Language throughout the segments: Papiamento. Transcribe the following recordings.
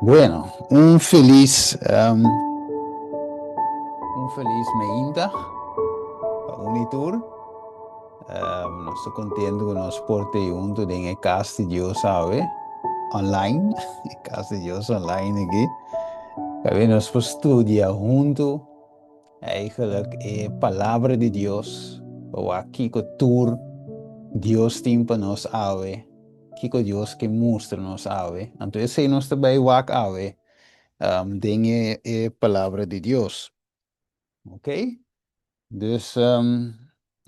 Bueno, un felis un felis meinta pa un i tur. Nos ta contento cu nos por te hunto den e cas di Dios awe, online, e cas di Dios online aki. Kabe nos por studia hunto eigenlijk e palabra di Dios, pa wak kico tur Dios tin pa nos awe. Kiko Dios ke mustra nos awe? Anto esei nos ta bai wak awe den e Palabra di Dios. Ok? Dus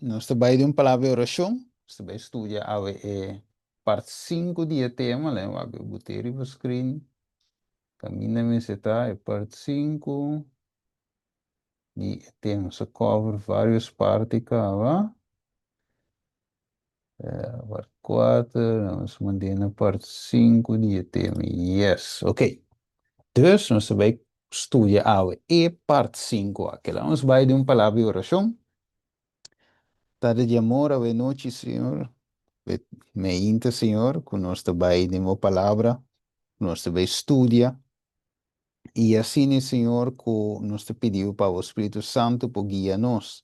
nos ta bai den un palabra di orashon. Nos ta bai studia awe e part 5 di e tema. Laat wak e bot'é riba screen. Kaminda mester ta e part 5 di e tema. Nos a cover varios parti kaba. Part 4, nos mand'é na part 5 di e tema. Yes, ok. Dus nos ta bai studia awe e part 5 aki. Laat nos bai den un palabra di orashon. Tata di amor, awe nochi, Señor, meinta, Señor, ku nos ta bai den bo palabra, nos ta bai studia. I asina, Señor, ku nos ta pidi bo pa bo Spiritu Santu por guia nos.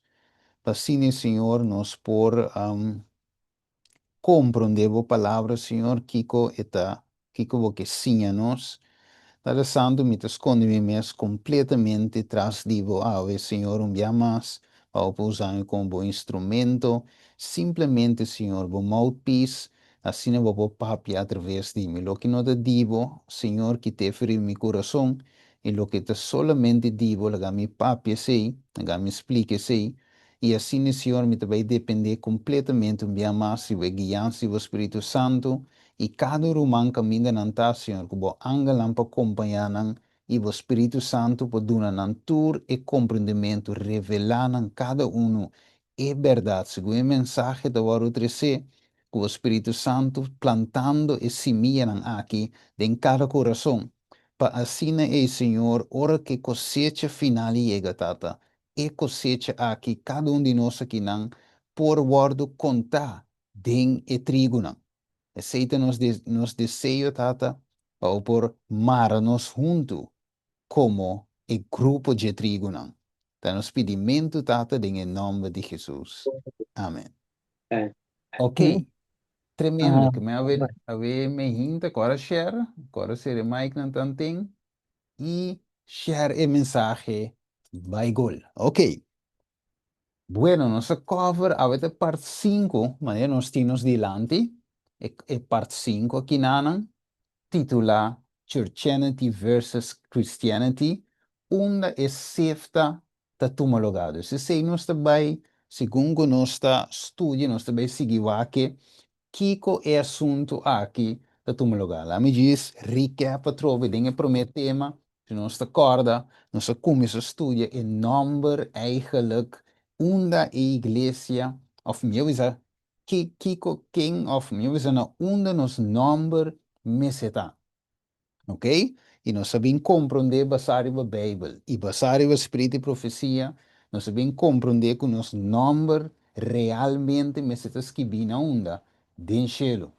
Pa asina, Señor, nos por komprondé bo palabra, Señor, kiko e ta, kiko bo ke siña nos. Tata Santu, mi ta skonde mi mes kompletamente tras di bo awe, Señor, un bia mas, pa bo por usa mi komo bo instrumento. Simplemente, Señor, bo mouthpiece, Asina bo por papia atraves di mi. Loke no ta di bo, Señor, kit'é for riba mi kurason, i loke ta solamente di bo, laga mi papia esei, laga mi splika esei. I asina, Señor, mi ta bai dependé kompletamente un bia mas riba e guiansa di bo Spiritu Santu, i kada ruman kaminda nan ta, Señor, ku bo angelnan pa kompañá nan, i bo Spiritu Santu por duna nan tur e komprendementu, revelá nan kada unu E bèrdat, segun e mensahe ta wòrdu tresé ku bo Spiritu Santu plantando e simianan aki den kada kurason, pa asina ei, Señor, ora ku e kosecha final yega, Tata, e kosecha aki, kada un di nos akinan por wòrdu kontá den e trigunan. Esei ta nos nos deseo, Tata, pa bo por mara nos huntu komo e grupo dje trigunan. Ta nos pidimentu, Tata, den e nòmber di Hesus. Amen. Ok, tremendo. Ke men awe, awe me hinta, kora share, kora sere mic nan tanten i share e mensahe bai gol. Ok. Bueno, nos a cover awe ta part 5, manera nos tin nos dilanti, e, e part 5 akinanan, titulá Churchianity versus Christianity, unda e sefta ta tuma lugá. Dus esei nos ta bai, segun ku nos ta studia, nos ta bai sigui wak kiko e asuntu aki ta tuma lugá. Laat mi djis recap atrobe den e promé tema, si nos ta kòrda, nos a kuminsá studia e nòmber eigenlijk unda e iglesia, òf mihó bisa Ki, kiko, ken òf mi a bisa na unda nos nòmber mester ta. Ok? I nos a bin komprondé basá riba Beibel i basá riba Spiritu di Profesia, nos a bin komprondé ku nos nòmber realmente mester ta skibí na unda? Den shelu.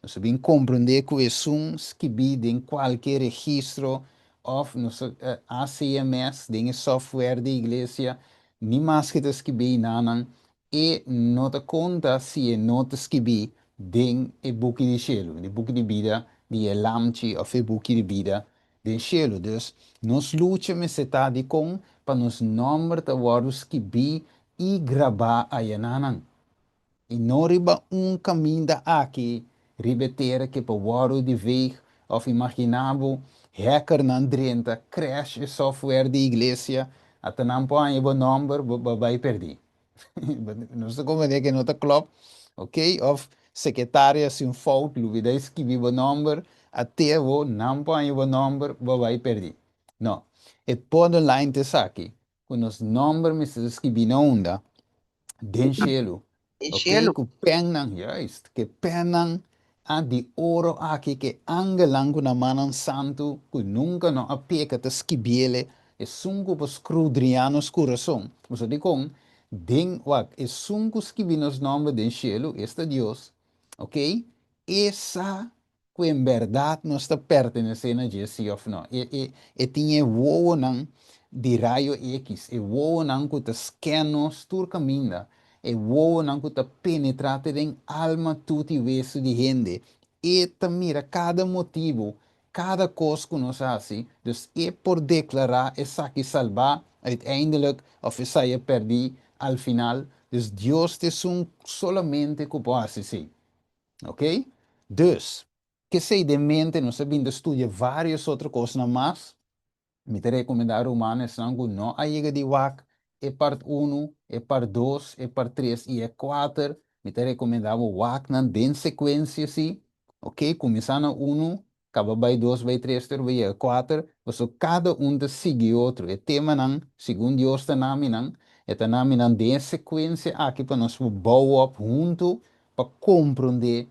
Nos a bin komprondé ku esun skibí den kualke registro òf nos ACMS, den e software di iglesia, ni maske ta skibí einanan, E no ta konta si e no ta skibí den e buki di shelu, den e buki di bida di e Lamchi òf e buki di bida den shelu. Dus, nos lucha mester ta dikon pa nos nòmber ta wòrdu skibí i grabá ayananan, i no riba un kaminda aki riba e tera ke por wòrdu di veeg òf imaginá bo hackernan drenta crash e software di iglesia, ata nan por haña bo nòmber, bo bai pèrdí. Nos ta comprende que no ta klop, ok? Of secretaria haci un fout, lubida escribi bo nomber, até bo nan por haña bo nomber, bo bai perdi. No, e bottom line ta esaki, cu nos nomber mester ta scribi na unda? Den cielo. Den Ok, cielo. cu pennan, juist, cu e pennan a di oro aki, cu e angelnan cu nan mannan santu, cu nunca no a peca, ta skibiele, esun cu por scrudriñá nos curason. Bo sa dicon? Den, wak, esun cu skibi nos nomber den cielo, esta Dios, ok, e sa. ku en bèrdat nos ta pertenesé na dje sí òf no. E e e tin e wowonan di rayo X, e wowonan ku ta scan nos tur kaminda, e wowonan ku ta penetrá te den alma, tut i wesu di hende. E ta mira kada motibu, kada kos ku nos hasi, dus e por deklará esaki salbá uiteindelijk òf esei a pèrdí al final. Dus Dios ta esun solamente ku por hasi esei. Ok? Dus, k'esei den mente nos a bin ta studia vários otro kosnan mas. Mi ta rekomendá ruman esnan ku no a yega di wak e part unu, e part dos, e part tres i e kuater, mi ta rekomendá bo wak nan den sekuensia si. Ok? Kuminsá na unu, kaba bai dos, bai tres, te ora bo yega kuater, pasobra kada un ta sigui otro. E temanan, segun Dios ta na mi nan, e ta na mi nan den e sekuensia aki pa nos por bou op huntu pa komprondé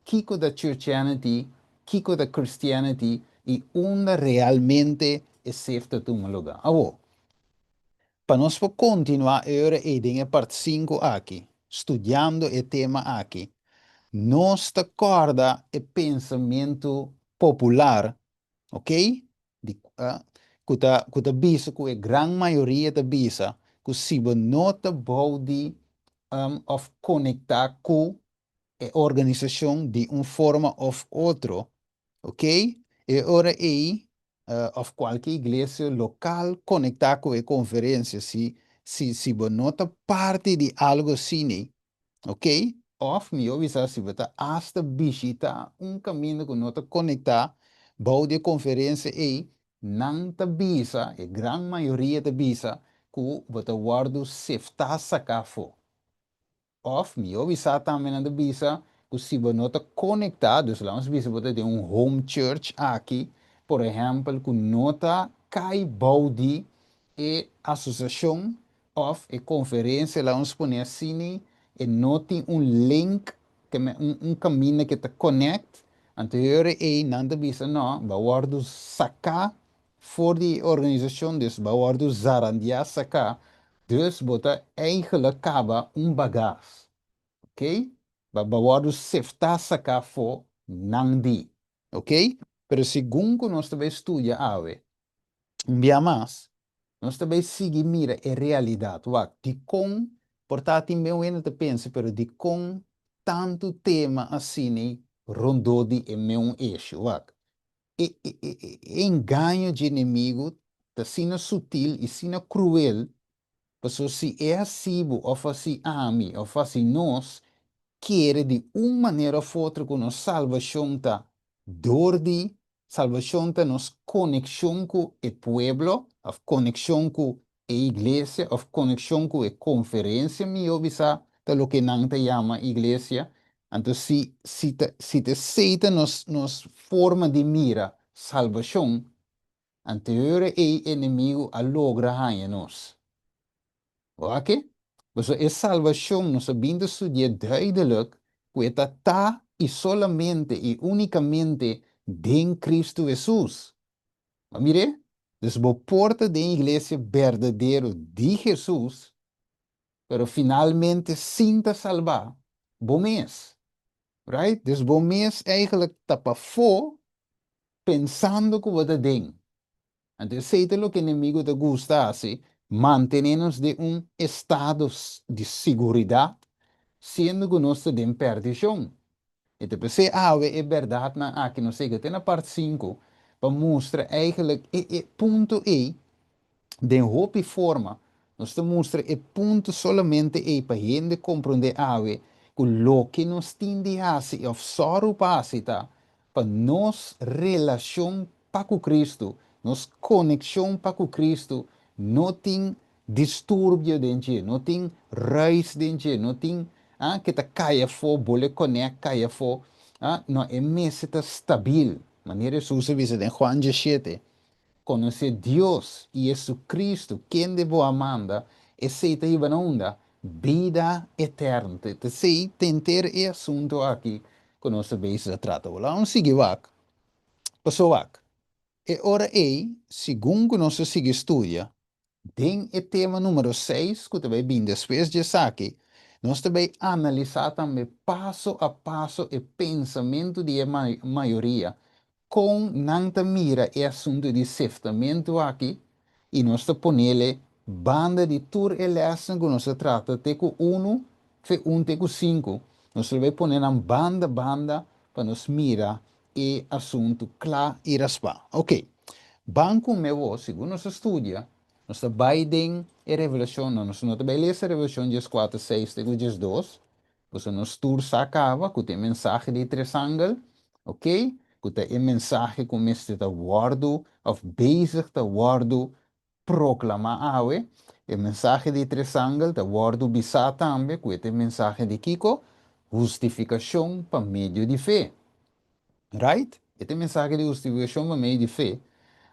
kiko ta Churchianity, kiko ta Christianity i unda realmente e sef ta tuma lugá. Awor, pa nos por kontinuá e ora ei den e part sinku aki, studiando e tema aki, nos ta kòrda e pensamentu popular, oké, di ku ta ku ta bisa ku e gran mayoria ta bisa ku si bo no ta bou di òf konektá ku e organisashon di un forma òf otro, ok, e ora ei òf kualke iglesia lokal konektá ku e konferensia si si si bo no ta parti di algu asina Ok? Òf mihó bisa si bo ta asta bishitá un kaminda ku no ta konektá bou di e konferensia ei, nan ta bisa, e gran mayoria ta bisa, ku bo ta wòrdu seftá saká afó. Òf mihó bisa tambe nan ta bisa ku si bo no ta konektá, dus laga nos bisa bo ta den un home church aki, por ehèmpel, ku no ta kai bou di e asosiashon Of e conferencia la ons pone asini e no tin un link ke me un un caminda ke ta connect anto e ora ey nan ta bisa no bo a wordo saca for di e organisacion dus bo a wordo zarandia saca dus bo ta eigenlijk caba un bagas ok bo a wordo sefta saca for nan di ok pero segun cu nos ta bay studia awe un bia mas Nos ta bay sigui mira e realidad. Wak, dikon por ta tin ben wende ta pensa, pero dikon tantu tema asini rondó di e meun issue? Wak, e, e, e, e engaño dje enemigu ta asina sutil i asina cruel, pasobra si e hasi bo of hasi ami of hasi nos kere di un manera of otro ku nos salbashon ta dor di Salbashon ta nos konekshon ku e pueblo, òf konekshon ku e iglesia, òf konekshon ku e konferensia, mihó bisá ta loke nan ta yama iglesia. Anto si si ta si ta esei ta nos nos forma di mira salbashon, anto e ora ei enemigu a logra haña nos. Wak e? Pasobra e salbashon nos a bin ta studia duidelijk ku e ta ta i solamente i únikamente den Kristu Hesus. Bo a mir'é? Dus bo por ta den iglesia berdadero di Hesus, pero finalmente sin ta salbá bo mes. Right? Dus bo mes eigenlijk ta pafó pensando ku bo ta den. Anto esei ta loke enemigo ta gusta hasi, mantené nos den un estado di siguridat, siendo ku nos ta den perdishon. I ta p'esei awe e bèrdatnan aki nos yega te na part sinku pa mustra eigenlijk e e punto ei den hopi forma. Nos ta mustra e punto solamente ei pa hende komprondé awe ku loke nos tin di hasi òf sòru pa hasi ta pa nos relashon pa ku Kristu, nos konekshon pa ku Kristu no tin disturbio den dje, no tin ruis den dje, no tin ah ke ta kai afó, bole konèk kai afó, ah no, e mester ta stabil, manera Hesus a bisa den Juan diesshete, Konosé Dios i Jesucristo, kende bo a manda, esei ta hiba na unda? Bida eterno. Ta esei ta henter e asunto aki ku nos ta bezig ta trata. Bo laga nos sigui wak. Paso wak, e ora ei, segun ku nos ta sigui studia, den e tema numero seis ku ta bai bin despues di esaki, Nos ta bai analisá tambe paso a paso e pensamentu di e mayoria, kon nan ta mira e asuntu di seftamentu aki, i nos ta ponele banda di tur e lèsnan ku nos a trata te ku unu, fe un te ku sinku. Nos ta bai pone nan banda banda pa nos mira e asuntu kla i raspá. Oké, ban ku mi awor, segun nos a studia, nos ta bai den e Revelashon, no, nos no ta bai lesa Revelashon 14, 6 te ku 12, pasobra nos tur sa kaba ku ta e mensahe di tres angel, oké, ku ta e mensahe ku mester ta wòrdu òf bezig ta wòrdu proklamá awe. E mensahe di tres angel ta wòrdu bisá tambe ku e ta e mensahe di kiko? Hustifikashon pa medio di fe. Right? E ta e mensahe di hustifikashon pa medio di fe.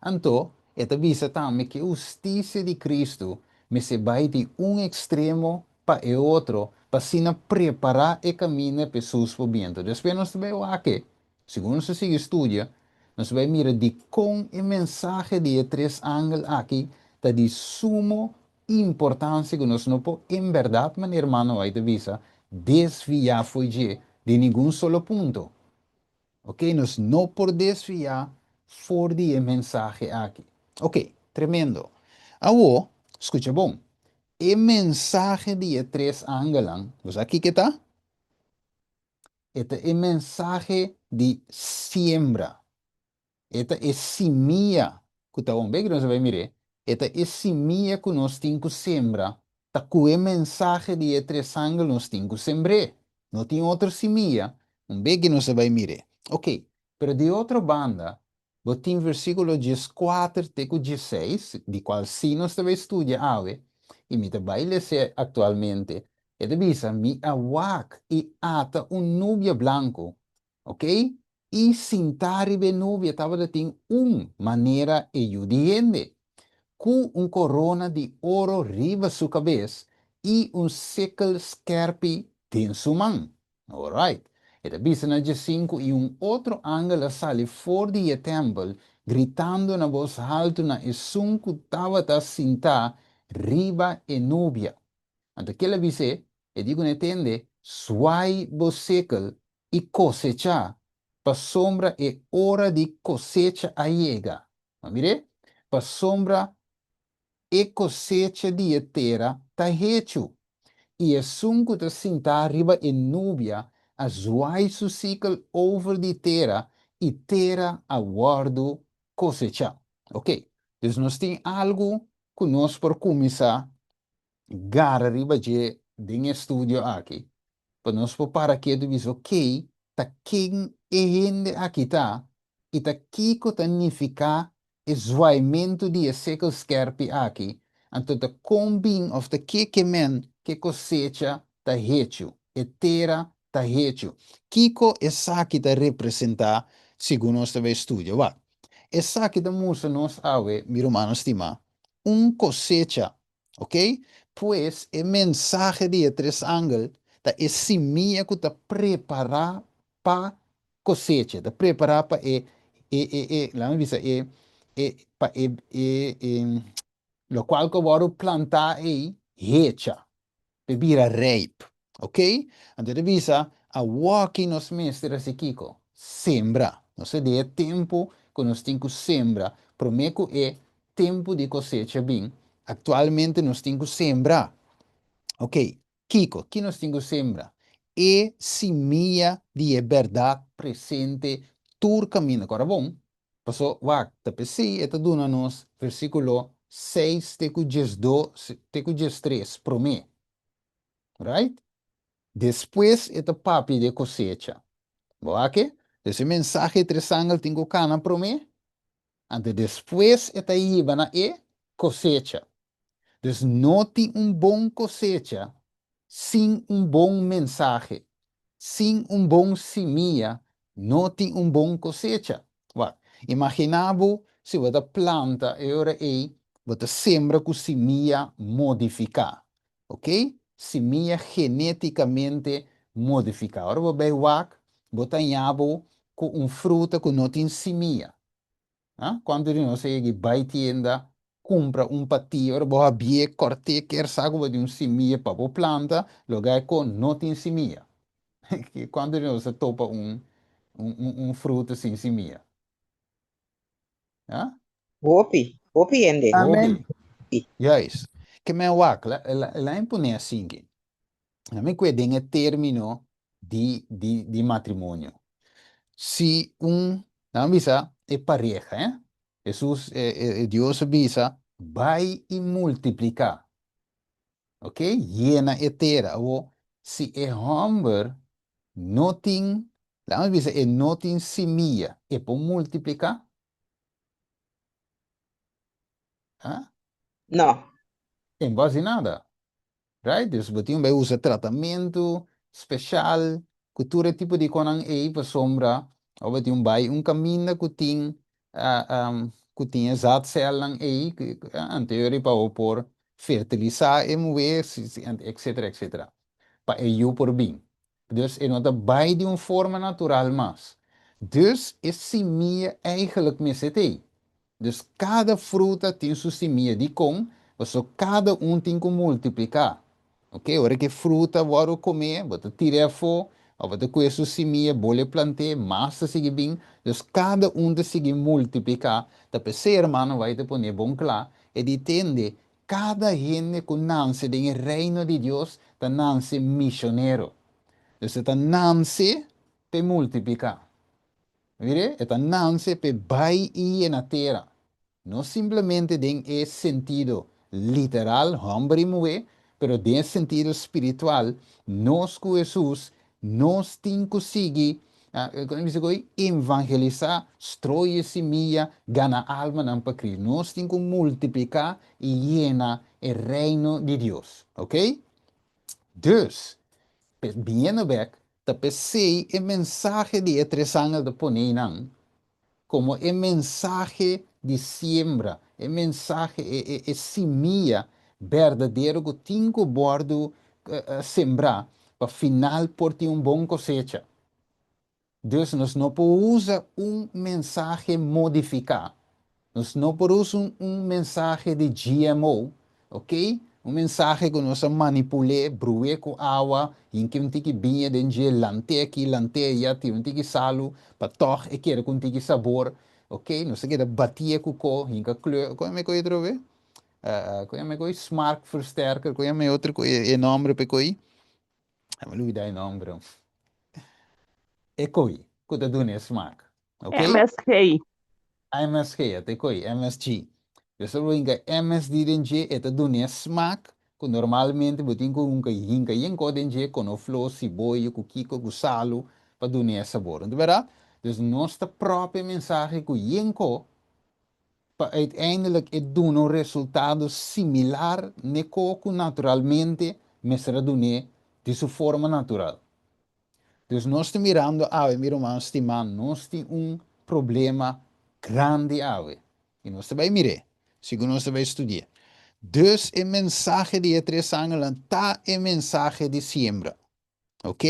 Anto, e ta bisa tambe ku e hustisia di Kristu mester bai di un ekstremo pa e otro pa asina prepará e kaminda pa Hesus por bin. Anto despues nos ta bai wak e. Segun nos ta sigui studia, nos ta bai mira dikon e mensahe di e tres angel aki ta di sumo importansia ku nos no por en bèrdat, manera hermano White ta bisa, desviá fo'i dje di ningun solo punto. Ok, nos no por desviá for di e mensahe aki. Ok, tremendo. Awor, skucha bon, e mensahe di e tres angelnan, bo sa kiko e ta? E ta e mensahe di siembra. E ta e simia ku ta bon. Bek nos a bai mir'é. E ta e simia ku nos tin ku sembra. Ta ku e mensahe di e tres angel nos tin ku sembr'é. No tin otro simia. Un bek nos a bai mir'é. Oké, pero di otro banda, bo tin versíkulo 14 te ku 16, di kual sí nos ta bai studia awe, i mi ta bai les'é aktualmente. E ta bisa, Mi a wak i ata un nubia blanku. Oké? I sintá riba e nubia tabata tin un manera e Yu di hende, ku un korona di oro riba su kabes i un sikkel skèrpi den su man. Alright. E ta bisa na 15, I un otro angel a sali for di e tèmpel, gritando na bos haltu na esun ku tabata sintá riba e nubia. Anto kel a bis'é, E di ku n'e tende, Swai bo sikkel i kosechá, pasobra e ora di kosecha a yega. Bo mir'é? Pasobra e kosecha di e tera ta hechu, i esun ku ta sintá riba e nubia a zwai su sikkel over di tera, i tera a wòrdu kosechá. Oké, dus nos tin algu ku nos por kuminsá gara riba dje den e studio aki, pa nos por para ketu i bisa, okey, ta ken e hende aki ta i ta kiko ta nifiká e zwaimentu di e sikkel skèrpi aki, anto ta kon bin òf ta ke ke men ke kosecha ta hechu, e tera ta hechu. Kiko esaki ta representá segun nos ta bai studia? Wak, esaki ta mustra nos awe, mi rumannan stimá, un kosecha. Ok? Pues e mensahe di e tres angel ta e simia ku ta prepará pa kosecha, ta prepará pa e e e e laat mi bisa e e pa e e e lokual ku a wòrdu plantá ei hecha. P'e bira rijp. Ok? Anto e ta bisa, Awoki nos mester hasi kiko? Sembra. Nos ta den e tempu ku nos tin ku sembra promé ku e tempu di kosecha bin. Aktualmente nos tin ku sembra. Ok, kiko? Ki nos tin ku sembra? E simia di e bèrdat presente tur kaminda. Kòrda bon, Paso, wak, ta p'esei e ta duna nos versíkulo 6 te ku 12 te ku 13 promé. Right? Despues e ta papia di e kosecha. Bo wak e? Dus e mensahe di tres angel tin ku kana promé, anto despues e ta hiba na e kosecha. Dus no tin un bon kosecha sin un bon mensahe. Sin un bon simia no tin un bon kosecha. Wak, imaginá bo si bo ta planta e ora ei bo ta sembra ku simia modifiká. Ok? Simia genétikamente modifiká. Ora bo bai wak, bo ta haña bo ku un fruta ku no tin simia. Kuantu di nos a yega i bai tienda. kumpra un patí, ora bo habié, kòrt'é, kier sa ku bo tin un simia pa bo planta, loke ku no tin simia. Kuantu di nos a topa un un fruta sin simia? Ha? Hopi, hopi hende. Hopi. Juist. Ke men wak, la mi pone asinki. La mi kue den e término di di di matrimonio. Si un, nan bisa e pareha, eh? Hesus, e e Dios a bisa, bai i multipliká. Ok, yena e tera. Awor, si e hòmber no tin, laga mi bisa, e no tin simia, e por multipliká? Ha? No. E no por hasi nada. Right? Dus bo tin bai usa tratamentu speshal ku tur e tipo di konan ei pasobra bo bo tin bai un kaminda ku tin ku tin e zaadcelnan ei anterior pa bo por fertilisá e muhé etcetera etcetera pa e yu por bin. Dus e no ta bai di un forma natural mas. Dus e simia eigenlijk mester t'ei. Dus kada fruta tin su simia. Dikon? Pasobra kada un tin ku multipliká. Ok, ora ku e fruta wòrdu komé, bo ta tir'é afó, òf bo ta kue su simia, bol'e plant'é, mas ta sigui bin. Dus kada un ta sigui multipliká. Ta p'esei, hermano, bai ta pon'é bon kla, e di tende, kada hende ku nanse den e Reino di Dios ta nanse mishonero. Dus e ta nanse p'e multipliká. Mire, e ta nanse p'e bai i yena tera. No simplemente den e sentido literal, hòmber i muhé, pero den e sentido spiritual, nos ku Hesus, nos tin ku sigui, kon e bisa ku ei? Evangelisá, strooi e simia, gana almanan pa Cristo. Nos tin ku multipliká i yena e Reino di Dios. Oké? Dus, biniendo bèk, Ta p'esei e mensahe di e tres angel ta pone nan komo e mensahe di siembra, e mensahe, e e e simia berdadero ku tin ku wòrdu sembrá pa final por tin un bon kosecha. Dus nos no por usa un mensahe modifiká. Nos no por usa un mensahe di GMO, ok? Un mensahe ku nos a manipul'é, bru'é ku awa, hinka un tiki biña den dje, lant'é aki, lant'é aya, tira un tiki salu pa tòg e keda ku un tiki sabor, ok? Nos a keda batié ku ko, hinka kleur, kon yama e koi atrobe? Kon yama e koi? Smaakversterker, kon yama e otro koi, e nòmber pa e koi? Mi a lubida e nòmber. E koi ku ta duna e smak, ok? MSG. MSG, a ta e koi, MSG. Yo sa bo hinka MSD den dje, e ta duna e smak ku normalmente bo tin ku hunka hinka yen kos den dje, konofló, siboyo, ku kiko, ku salu, pa duna e sabor. No ta bèrdat? Dus nos ta pròp e mensahe ku yen ko pa uiteindelijk e duna un resultado similar n'e ko ku naturalmente mester a dun'é di su forma natural. Dus nos ta mirando awe, mi ruman stimá, nos tin un problema grandi awe. I nos ta bai mir'é, segun nos ta bai studi'é. Dus e mensahe di e tres angelnan ta e mensahe di siembra. Ok?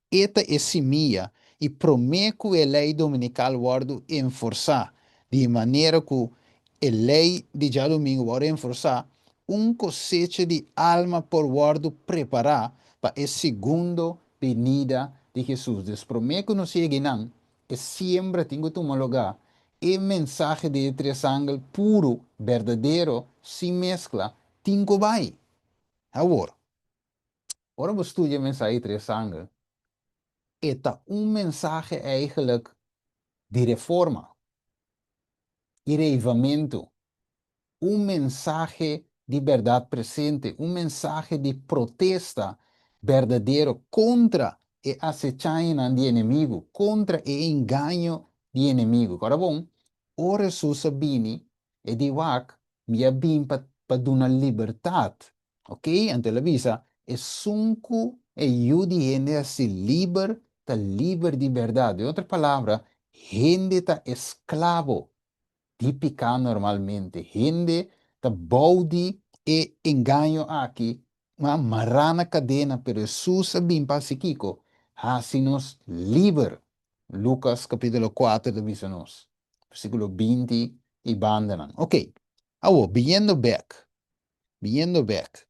E ta e simia i promé ku e lei dominikal wòrdu enforsá, di e manera ku e lei di djadumingu wòrdu enforsá, un kosecha di alma por wòrdu prepará pa e segundo benida di Hesus. Dus promé ku nos yega einan, e siembra tin ku tuma lugá, e mensahe di e tres angel puru, berdadero, sin meskla, tin ku bai. Awor, Ora bo studia e mensahe di tres angel, e ta un mensahe eigenlijk di reforma i reivamentu, un mensahe di bèrdat presente, un mensahe di protesta berdadero kontra e asechañanan di enemigu, kontra e engaño di enemigu. Kòrda bon, ora Hesus a bini, e di, Wak, mi a bin pa pa duna libertat. Ok, anto el a bisa, Esun ku e Yu di hende hasi liber, ta liber di bèrdat. Den otro palabra, hende ta esklabo di piká normalmente. Hende ta bou di e engaño aki, ma mará na kadena, pero Hesus a bin pa hasi kiko? Hasi nos liber. Lukas kapítulo kuater ta bisa nos. Versíkulo 20 i bandanan. Ok. Awor, biniendo bèk, biniendo bèk,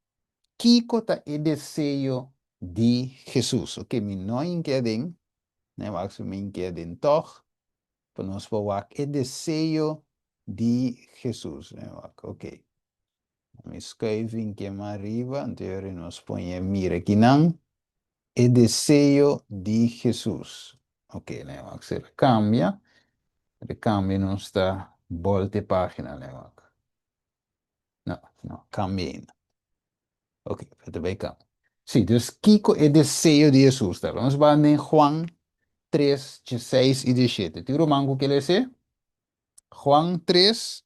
kiko ta e deseo di Hesus? Oke, mi no hinke aden, ne wak si mi hinke aden tòg, pa nos por wak e deseo di Hesus. Ne wak, oke. Mi skuif hinke mas ariba, anto yori nos pone mira kinan. E deseo di Hesus. Ok, lei wak si el cambia. El cambia nos ta bolta e pagina lei wak. No, no, cambia ainda. Ok, e ta bay cambia. Si, dus kico e deseo di Hesus ta? Nos ban den Juan 3, 16 y 17. Tin ruman cu ke lese? Juan 3,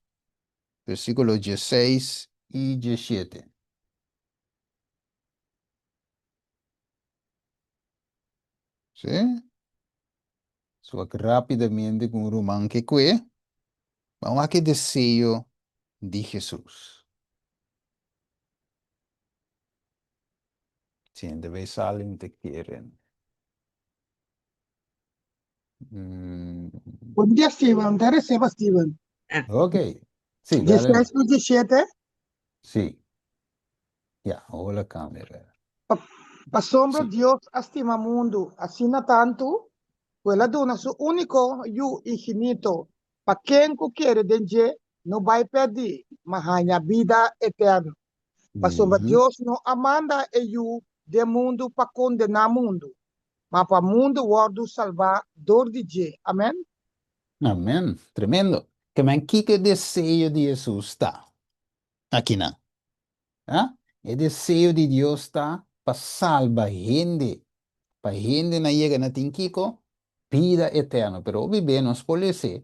versiculo 16 y 17. Sí? Swak rápidamente ku un ruman ke kue. Ban wak e deseo di Hesus. Siente bay sali mi ta kere. Mm. Buen dia, Steven. Te receba, Steven. Ok. Sí, dale. 16 por 17. Sí. Ya, hola camera. Pasobra Sí. Dios a stima mundu asina tantu, ku el a duna su úniko Yu infinito, pa ken ku kere den dje no bai pèrdí, ma haña bida eterno. Pasobra Dios no a manda e Yu den mundu pa kondená mundu, ma pa mundu wòrdu salbá dor di dje. Amèn. Amèn. Tremendo. Ke men kiko e deseo di Hesus ta akinan? A? E deseo di Dios ta pa salba hende, pa hendenan yega na tin kiko? Bida eterno. Pero hopi be nos por les'é,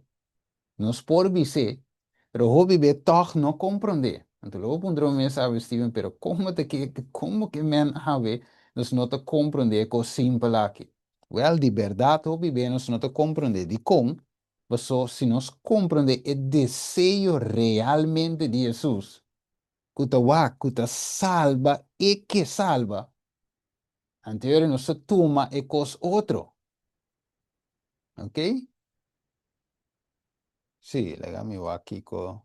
nos por bis'é, pero hopi be tòg no komprondé. Anto lo bo puntra bo mes, Awe Steven, pero komo ta ke, komo ke men awe nos no ta komprondé e kos simpel aki? Wèl, di bèrdat hopi be nos no ta komprondé. Dikon? Paso si nos komprondé e deseo realmente di Hesus, ku ta wak ku ta salba e ke salba, anto ora nos ta tuma e kos otro. Ok? Sí, laga mi wak kiko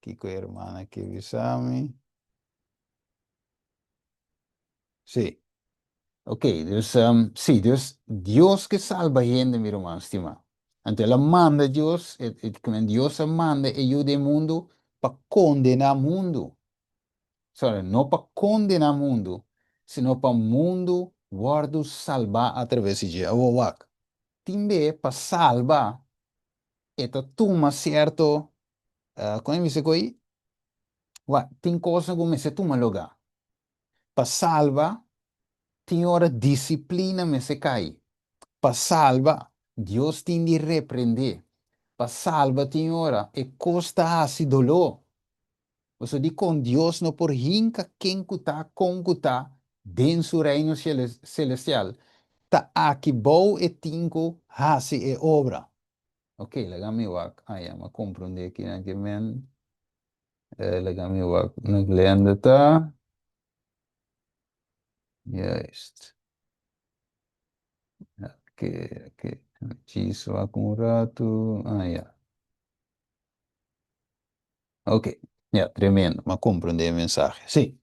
kiko e hermana ke bisa mi. Sí. Ok, dus, um, sí, dus Dios ke salba hende, mi ruman stimá. Anto el a manda Dios, e, e, Dios a manda e yu den mundu pa kondená mundu. Sorry, no pa kondená mundu, sino pa mundu wòrdu salbá atraves di dje. Awor wak, tin be pa salba e ta tuma sierto, uh, kon e bisa ku ei? Wak, tin kosnan ku mester tuma lugá. Pa salba, tin ora disiplina mester kai. Pa salba, Dios tin di reprendé. Pa salba, tin ora e kos ta hasi doló. Pasobra dikon Dios no por hinka ken ku ta, kon ku ta, den su Reino selestial? Ta aki bou e tin ku hasi e obra. Ok, laga mi wak. Ai, a komprondé kinan ke men. Laga mi wak na Glenda ta. Juist. Ok, ok. Djis wak un ratu. Ah, ya. Ok. Ya, tremendo. M'a comprende e mensahe. Sí.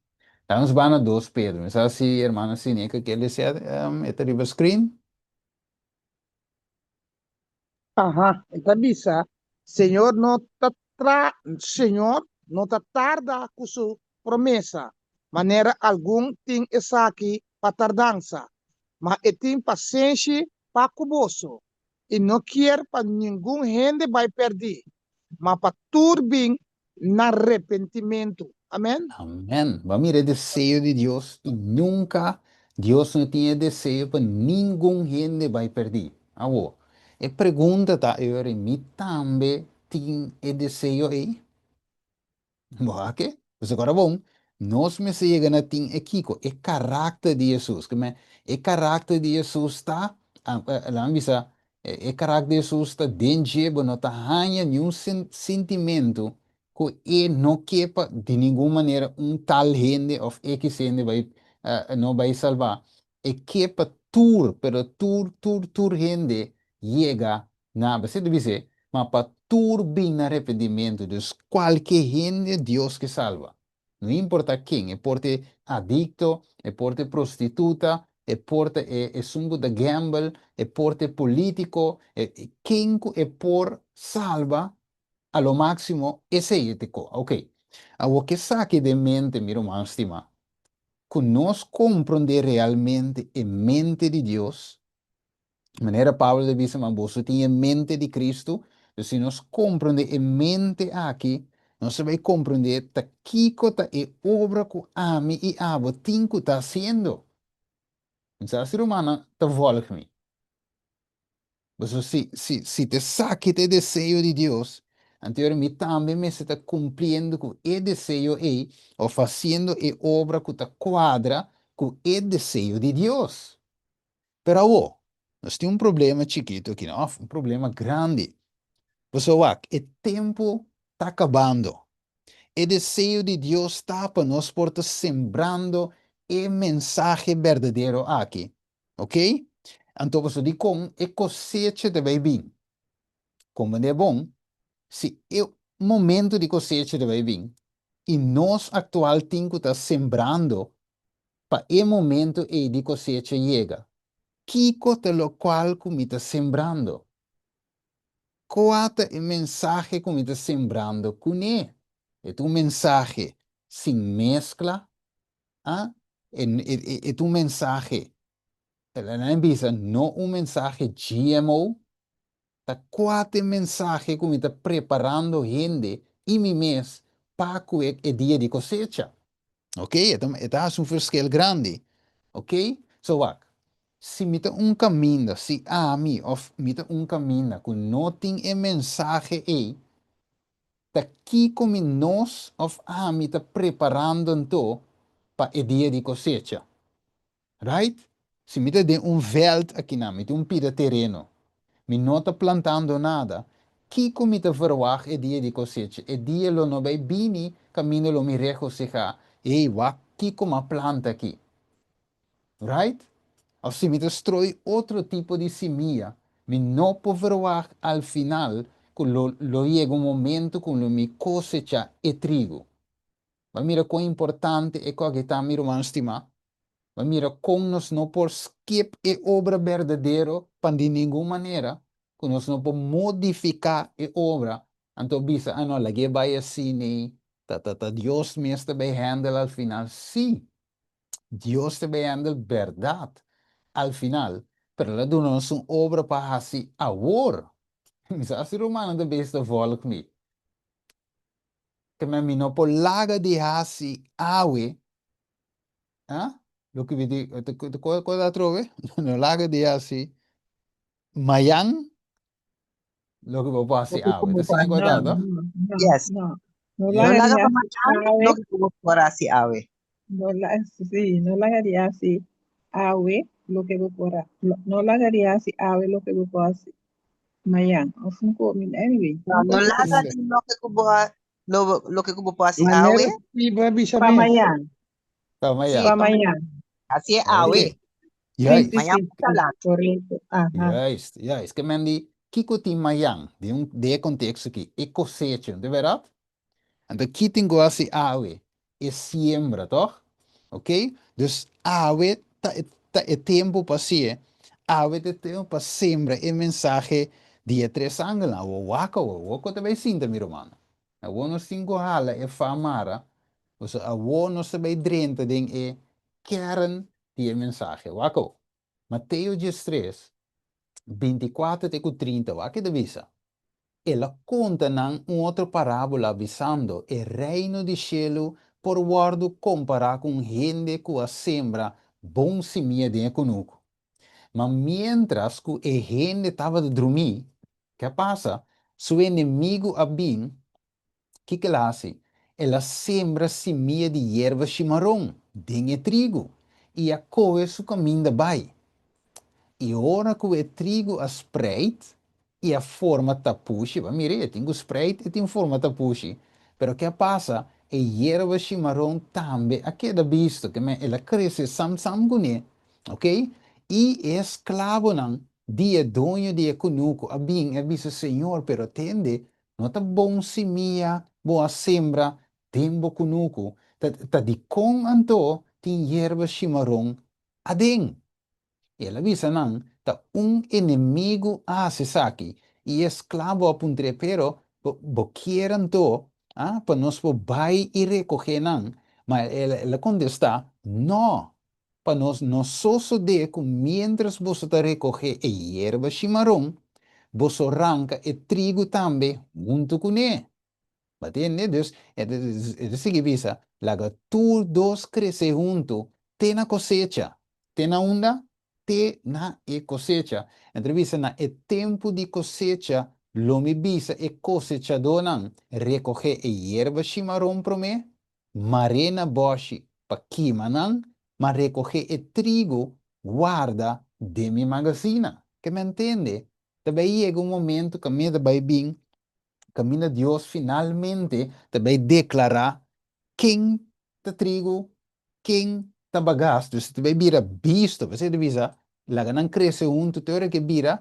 Dan nos ba na 2 Pedro. Mi sa si hermana Sineka ke lesa e ta riba screen. Aha, e ta bisa, Señor no ta tra, Señor no ta tarda ku su promesa, manera algun tin esaki pa tardansa, ma e tin pasenshi pa ku boso, i no kier pa ningun hende bai pèrdí, ma pa tur bin na repentimentu. Amen. Amen. Bo a mira e deseo di Dios i nunka Dios no tin e deseo pa ningun hende bai pèrdí. Awor, e pregunta ta e ora, mi tambe tin e deseo ei? Bo a ke? Pasobra ora bon, nos mester yega na tin e kiko? E karakter di Hesus. Ke men, e karakter di Hesus ta, laga mi bisa, e karakter di Hesus ta den dje, bo no ta haña niun sintimentu ku e no ke pa di ningun manera un tal hende òf ekis hende bai no bai salbá. E ke pa tur, pero tur, tur, tur hende yega na, bo ta bis'é, ma pa. tur bin na arepentimentu. Dus kualke hende Dios ke salba. No importa ken, e por ta e adikto, e por ta e prostituta, e por ta e esun ku ta gamble, e por ta e polítiko, e ken ku e por salba a lo máksimo, esei e ta ko. Ok, awor ke esaki den mente, mi ruman stimá, ku nos komprondé realmente e mente di Dios, Manera Pablo ta bisa, ma boso tin e mente di Cristo. Dus si nos comprende e mente aki, nos ta bay comprende ta kico ta e obra cu ami y abo tin cu ta haciendo. Mi sa si rumannan ta volg mi. Pasobra si, si, si ta esaki ta e deseo di Dios, anto ora mi tambe mester ta cumpliendo cu e deseo ey of haciendo e obra cu ta cuadra cu e deseo di Dios. Pero awor, nos tin un problema chikitu aki, òf un problema grandi. Pasobra wak, e tempu ta kabando. E deseo di Dios ta pa nos por ta sembrando e mensahe berdadero aki. Oké? Anto pasobra dikon e kosecha ta bai bin? Komprendé bon, si e momento di kosecha ta bai bin i nos aktual tin ku ta sembrando pa e momento ei di kosecha yega, kiko ta lokual ku mi ta sembrando? Kua ta e mensahe ku mi ta sembrando kuné? E ta un mensahe sin meskla? A? E, e, e ta un mensahe, nan bisa, no un mensahe GMO? Ta kua ta e mensahe ku mi ta preparando hende i mi mes pa ku e e dia di kosecha? Ok, e ta e ta hasi un verschil grandi. Ok, so wak, si mi ta un kaminda, si ami òf mi ta un kaminda ku no tin e mensahe ei, ta kiko mi nos òf ami ta preparando anto pa e dia di kosecha? Right? Si mi ta den un veld akinan, mi tin un pida tereno, mi no ta plantando nada, kiko mi ta verwagt e dia di kosecha? E dia lo no bai bini kaminda lo mi regosihá, Hey, wak kiko m'a planta aki. Right? Òf si mi ta stroi otro tipo di simia, mi no por verwagt al final ku lo lo yega un momento ku lo mi kosecha e trigu. Bo a mira kon importante e kòke ta, mi ruman stimá? Bo a mira kon nos no por skip e obra berdadero pa di ningun manera, ku nos no por modifiká e obra, anto bisa, ah no, lag'é bai asina, ta ta ta Dios mes ta bai handle al final. Sí, Dios ta bai handle bèrdat al final, pero el a duna nos un obra pa hasi awor. Mi sa si rumannan ta bes ta vòlg mi. Keme mi no por laga di hasi awe, ah, loke mi di, kua ta atrobe? No laga di hasi mayan loke bo por hasi awe. Ta asina kua ta, toh? Yes. No, no No laga di laga pa hasi mayan awe. loke ku bo por hasi awe. No la, sí, no laga di hasi awe loke bo por ha, no laga di hasi awe loke bo por hasi Mayan, of un ko, mi anyway, No, un no kos laga asina. di loke ku bo a, lo, loke ku bo por hasi Manera awe. si bo a bisa Pa mes. mayan, Pa Sí, mayan. pa pa mañan. mayan. Hasi e awe. Oké. Sí, Juist. sí, Mañan sí, pa sí, laat. korekto. Aha. Juist, juist. Ke men di, kiko tin mayan? Den un, den e konteksto aki, e kosecha, no ta bèrdat? Anto ki tin ku hasi awe? E siembra, tòg? Ok? Dus awe ta e ta e tempu pa hasié. Awe ta e tempu pa sembra e mensahe di e tres angelnan. Awor wak awor, awor ku ta bai sinta mi rumannan. Awor nos tin ku hala e fa mara, pasobra awor nos ta bai drenta den e kern di e mensahe. Wak awor. Mateo diestres, bintikuater te ku trinta, wak ke ta bisa? El a konta nan un otro parábola bisando, E Reino di shelu por wòrdu kompará ku un hende ku a sembra bon simia den e kunuku. Ma miéntras ku e hende tabata drumí, ke a pasa? Su enemigu a bin Kiko el a hasi? El a sembra simia di yerba shimaron den e trigu i a kohe su kaminda bai. I ora ku e trigu a spreit i a forma tapushi, bo a mira, e tin ku spreit i tin forma tapushi, pero ke a pasa? E yerba shimaron tambe a keda bisto, ke men el a krese sam sam kuné, oke? I e esklabonan di e doño di e kunuku a bin i a bisa, Señor, pero tende. No ta bon simia bo a sembra den bo kunuku? Ta dikon anto tin yerba shimaron aden? El a bisa nan, Ta un enemigu a hasi esaki. I e esklabo a puntr'é, Pero, bo kier anto, ah, pa nos por bai i rekohé nan? Ma el a kontestá, No, pa nos no sosodé ku miéntras boso ta rekohé e yerba shimaron, boso ranka e trigu tambe huntu kuné. Bo tende? Dus, e ta sigui bisa, Laga tur dos krese huntu te na kosecha. Te na unda? Te na e kosecha. E ta bisa, Na e tempu di kosecha lo mi bisa e kosechadónan, Rekohé e yerba shimaron promé, mar'é na bòshi pa kima nan, ma rekohé e trigu warda den mi magasina. Ke mi a ntende? Ta bai yega un momentu kaminda ta bai bin kaminda Dios finalmente ta bai deklará ken ta trigu, ken ta bagas. Dus ta bai bira bisto. P'esei ta bisa, laga nan krese huntu te ora ke bira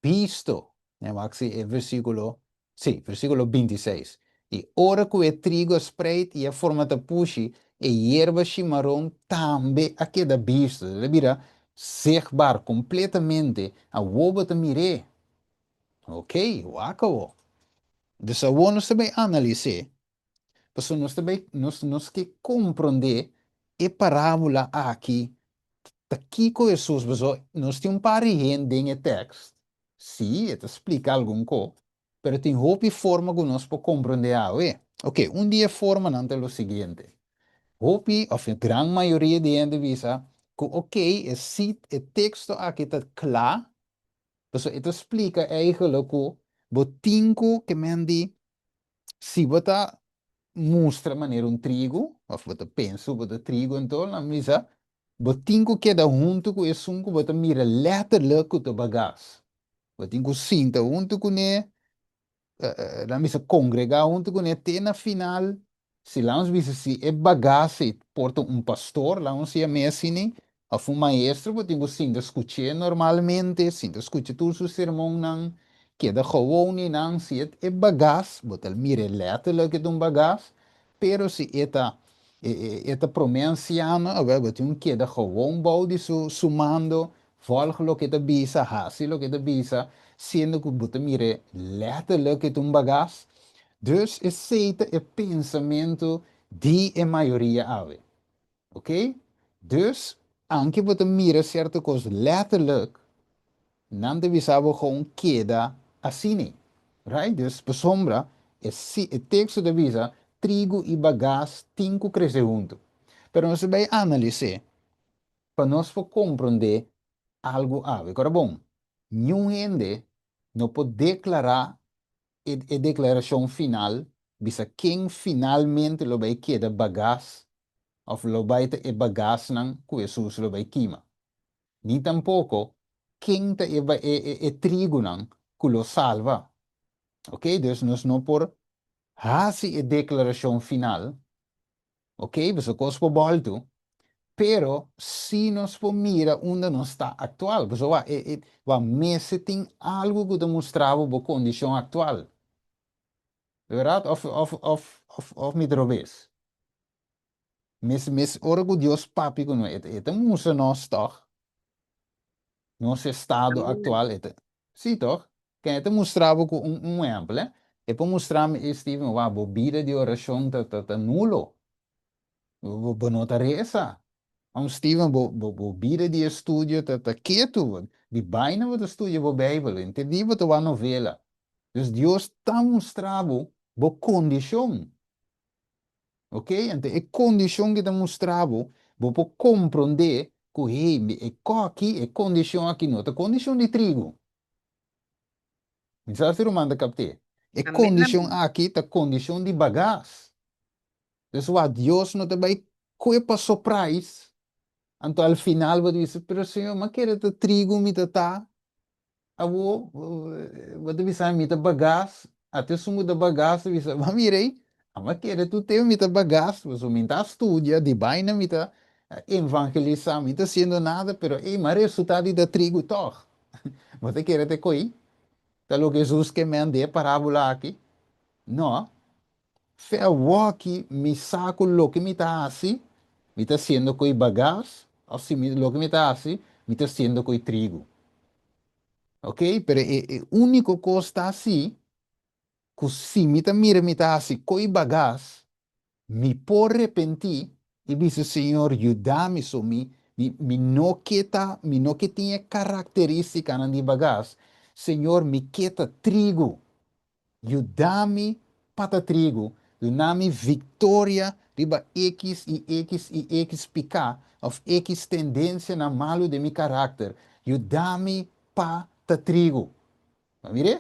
bisto. Nan wak si e versíkulo, sí, versíkulo 26. I ora ku e trigu a spreit i a forma tapushi, e yerba shimaron tambe a keda bisto. El a bira zichtbaar kompletamente. Awor bo ta mir'é. Ok, wak awor. Dus awor nos ta bai analis'é, pasobra nos ta bai, nos, nos ke komprondé e parábola aki ta kiko Hesus, pasobra nos tin un par di hende den e tèkst, sí, e ta splika algun ko, pero tin hopi forma ku nos por komprondé awe. Ok, un di e formanan ta lo siguiente. Hopi, òf e gran mayoria di hende bisa ku ok, e sit, e teksto aki ta kla, Pasobra e ta splika eigenlijk ku bo tin ku ke men di si bo ta mustra manera un trigu òf bo ta pensa ku bo ta trigu anto nan bisa bo tin ku keda huntu ku esun ku bo ta mira letterlijk ku ta bagas. Bo tin ku sinta huntu kuné Nan bisa kongregá huntu kuné te na final. Si lanos bisa si e bagase por ta un pastor, lanos yam'é asina, òf un maestro, bo tin ku sinta skuch'é normalmente, sinta skucha tur su sermonnan, keda gewoon einan. Si e e bagas, bo ta mir'é lèterlik e ta un bagas, pero si e ta e ta promé ansiano, awèl bo tin ku keda gewoon bou di su su mando, Volg loke ta bisa, hasi loke ta bisa, siendo ku bo ta mir'é letterlijk e ta un bagas. Dus esei ta e pensamentu di e mayoria awe. Oké? Dus, anke bo ta mira sierto kos letterlijk, nan ta bisa bo gewoon keda asina. Right? Dus, pasobra e si e teksto ta bisa trigu i bagas tin ku krese huntu. Pero nos ta bai analis'é. Pa nos por komprondé algu awe. Kora bon, niun hende no por deklará e e deklarashon final bisa ken finalmente lo bai keda bagas òf lo bai ta e bagasnan ku Hesus lo bai kima. Ni tampoko ken ta e e e trigunan ku lo salva. Oké, dus nos no por hasi e deklarashon final. Ok, boso kos por bòltu, pero si nos por mira unda nos ta aktual, boso wak e e wak mester tin algu ku ta mustra bo bo kondishon aktual. De bèrdat òf òf òf òf òf mi ta robes? Mes mes ora ku Dios papia ku nos e e ta mustra nos tòg nos estado aktual e ta sí tòg? Ken e ta mustra bo ku un un ehèmpel eh. E por mustra mi ey Steven wak bo bida di orashon ta ta ta nulo. Bo bo no ta resa. Om Steven bo bo bo bida di estudio ta ta ketu. Di baina bo ta studia bo beibel henter dia bo ta wak novela. Dus Dios ta mustra bo bo kondishon. Ok, anto e kondishon ki ta mustra bo, bo por komprondé ku hey mi e koki, e kondishon aki no ta kondishon di trigu. Mi sa si ruman ta kapt'é. E Amén, kondishon amén. aki ta kondishon di bagas. Dus wak Dios no ta bai kue pa surprise, anto al final bo ta bisa, pero Señor, m'a kere ta trigu mi ta ta. Awor, bo ta bisa mi ta bagas, ata esun ku ta bagas ta bisa, ba mira ei, amo a kere tur tempu mi ta bagas, pasobra mi ta studia, di baina mi ta evangelisá, mi ta hasiendo nada, pero ei, mi a resultá di ta trigu tòg. Bo ta kere ta e koi? Ta loke Hesus ke men den e parábola aki. No. Fe awoki mi sa ku loke mi ta hasi, mi ta hasiendo ku e bagas, òf si mi loke mi ta hasi, mi ta hasiendo ku e trigu. Ok, pero e e úniko kos ta si ku si mi ta mira mi ta hasi ku e bagas, Mi por repentí i bisa, Señor, yuda mi, so mi, mi, mi no ke ta, mi no ke tin e karakterístikanan di bagas. Señor, mi ke ta trigu. Yuda mi pa ta trigu. Duna mi viktoria riba ekis i ekis i ekis piká òf ekis tendensianan malu den mi karakter. Yuda mi pa ta trigu. Ma mir'é,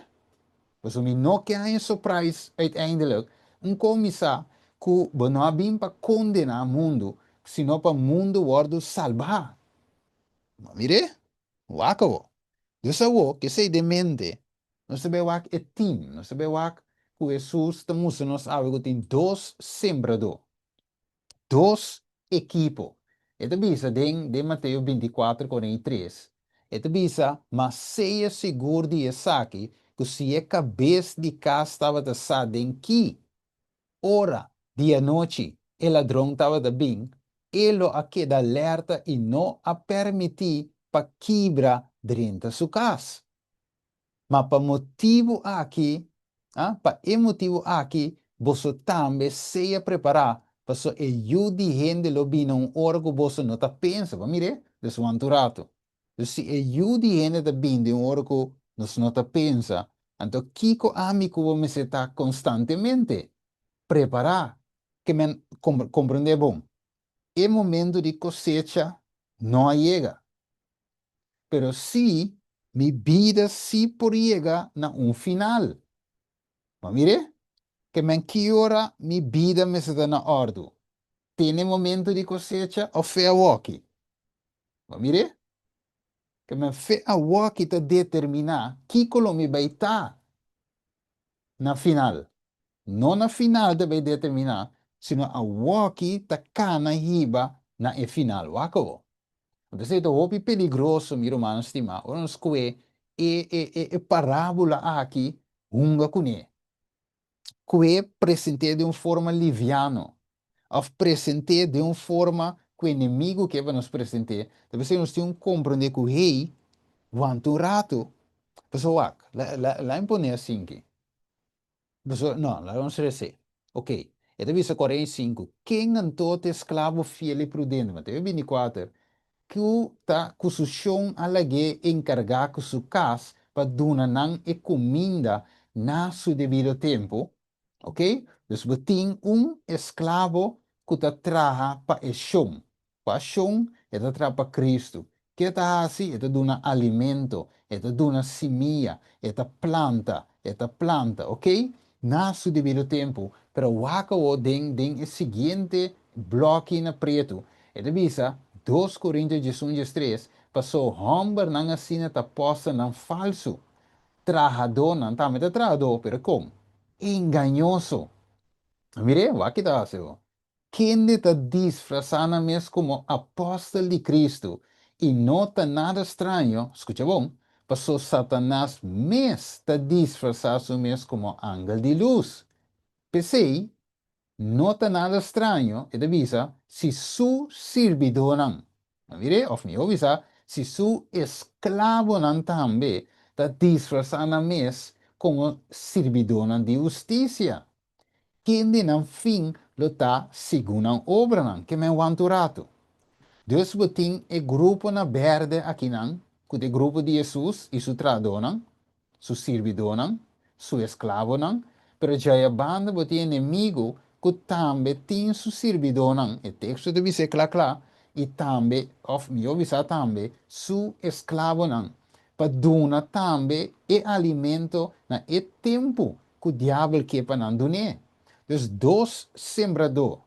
pasobra mi no ke haña surprise uiteindelijk. Un kon mi sa ku bo no a bin pa kondená mundu, sino pa mundu wòrdu salbá. Ma mir'é, wak awor. Dus awor, ku esei den mente, nos ta bai wak e tim, nos ta bai wak ku Hesus ta mustra nos awe ku tin dos sembradó. Dos ekipo. E ta bisa den den Mateo 24, 43, e ta bisa, Ma sea sigur di esaki, ku si e kabes di kas tabata sa den ki ora di anochi e ladron tabata bin, e lo a keda alerta i no a permití pa kibra drenta su kas. Ma pa motibu aki, a, pa e motibu aki, boso tambe sea prepará, pasobra e Yu di hende lo bini na un ora ku boso no ta pensa. Bo a mir'é? Dus wanta un ratu. Dus si e Yu di hende ta bini den un ora ku nos no ta pensa, anto kiko ami ku bo mester ta konstantemente prepará? Ke men komprendé bon, e momento di kosecha no a yega. Pero sí, mi bida sí por yega na un final. Bo mir'é? Ke men ki ora mi bida mester ta na òrdu? Tene momento di kosecha òf fe awoki? Bo mir'é? Ke men fe awoki ta determiná kiko lo mi bai ta na final. No na final ta bai determiná, sino awoki ta kana hiba na e final. Wak awo. Entonces e ta hopi peligroso, mi rumannan stimá, ora nos koe e e e e parábola aki hunga kuné. Koe present'é den un forma liviano òf present'é den un forma ku enemigu ke pa nos present'é. Ta p'esei nos tin un komprendé ku, hey, wanta un ratu. Pasobra wak, la la la mi pone asinki. Pasobra, no, laga nos rese. Ok, e ta bisa 45, Ken anto ta e sklabo fiel i prudente? Mateo 24, Ku ta ku su shon a lag'é enkargá ku su kas pa duna nan e kuminda na su debido tempu? Ok, dus bo tin un esklabo ku ta traha pa e shon. Kua shon? E ta traha pa Kristu. Ke e ta hasi? E ta duna alimento, e ta duna simia, e ta planta, e ta planta, ok? Na su debido tempu. Pero wak awor den den e siguiente bloki na pretu. E ta bisa, 2 Korintio 11 13, Pasó hòmbernan asina ta pòsternan falsu, trahadónan, tambe ta trahadó, pero kon? Engañoso. Mir'é, wak ki ta hasi awor. Kende ta disfrasá nan mes komo apòstel di Kristu, i no ta nada straño, skucha bon, pasó Satanas mes ta disfrasá su mes komo angel di lus. P'esei, no ta nada straño, e ta bisa, si su sirbidónan, mir'é, òf mihó bisá, si su esklabonan tambe ta disfrasá nan mes komo sirbidónan di hustisia. Kende nan fin lo ta segun nan obranan, ke men wanta un ratu. Dus bo tin e grupo na berde akinan, ku ta e grupo di Hesus i su trahadónan, su sirbidónan, su esklabonan, pero djaya banda bo tin enemigu ku tambe tin su sirbidónan, e teksto ta bis'é kla kla, i tambe, òf mihó bisá tambe, su esklabonan, pa duna tambe e alimento na e tempu ku diabel ke pa nan dun'é. Dus dos sembradó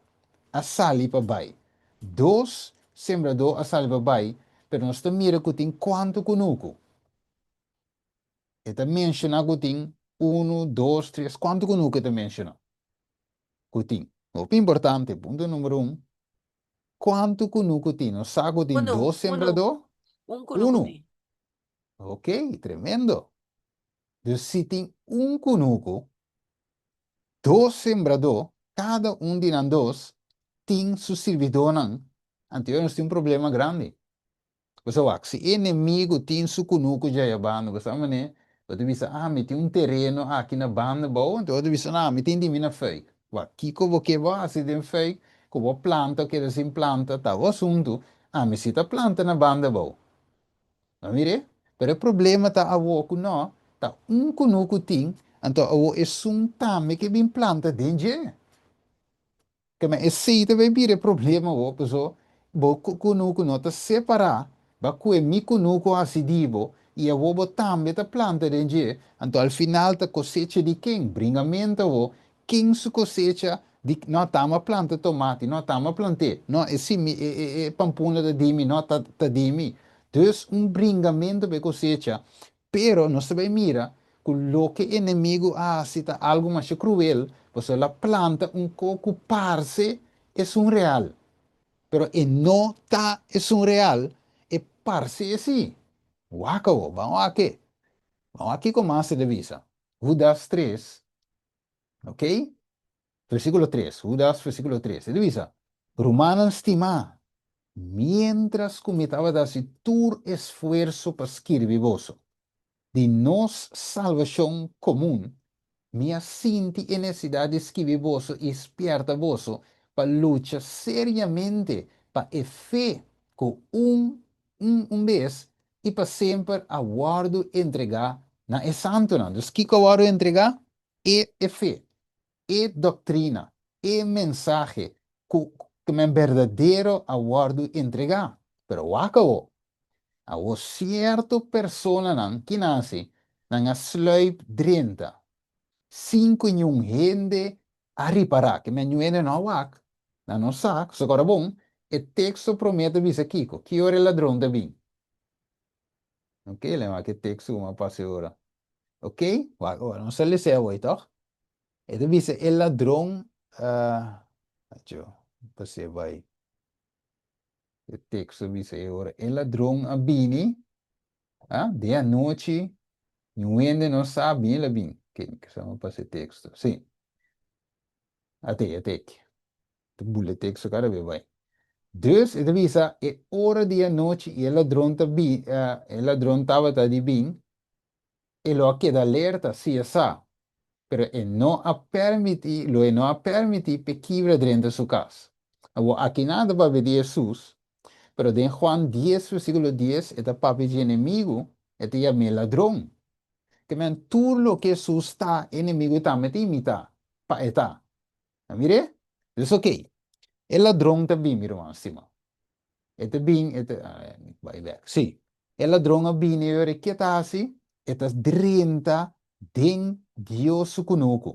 a sali pa bai. Dos sembradó a sali pa bai, pero nos ta mira ku tin kuantu kunuku? E ta menshoná ku tin unu, dos, tres. Kuantu kunuku e ta menshoná ku tin? Hopi importante, punto numero un. Kuantu kunuku tin? Nos sa ku tin Unu, dos unu. sembradó. Un kunuku Unu. tin. Ok, tremendo. Dus si tin un kunuku. Dos sembradó, kada un di nan dos, tin su sirbidónan, anto nos tin un problema grandi. Bo sa wak, si e enemigu tin su kunuku djaya banda, bo sa manera? Bo ta bisa, ah, mi tin un tereno aki na banda bou, anto bo ta bisa, nah, mi tin di mi na fuik. Wak, kiko bo ke bo hasi den fuik ku bo planta o keda sin planta, ta bo asuntu, ami si ta planta na banda bou. Bo mir'é? Pero e problema ta awor ku no ta un kunuku tin, anto awor esun tambe ke bin planta den dje. Kema esei ta bay bira e problema bo, paso bo ku kunuku no ta separá, ba kue mi kunuku hasi di bo, i awor bo tambe ta planta den dje, anto al final ta kosecha di ken? Bringamento awor, ken su kosecha di, no tama planta tomati, no tama plant'é, no e simi e e e pampuna ta di mi, no ta ta di mi. Dus un bringamento pa e kosecha, Pero nos ta bai mira ku loke enemigu a hasi ta algu masha kruel, pasobra el a planta un ko ku parse esun real, pero e no ta esun real, e parse esei. Wak awo, ban wak e. Ban wak kiko mas e ta bisa. Hudas tres, ok, versíkulo tres, Hudas versíkulo tres, e ta bisa, Rumannan stimá, Miéntras ku mi tabata hasi tur esfuerso pa skirbi boso di nos salbashon komun, mi a sinti e nesesidat di skibi boso i spièrta boso pa lucha seriamente pa e fe ku un un bes i pa semper a wòrdu entregá na e santunan. Dus kiko a wòrdu entregá? E e fe. E doktrina, e mensahe ku men berdadero a wòrdu entregá. Pero wak awo! Awo sierto personanan ki nase, nan a sluip drenta, sin ku niun hende a ripará. Ke men niun hende no a wak, nan no sa. Ku ora bon, e teksto promé ta bisa kiko? Ki ora e ladron ta bin? Ok, lei wak e teksto ku mi a pasa e ora. Ok, wak ora nos ta lesa awor, tòg? E ta bisa e ladron, acho, pas'é bai. E teksto bisa e ora e ladron a bini, ah, den anochi, niun hende no sa bien el a bin. Ok, mi kisa mi pasa e teksto. Sí. Ate, ate aki. Ta bula e teksto kada bes bai. Dus e ta bisa e ora di anochi i e ladron ta bi, e ladron tabata di bin, e lo a keda alerta, sí e sa, pero e no a permití, lo e no a permití p'e kibra drenta su kas. Awor, aki nan ta papia di Hesus, pero den Juan dies versíkulo dies e ta papia dje enemigu, e ta yam'é ladron. Ke men tur loke Hesus ta, e enemigu tambe ta imitá pa e ta. A mir'é? Dus oké, e ladron ta bin, mi ruman stima. E ta bin, e ta, mi bai bek. Sí, e ladron a bini i ora e ke ta hasi? E ta drenta den Dios su kunuku.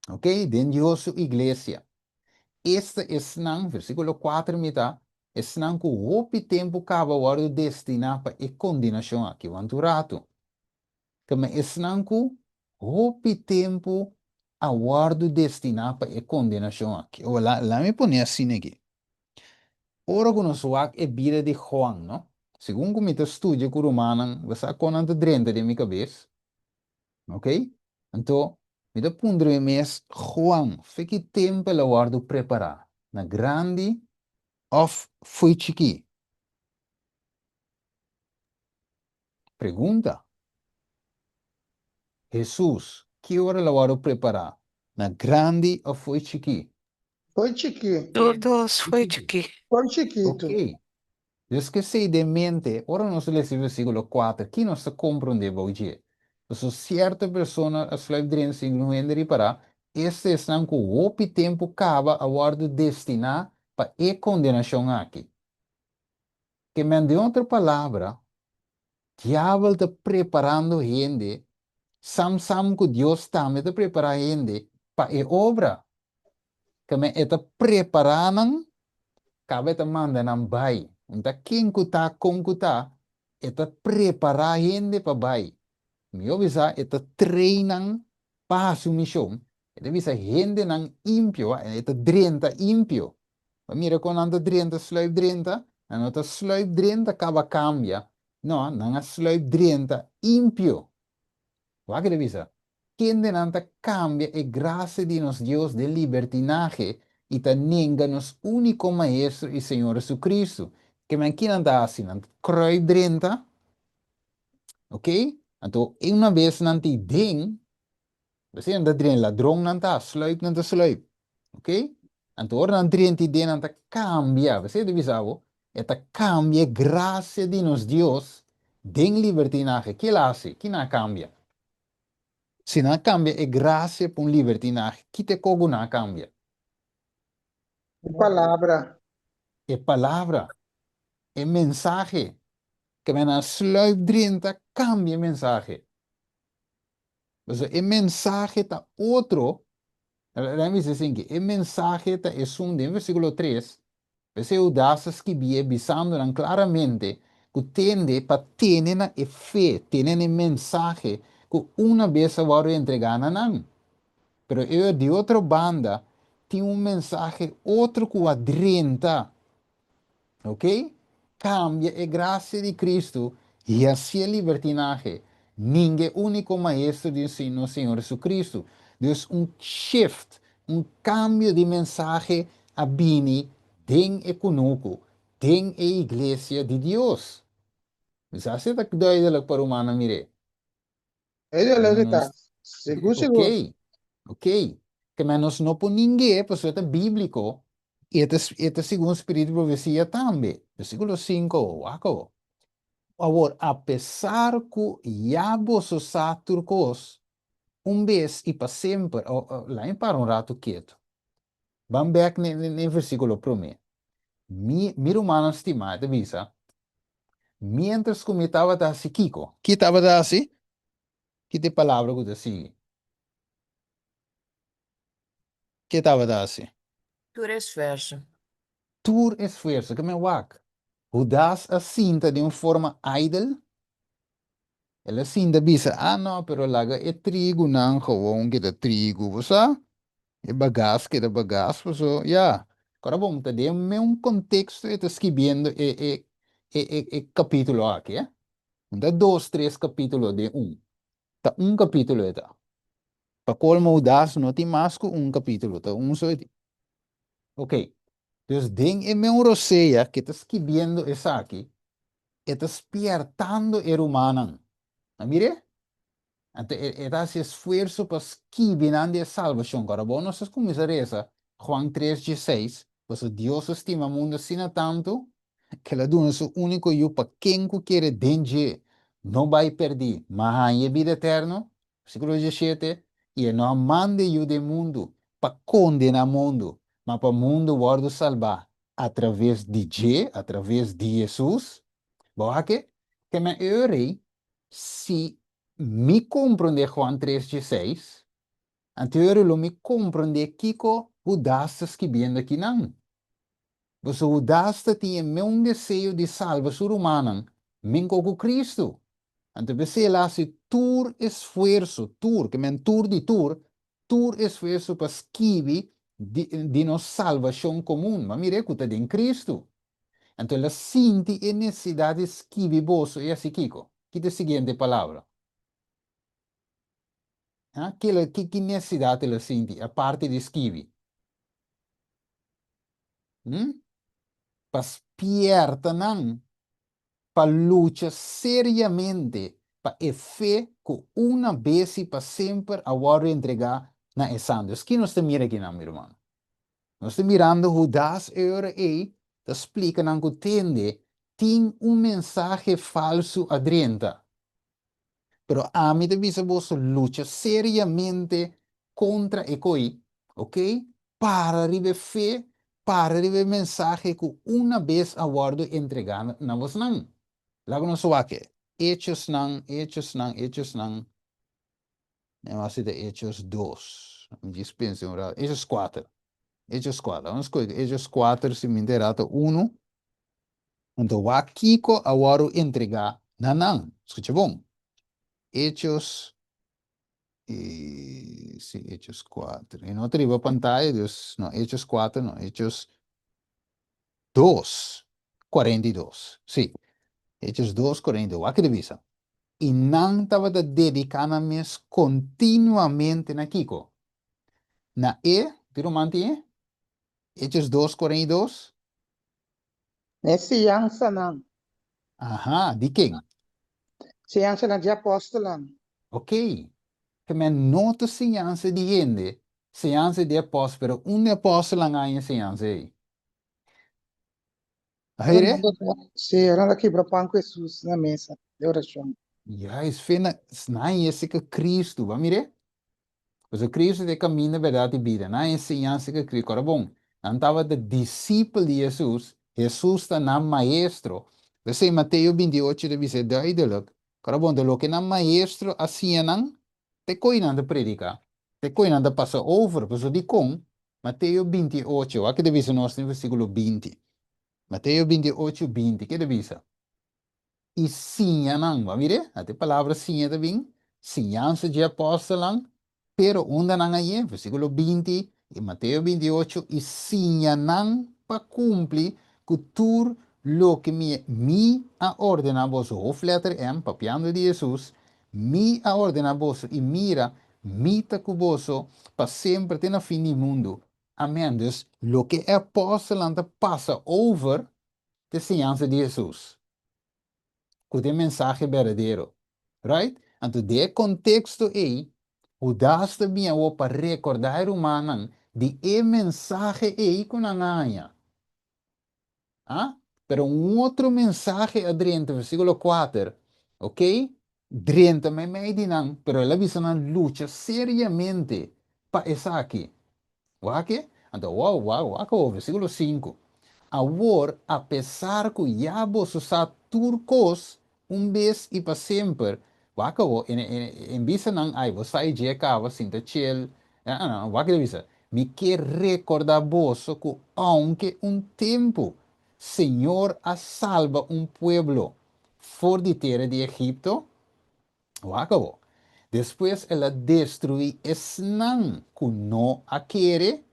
Oké, den Dios su iglesia. Esta esnan, versíkulo kuater mi ta, esnan ku hopi tempu kaba wòrdu destiná pa e kondenashon aki, want un ratu. Kema esnan ku hopi tempu a wòrdu destiná pa e kondenashon aki. Ora, la, la mi pone asina aki. Ora ku nos wak e bida di Juan, no? Segun ku mi ta studia ku rumannan, bo sa kon nan ta drenta den mi kabes? Ok? Anto, mi ta puntra mi mes, Juan, fe ki tempu el a wòrdu prepará? Na grandi òf fo'i chikí? Pregunta, Hesus, ki ora el a wòrdu prepará? Na grandi òf fo'i chikí? Fo'i chikí. Tur dos fo'i chikí. Fo'i chikitu. Ok. Dus ku esei den mente, ora nos lesa e versíkulo kuater, ki nos ta komprondé bou dje? Pasobra sierto persona a sluip drenta sin ku hende ripará, esta esnan ku hopi tempu kaba a wòrdu destiná pa e kondenashon aki. Ke men den otro palabra, diabel ta preparando hende sam sam ku Dios tambe ta prepará hende pa e obra. Ke men e ta prepará nan, kaba e ta manda nan bai. Un ta ken ku ta, kon ku ta, e ta prepará hende pa bai. Mihó bisa e ta train nan pa hasi un mishon. E ta bisa hendenan impio, e ta drenta impio. Bo mira kon nan ta drenta sluip drenta? Nan no ta sluip drenta kaba kambia. No, nan a sluip drenta impio. Wak e ta bisa? Kendenan ta kambia e grasia di nos Dios den libertinahe i ta nenga nos úniko Maestro i Señor Jesucristo. Ke men kinan ta hasi? Nan ta kruip drenta, ok? Anto una bes nan ta den, P'esei nan ta drenta, ladronnan ta, sluip nan ta sluip. Ok? Anto ora nan drenta i den nan ta kambia. P'esei ta bisa bo, e ta kambia e grasia di nos Dios den libertinahe. Ke el a hasi? Ki nan a kambia? Si nan a kambia e grasia pa un libertinahe, ki ta e kogu nan a kambia? E palabra. E palabra. E mensahe. Ke men nan a sluip drenta kambia e mensahe. Pasobra e mensahe ta otro, Laga mi bisa asinki, e mensahe ta esun den versíkulo tres, p'esei Hudas a skibié bisando nan klaramente ku tende pa tene na e fe, tene na e mensahe ku una bes a wòrdu entregá na nan. Pero e di otro banda tin un mensahe otro ku a drenta. Ok? Cambia e gracia di Cristo y hacié libertinahe. Ningue unico maestro di nos Señor Jesucristo. Dus un shift, un cambio di mensahe a bini den e cunucu, den e iglesia di Dios. Mi sa si ta duidelijk pa rumannan mir'é. Duidelijk ta. Sigur, sigur. Ok, ok. Ke men nos no por ning'é, pasobra e ta bíbliko i e ta, e ta segun spiritu di profesia tambe. Versíkulo sinku, wak awor. Awor, apesar ku ya boso sa tur kos, un bes i pa semper, oh, oh, laat mi para un ratu ketu. Ban bèk na e versíkulo promé. Mi, mi rumannan stimá, e ta bisa, Miéntras ku mi tabata hasi kiko? Ki tabata hasi? Ki ta e palabra ku ta sigui? Ke tabata hasi? Tur esfuerso. Tur esfuerso. Ke men wak? Hudas a sinta den un forma idle. El a sinta bisa, Ah no, pero laga e trigunan gewoon keda trigu, bo sa? E bagas keda bagas, paso ya. Ora bon, ta den meun konteksto e ta skibiendo e e e e e kapítulo aki, eh. No ta dos, tres kapítulo den un. Ta un kapítulo e ta. Pa kolmo Hudas no tin mas ku un kapítulo, ta un so e tin. Ok, dus den e meun rosea ke ta skibiendo esaki, E ta spiertando e rumannan. A mir'é? Anto e, e ta hasi esfuerso pa skibi nan di e salbashon. Ku ora bo nos a kuminsá resa Juan tres dieseis, pasobra Dios a stima mundu asina tantu, ku el a duna su úniko Yu pa ken ku kere den dje no bai pèrdí, ma haña e bida eterno, versíkulo diesshete, i e no a manda e Yu den mundu pa kondená mundu, ma pa mundu wòrdu salbá atraves di dje, atraves di Hesus. Bo wak ke? Ke men eu rei, si mi komprondé Juan tres dieseis, anto eu rei lo mi komprondé kiko Hudas ta skibiendo akinan. Pasobra Hudas ta tin e meun deseo di salba su rumannan menko ku Kristu. Anto p'esei el a hasi tur esfuerso, tur, ke men tur di tur, tur esfuerso pa skibi di di nos salbashon komun, ma mir'é ku ta den Kristu. Anto el a sinti e nesesidat di skibi boso i hasi kiko? Ki ta e siguiente palabra? Ha? Ki el ki ki nesesidat el a sinti aparte di skibi? Hm? Pa spierta nan pa lucha seriamente pa e fe ku una bes i pa semper a wòrdu entregá na e santos. Ki nos ta mira akinan, mi ruman? Nos ta mirando Hudas e ora ei ta splika nan ku tende tin un mensahe falsu a drenta. Pero ami ta bisa boso lucha seriamente kontra e koi, ok? Para riba e fe, para riba e mensahe ku una bes a wòrdu entregá na bosnan. Laga nos wak e Hechosnan, Hechosnan, Hechosnan, mi a hasi ta Hechos dos, mi djis pensa un rato, Hechos kuater, Hechos kuater, nos kohe Hechos kuater si mi ta era ta unu, Anto wak kiko a wòrdu entregá na nan. Skucha bon. Hechos, si, Hechos kuater. E no ta riba pantaya, dus no, Hechos kuater no, Hechos dos, 42. Si, Hechos dos, 42. Wak ki ta bisa. I nan tabata dediká nan mes kontinuamente na kiko? Na e, tur ruman tin e? Hechos 2, 42. Na e siñansanan. Aha, di ken? Siñansanan di apòstelnan. Ok. Ke men no ta siñansa di hende, siñansa di apòstel, pero un di apòstelnan a haña siñansa ei. Haire? Sí, ora nan ta kibra pan ku Hesus na mesa di orashon. Juist, fe na nan a yese ku Kristu, bo a mir'é? Pasobra Kristu ta e kaminda, bèrdat i bida. Nan a enseñansa ku Kristu. Ora bon, nan tabata disipel di Hesus, Hesus ta nan maestro. P'esei Mateo 28 ta bisa duidelik, ora bon, ta loke nan maestro a siña nan, te koe nan ta prediká, te koe nan ta pasa over. Pasobra dikon? Mateo 28, wak ke ta bisa nos den versíkulo 20. Mateo 28, 20, ke ta bisa? I siña nan. Bo a mir'é? Ata e palabra siña ta bin, siñansa dje apòstelnan, pero unda nan a yé? Versíkulo 20 i Mateo 28, i siña nan pa kumpli ku tur loke mi mi a ordená boso, hoflèter M, papiando di Hesus, mi a ordená boso, i mira, mi ta ku boso pa semper te na fin di mundu. Amèn. Dus, loke e apòstelnan ta pasa over ta e siñansa di Hesus, ku ta e mensahe berdadero. Right? Anto den e konteksto ei, Hudas ta bin awor pa rekordá e rumannan di e mensahe ei ku nan a haña. Ah? Pero un otro mensahe a drenta, versíkulo kuater, ok, drenta meimei di nan, pero el a bisa nan lucha seriamente pa esaki. Wak e? Anto, wow, wak, wak awor, versíkulo sinku. Awor, apesar ku ya boso sa tur kos un bes i pa semper, wak awor, en, en, en bisa nan, ai, bo sa i dje kaba, sinta chel, ah, wak e ta bisa, Mi ke rekordá boso ku ounke un tempu Señor a salba un pueblo for di tera di Egipto, wak awor, despues el a destruí esnan ku no a kere,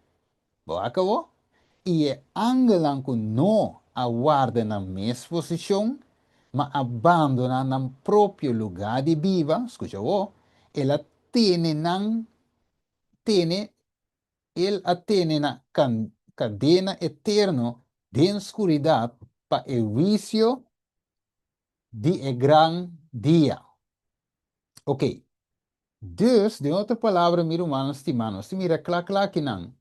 wak awor, i e angelnan ku no a warda nan mes posishon, ma a bandoná nan propio lugá di biba, skucha awor, el a tene nan tene, el a tene na kadena eterno den skuridat pa e huisio di e gran dia. Ok. Dus, den otro palabra, mi rumannan stimá, nos ta mira kla kla akinan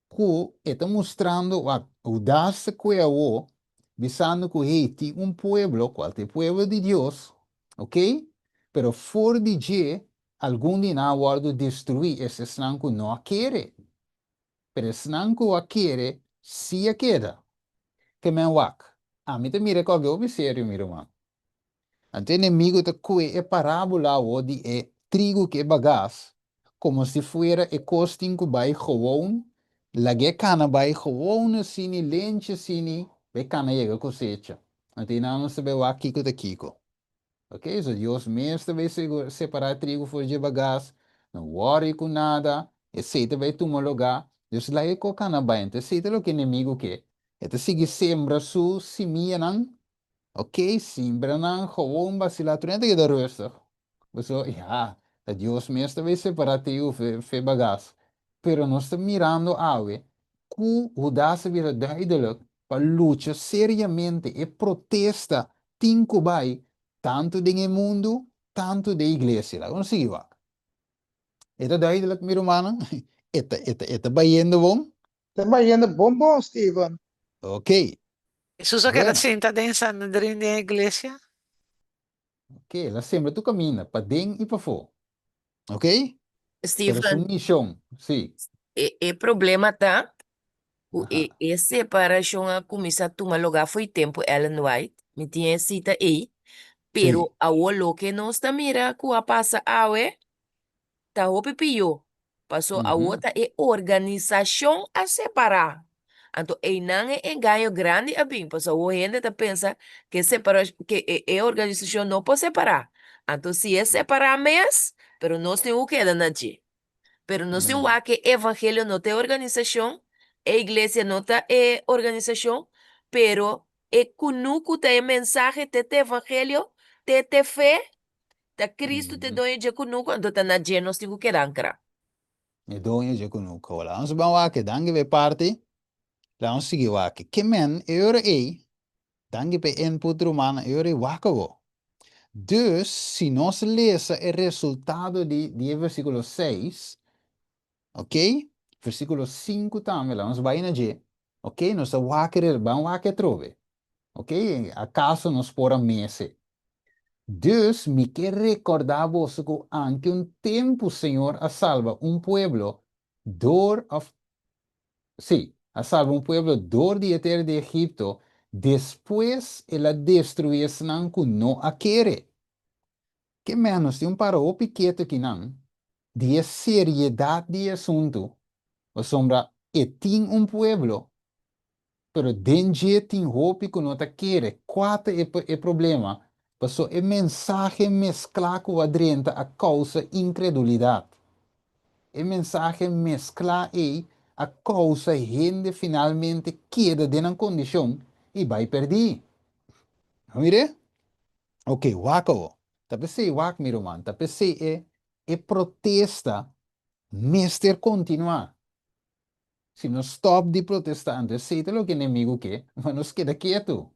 ku e ta mustrando, wak, Hudas ta kue awo, bisando ku, hey, tin un pueblo, kual ta e pueblo di Dios, ok, pero for di dje Algun di nan a wòrdu destruí, es esnan ku no a kere. Pero esnan ku a kere sí a keda. Ke men wak, ami ta mira e kòke hopi serio, mi ruman. Anto e enemigu ta kue e parábola awor di e trigu ku e bagas, komo si fuera e kos tin ku bai gewoon, lag'é kana bai gewoon asini, lenchi asini, pa e kana yega kosecha. Anto einan nos ta bai wak kiko ta kiko. Ok, so Dios mes ta bay separa e trigo for dje bagas, no worry cu nada, esey ta bay tuma lugar, Dios laga e co cana bay, enton esey ta loke enemigo ke, e ta sigui sembra su simianan, ok, simbra nan gewoon bacila, tur hende ta keda rustig, pasobra ya, ta Dios mes ta bay separa trigo fe bagas, pero nos ta mirando awe cu Judas a bira duidelijk pa lucha seriamente e protesta tin ku bai tantu den e mundu, tantu den iglesia. Laga nos sigui wak. E ta duidelijk, mi rumannan? E ta, e ta, e ta bayendo bon? Ta bayendo bon bon, Steven. Ok. Hesus a keda Bueno. sinta den Sanedrin den e iglesia. Ok, el a sembra tur kaminda, paden i pafó. Ok? Pero su Steven, mishon, sí. e, e problema ta ku e, Aha. e separashon a kuminsá tuma lugá fo'i tempu Ellen White. Mi tin e sita ei. Pero Sí. awor loke nos ta mira ku a pasa awe ta hopi pió. Paso awor Ujú. ta e organisashon a separá. Anto einan e engaño grandi a bin, paso awor hende ta pensa ku e separa ku e e organisashon no por separá. Anto si e separá mes, pero nos tin ku keda na dje. Pero nos tin Amén. wak e evangelio no ta e organisashon, e iglesia no ta e organisashon, pero e kunuku ta e mensahe, te te evangelio, te te fe. Ta Cristo ta e doño dje kunuku, anto ta na dje nos tin ku keda ankrá. E doño dje kunuku. Hola, nos ban wak, danki pa e parti. Laga nos sigui wak. Ke men, e ora ei, danki pa e input rumannan, e ora ei wak awor. Dus, si nos lesa e resultado di di e versíkulo seis, ok, versíkulo sinku tambe, laga nos bai na dje, ok, nos ta wak e, ban wak atrobe. Ok, akaso nos por a mese? Dus mi ke rekordá boso ku anke un tempu Señor a salba un pueblo dor òf, sí, a salba un pueblo dor di e tera di Egipto, despues el a destruí esnan ku no a kere. Ke ménos tin un para hopi ketu akinan di e seriedat di e asuntu, pasobra e tin un pueblo Pero den dje tin hopi ku no ta kere. Kua ta e e problema? Paso e mensahe mesklá ku a drenta a kousa inkredulidat. E mensahe mesklá ei a kousa hende finalmente keda den nan kondishon i bai pèrdí. A mir'é? Oke, wak awo. Ta p'esei wak, mi ruman, ta p'esei e e protesta mester kontinuá. Si nos stòp di protestá, anto esei ta loke enemigu ke, pa nos keda ketu,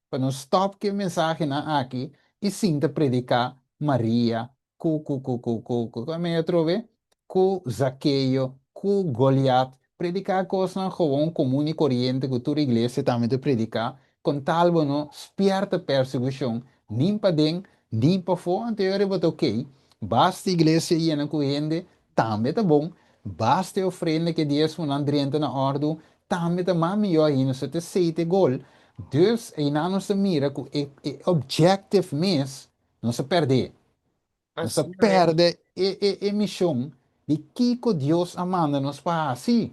pa nos stòp ku e mensahenan aki i sinta prediká Maria ku ku ku ku ku ku ku mi atrobe ku Zakeo ku Goliat, prediká kosnan gewoon komun i koriente ku tur iglesia tambe ta prediká, kon tal bo no spièrta persekushon nin paden nin pafó, anto e ora bo ta okey, basta iglesia yena ku hende Tambe ta bon, basta e ofrenda ku e diesmonan drenta na òrdu, tambe ta mas mihó ainda, so ta esei ta e gol. Dus, einan nos ta mira ku e e objective mes nos a pèrdè. Nos a Asina mes. pèrdè e e e mishon di kiko Dios a manda nos pa hasi.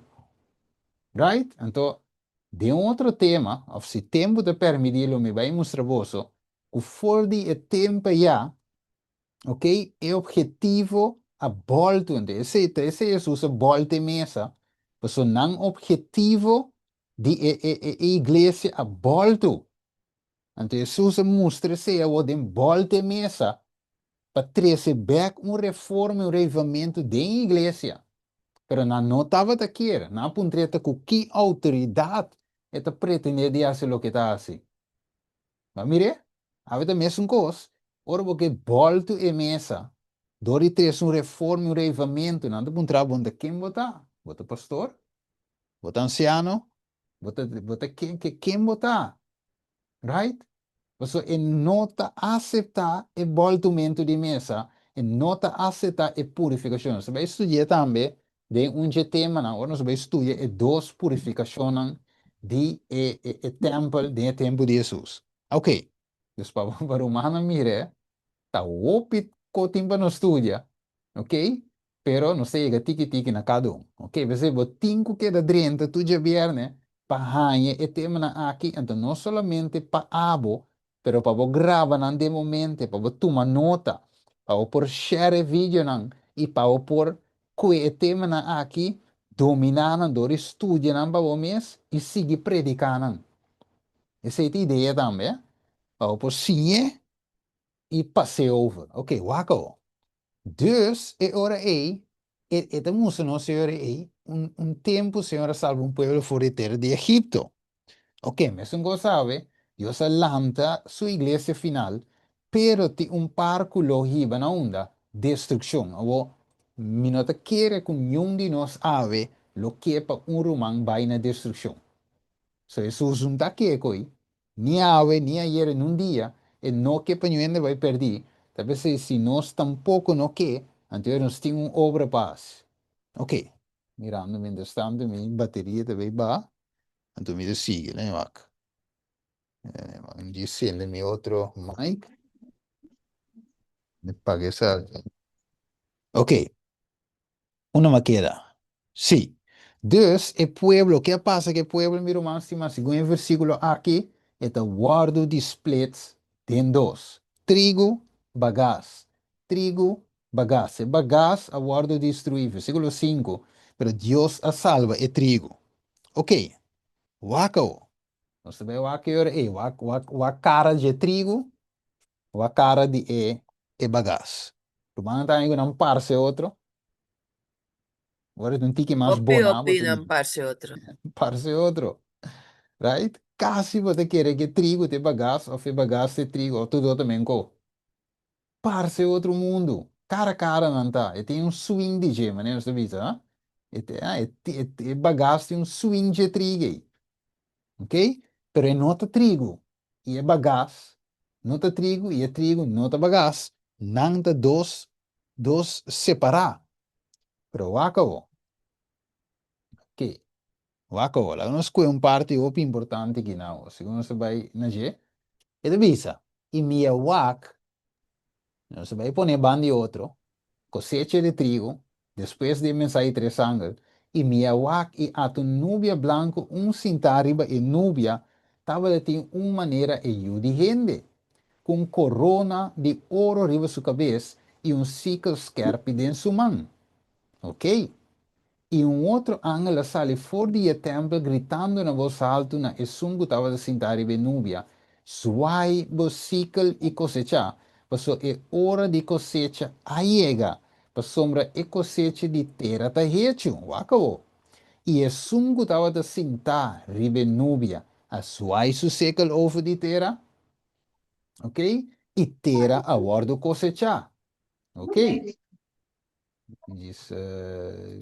Right? Anto, den un otro tema, òf si tempu ta permití lo mi bai mustra boso ku for di e tempu ayá, Ok, e objetivo a boltu, ente esei ta esei Hesus a bolta e mesa, paso nan objetivo di e e e e iglesia a boltu. Anto Hesus a mustra esei awor den bolta e mesa pa trese bek un reforma i un reavivamentu den e iglesia. Pero nan no tabata kier, nan a puntr'é ta ku ki outoridat e ta pretendé di hasi loke e ta hasi. Ma mir'é, awe ta mesun kos, ora bo ke bòltu e mesa, dor di trese un reforma i un reavivamentu, nan ta puntra bo, ta ken bo ta? Bo ta pastor? Bo ta ansiano? Bo ta, bo ta ken, ke ken bo ta? Right? Pasobra e no ta aseptá e bòltumentu di mesa, e no ta aseptá e purifikashon. Nos ta bai studi'é tambe Den un dje temanan, ora nos bai studia e dos purifikashonnan di e e e tèmpel den e tempu di Hesus. Ok, dus pa pa rumannan mir'é, ta hopi ko tin pa nos studia, ok, pero nos ta yega tiki tiki na kada un. Ok, p'esei bo tin ku keda drenta tur djabièrnè pa haña e temanan aki, anto no solamente pa abo, Pero pa bo graba nan den bo mente, pa bo tuma nota, pa bo por share e videonan i pa bo por kue e temanan aki, dominá nan dor di studia nan pa bo mes i sigui prediká nan. Esei ta idea tambe, pa bo por siñ'é i pas'é over. Oké, wak awo. Dus, e ora ei, e e ta mustra nos e ora ei, un un tempu Señor a salba un pueblo for di e tera di Egipto. Ok, mesun kos sabe, Dios a lanta su iglesia final, pero tin un par ku lo hiba na unda? Destrukshon. Awor, mi no ta kere ku niun di nos awe lo ke pa un ruman bai na destrukshon. So Hesus no ta ke ko'i, ni awe, ni ayere, nun dia, e no ke pa niun hende bai pèrdí. Ta p'esei si nos tampoko no ke, anto nos tin un obra pa hasi. Ok, mirando mientrastanto mi bateria ta bai baha. Anto mi ta sigui, lei wak. Mi di sende mi otro mic. Mi paga esaki. Ok. Uno ma keda. Sí. Dus e pueblo, ke a pasa ku e pueblo, mi ruman stima, segun e versíkulo aki, e ta wòrdu di splits den dos. Trigu, bagas. Trigu, bagas. E bagas a wòrdu destruí, versíkulo sinku, pero Dios a salba e trigu. Ok, wak awo. Nos ta bai wak e ora ei, wak, wak, wak kara dje trigu, wak kara di e. e bagas. Rumannan ta haña ku nan parse otro. Ora ta un tiki mas Hopi bona, hopi bo ta nan parse otro. Parse otro. Right? Kasi bo ta kere ku e trigo ta e bagas òf e bagas ta e trigo òf tur dos ta menko. Parse otro mundu. Kara kara nan ta. E tin un swing di dje, manera nos ta bisa, ha? E e e bagas tin un swing dje trigo ei. Ok? Pero e no ta trigo. I e bagas no ta trigo i e trigo no ta bagas. Nan ta dos dos separá. Pero wak awo. Ok. Wak awo. Laga nos kue un parti hopi importante aki na awo. Segun nos ta bai na dje. E ta bisa, I mi a wak Nos ta bai pone ban di otro, kosecha di trigo, despues di e mensahe di tres angel, i mi a wak i ata un nubia blanku un sintá riba e nubia tabata tin un manera e Yu di hende, ku un korona di oro riba su kabes i un sikel skèrpi den su man. Oké. I un otro angel a sali for di e tèmpel gritando na bos haltu na esun ku tabata sintá riba e nubia, Zwai bo sikel i kosechá, pasobra e ora di kosecha a yega, pasobra e kosecha di tera ta hechu. Wak awor! I esun ku tabata sintá riba e nubia a zwai su sikel over di tera, ok, i tera a wòrdu kosechá. Ok. Djis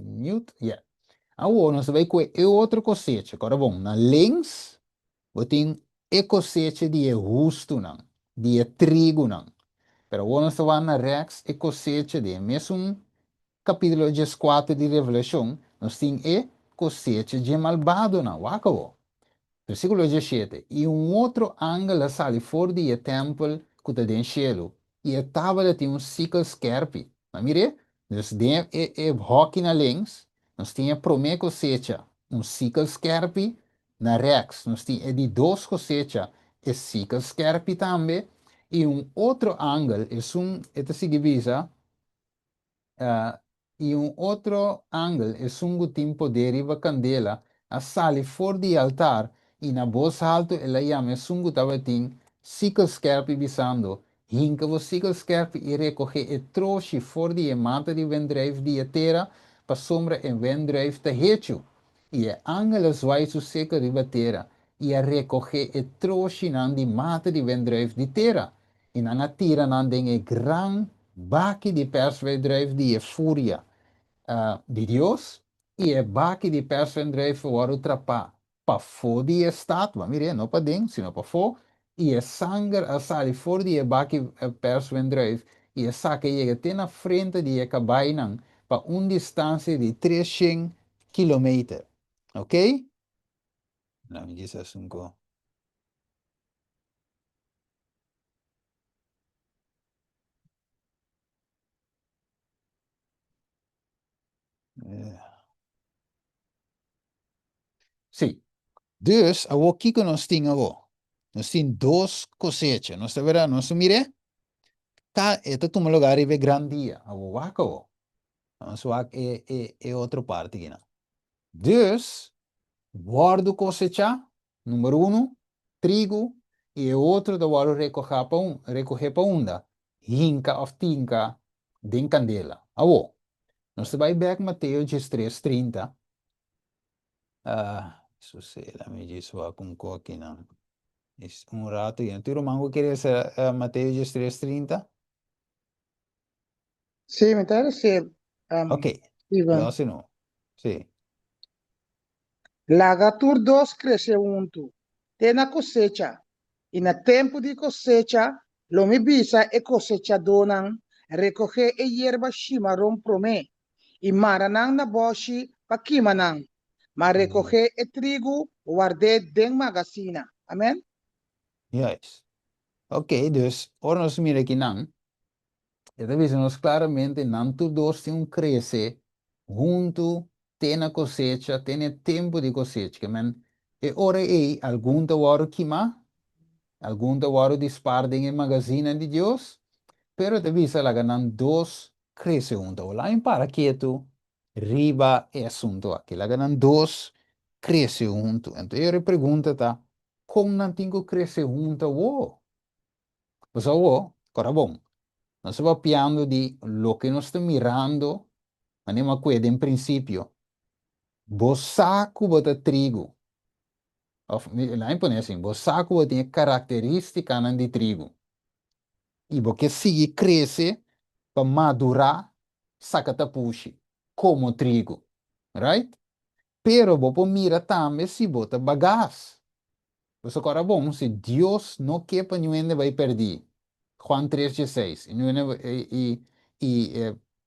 mute, yeah. Awor nos ta bai kue e otro kosecha. Kòrda bon, na links bo tin e kosecha di e hustunan, di e trigunan. Pero awor nos ta wak na rèks e kosecha di e mesun kapítulo dieskuater di Revelashon, nos tin e kosecha dje malbadonan. Wak awor. Versíkulo diesshete, I un otro angel a sali for di e tèmpel ku ta den shelu, i e tabata tin un sikkel skèrpi. Nan mir'é? Dus den e e hòki na links, nos tin e promé kosecha, un sikkel skèrpi, na rèks nos tin e di dos kosecha, e sikkel skèrpi tambe, i un otro angel, esun e ta sigui bisa, I un otro angel, esun ku tin poder riba kandela, a sali for di e altar, i na bos haltu el a yama esun ku tabatin sikkel skèrpi, bisando, Hinka bo sikkel skèrpi i rekohé e troshi for di e mata di wendrùif di e tera, pasobra e wendrùif ta hechu. I e angel a zwai su sikkel riba tera, i a rekohé e troshinan di mata di wendrùif di tera, i nan a tira nan den e gran baki di pèrswendrùif di e furia di Dios, i e baki di pèrswendrùif a wòrdu trapá pafó di e stat, bo a mir'é, no paden, sino pafó, i e sanger a sali for di e baki pèrswendrùif, i esaki a yega te na frente di e kabainan pa un distansia di treshen kilometer. Oké? Laat mi djis hasi un ko. Sí. Dus, awor kiko nos tin awor? Nos tin dos kosecha. Nos ta wera, nos ta mir'é? Ta, e ta tuma lugar riba e gran dia. Awor wak awor. Nos wak e, e, e otro parti kinan. Dus, wòrdu kosechá, number unu, trigu, i e otro ta wòrdu rekohá pa un, rekohé pa unda? Hinka òf tinka den kandela. Awor, nos ta bai bèk Mateo diestres 30. Ah, sosé, lami djis wak un koki nan. Es un rato ya. Tur ruman ku kere lesa Mateo diestres 30? Sí, mi ta recibe, um, Ok, Steven. lo si no. Sí. Laga tur dos krese huntu te na kosecha, i na tempu di kosecha lo mi bisa e kosechadónan, Rekohé e yerba shimaron promé, i mara nan na bòshi pa kima nan, ma rekohé e trigu, ward'é den magasina. Amèn. Juist. Ok, dus ora nos mira akinan, E ta bisa nos klaramente nan tur dos tin un krese huntu te na kosecha, te na e tempu di kosecha. Ke men e ora ei algun ta wòrdu kimá, algun ta wòrdu di spar den e magazinnan di Dios, pero e ta bisa laga nan dos krese huntu. Awor laga mi para ketu riba e asuntu aki. Laga nan dos krese huntu. Anto e ora e pregunta ta, kon nan tin ku krese huntu awor? Pasobra awor, kòrda bon. Nos ta papiando di loke nos ta mirando, manera mi a kue den prinsipio. Bo sa ku bo ta trigu. Òf, laga mi pone asin, bo sa ku bo tin e karakterístikanan di trigu. I bo ke sigui krese pa madurá saka tapushi komo trigu. Right? Pero bo por mira tambe si bo ta bagas. Pasobra ora bon, si Dios no ke pa niun hende bai pèrdí, Juan tres dieseis, i niun hende, i, i,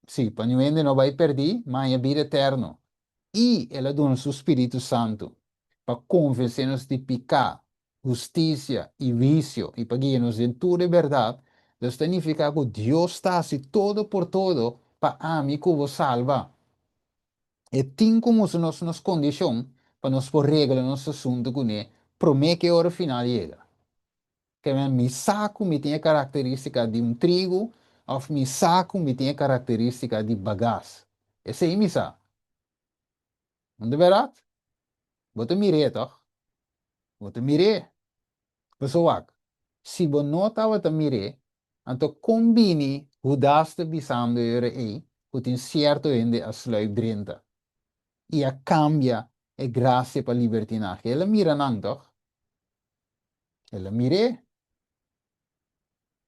sí, pa niun hende no bai pèrdí, ma haña bida eterno. I El a duna Su Spiritu Santu pa konvensé nos di piká, hustisia i huisio, i pa guia nos den tur e bèrdat. Dus ta nifiká ku Dios ta hasi todo por todo pa ami ku bo salba. E tin ku mustra nos nos kondishon pa nos por regla nos asuntu kuné promé ku e ora final yega. Keme mi sa ku mi tin e karakterístika di un trigu òf mi sa ku mi tin e karakterístika di bagas. Esei mi sa. No ta bèrdat? Bo ta mir'é, tòg? Bo ta mir'é. Pasobra wak, si bo no tabata mir'é, anto kon bini Hudas ta bisando e ora ei ku tin sierto hende a sluip drenta i a kambia e grasia pa libertinahe? El a mira nan, tòg? El a mir'é.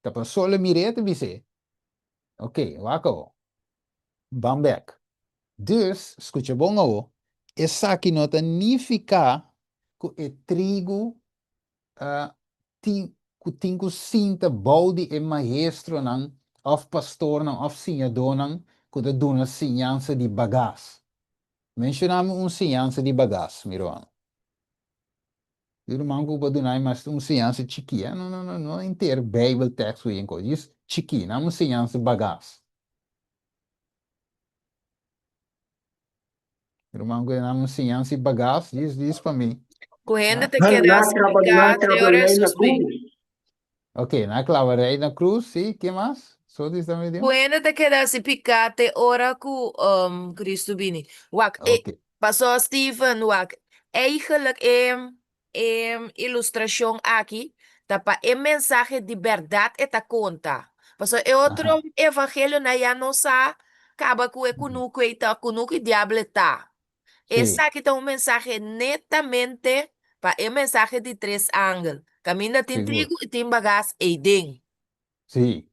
Ta pasó el a mir'é ta bis'é, Ok, wak awo. Ban bèk. Dus, skucha bon awo, esaki no ta nifiká ku e trigu tin ku tin ku sinta bou di e maestronan òf pastornan òf siñadónan ku ta duna siñansa di bagas. Menshoná mi un siñansa di bagas, mi ruman. Mi ruman ku por duna mi mas un siñansa chikí, no, no, no, no henter Bijbeltekst ku yen kos, djis chikí, nan un siñansa bagas. Mi ruman ku duna mi un siñansa di bagas, djis, djis pa mi. Ku hende ta Nan keda a klaba, spliká nan a te klaba ora rei na Hesus bin. krus. Ok, nan a klaba rei na krus, sí, ke mas? So di sta medio? Ku hende ta keda hasi piká te ora ku Kristu bini. Wak, e, Ok. pasó Steven, wak, eigenlijk e, e ilustrashon aki ta pa e mensahe di bèrdat e ta konta. Pasobra e otro evangelionan ya no sa kaba ku e kunuku ei ta, kunuku i diabel e ta. Esaki ta un mensahe netamente pa e mensahe di tres angel. Kaminda tin trigu i tin bagas eiden. Sí,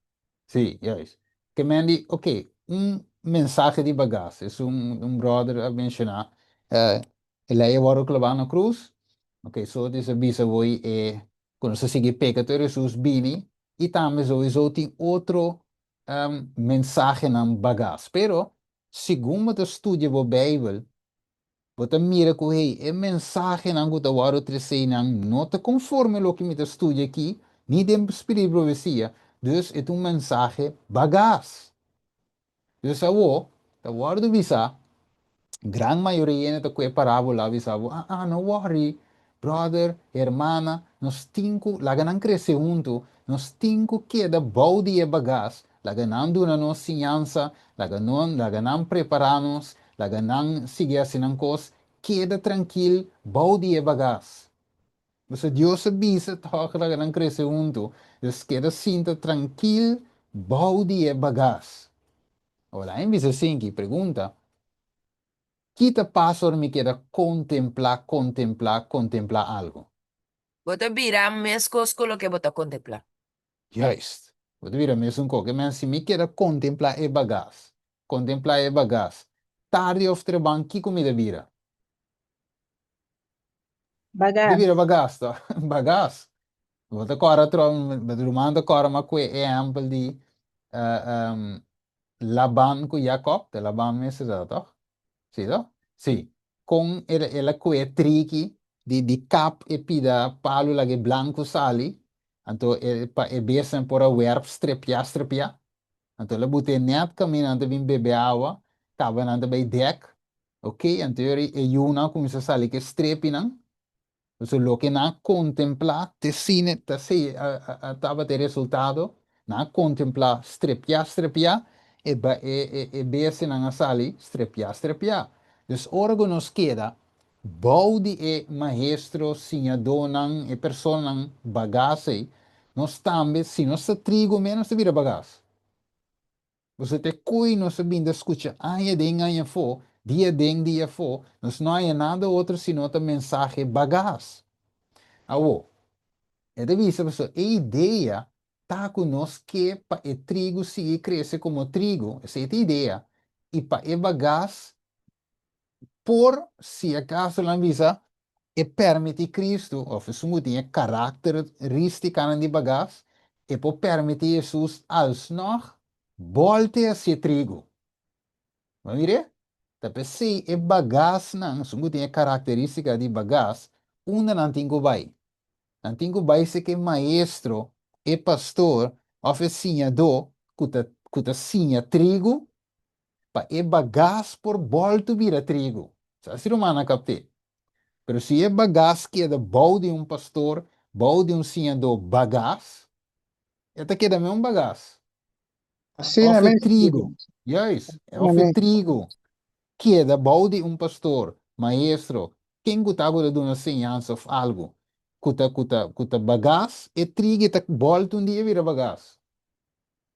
sí, juist. Ke men di, ok, un mensahe di bagas, es un, un brother a menciona, eh, e lei a wòrdu klabá na krus, ok, so di sa bisa woi e, ku nos a sigui peka te Hesus bini, i tambe souiso tin otro mensahenan bagas. Pero, segun bo ta studia bo Beibel, Bo ta mira ku hey, e mensahenan ku ta wòrdu tresé nan no ta konforme loke mi ta studia aki, ni den Spirit di Profesia, dus e ta un mensahe bagas. Dus awor, ta wòrdu bisá, gran mayoria hende ta ku e parábola bisa bo, ah, ah, no wòri, bròder, hermana, nos tin ku laga nan krese huntu, nos tin ku keda bou di e bagas, Laga nan duna nos siñansa, laga non, laga nan prepará nos, laga nan sigui hasi nan kos, keda trankil bou di e bagas. Pasobra Dios a bisa tòg laga nan krese huntu, dus keda sinta trankil bou di e bagas. Awor laga mi bisa asinki, pregunta, Ki ta pasa ora mi keda kontemplá, kontemplá, kontemplá algu? Bo ta bira meskos ku loke bo ta kontemplá. Juist. Bo ta bira mesun koke. Men si mi keda kontemplá e bagas, kontemplá e bagas, tardi òf treban kiko mi ta bira? Mi ta Bagas. bira bagas tòg? Bagas. Bo ta kòrda atrobe, bo ruman ta kòrda ma ku e ehèmpel di Laban ku Jakòb, ta Laban mester ta tòg? Sí to? Sí. Kon el el a kue triki di di kap e pida palu laga e blanku sali, anto e pa e besnan por a wèrp strepiá strepiá. Anto el a buta e nèt kaminda nan ta bin bebe awa, kaba nan ta bai dèk. Oké, anto yori e yunan a kuminsá sali ku e strepinan. Pasobra loke nan a kontemplá te sine ta esei a tabata e resultado, nan a kontemplá strepiá strepiá, e ba e e bestianan a sali strepiá strepiá. Dus ora ku nos keda bou di e maestro, siñadónan, e personanan bagas ei, nos tambe, si nos ta trigo mes, nos ta bira bagas. Boso te kui nos a bin ta skucha aña den aña afó, dia den dia afó, nos no haña nada otro sino ta mensahe bagas. Awor, e ta bisa pasobra e idea ta ku nos ke pa e trigu sigui krese komo trigu, esei ta e idea, i pa e bagas por, si akaso nan bisa, e permití Cristo, òf esun ku tin e karakteristikanan di bagas, e por permití Hesus alsnog bòltea si e trigu. Bo a mir'é? Ta p'esei e bagasnan, esun ku tin e karakterístika di bagas, unda nan tin ku bai? Nan tin ku bai seka e maestro, e pastor òf e siñadó ku ta ku ta siña trigu, pa e bagas por bòltu bira trigu. Sa si rumannan kapt'é? Pero si e bagas keda bou di un pastor, bou di un siñadó bagas, e ta keda meun bagas. Asina Òf e mes, trigu, juist, asina òf e mes. trigu keda bou di un pastor, maestro, ken ku ta ku ta duna señansa òf algu ku ta ku ta ku ta bagas, e trigu ta bòltu un dia bira bagas.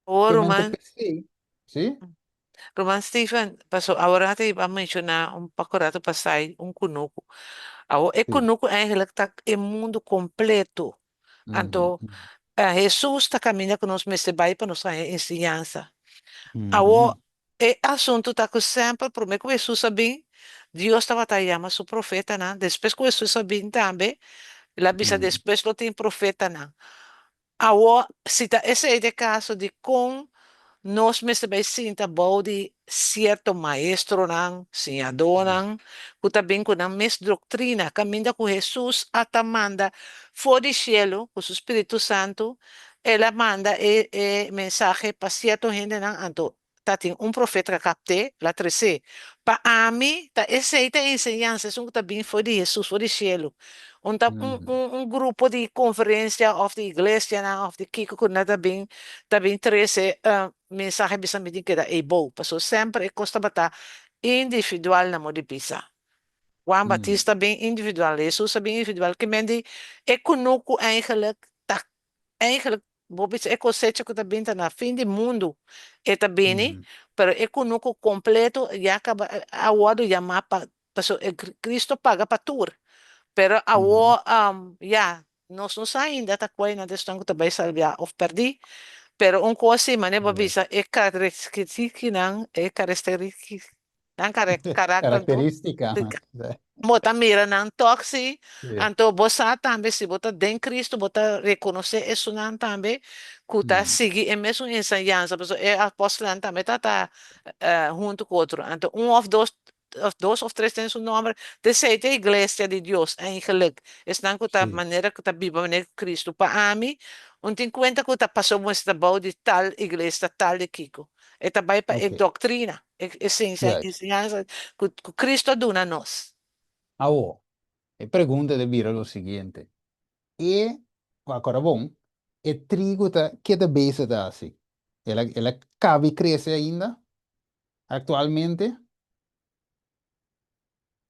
Awor Ke men ta ruman, p'esei, sí? ruman Steven, paso awor a ta menshoná un poko rato pasá un kunuku. Awor e Sí. kunuku eigenlijk ta e mundu kompleto. Anto Hesus ta kaminda ku nos mester bai pa nos haña enseñansa. Awor e asuntu ta ku semper promé ku Hesus a bin, Dios tabata yama su profetanan. Despues ku Hesus a bin tambe, el a bisa despues lo tin profetanan. Awor, si ta esei ta e kaso, dikon nos mester bai sinta bou di sierto maestronan, siñadónan, ku ta bin ku nan mes doktrina, kaminda ku Hesus a ta manda for di shelu ku su spiritu santu, el a manda e e mensahe pa sierto hendenan, anto ta tin un profeta ka kapt'é, el a tres'é. Pa ami, ta esei ta e enseñansa, esun ku ta bin for di Hesus, for di shelu. Un ta un un un grupo di konferensia òf di iglesianan òf di kiko ku nan ta bin ta bin trese mensahe bisa mi tin keda eibou, pasobra semper e kos tabata individual na modo di bisa. Juan Batista bin individual, Hesus a bin individual, ke men di e kunuku eigenlijk ta eigenlijk bo bisa e kosecha ku ta bin ta na fin di mundu e ta bini, pero e kunuku kompleto ya kaba a wòrdu yamá pa pasobra e Cristo paga pa tur. Pero awor ya nos no sa ainda ta kua nan ta esnan ku ta bai salbiá òf pèrdí. Pero un kos si manera bo a bisa e karakteristikinan e karakteristikinan nan karakter Karakterística. Bo ta mira nan tòg si, anto bo sa tambe si bo ta den Cristo bo ta rekonosé esunnan tambe ku ta sigui e mesun enseñansa, pasobra e apòstelnan tambe ta ta huntu ku otro, anto un òf dos òf dos òf tres den su nòmber, t'esei ta e iglesia di Dios eigenlik, esnan ku ta manera ku ta biba manera ku Cristo. Pa ami, un tin kuenta ku ta pasobra bo mester ta bou di tal iglesia, tal di kiko. E ta bai pa e doktrina, e esensia, e enseñansa ku Cristo a duna nos. Awor, e pregunta ta bira lo siguiente, E, kòrda bon, e trigo ta keda bezig ta hasi? El a el a kabi krese ainda aktualmente?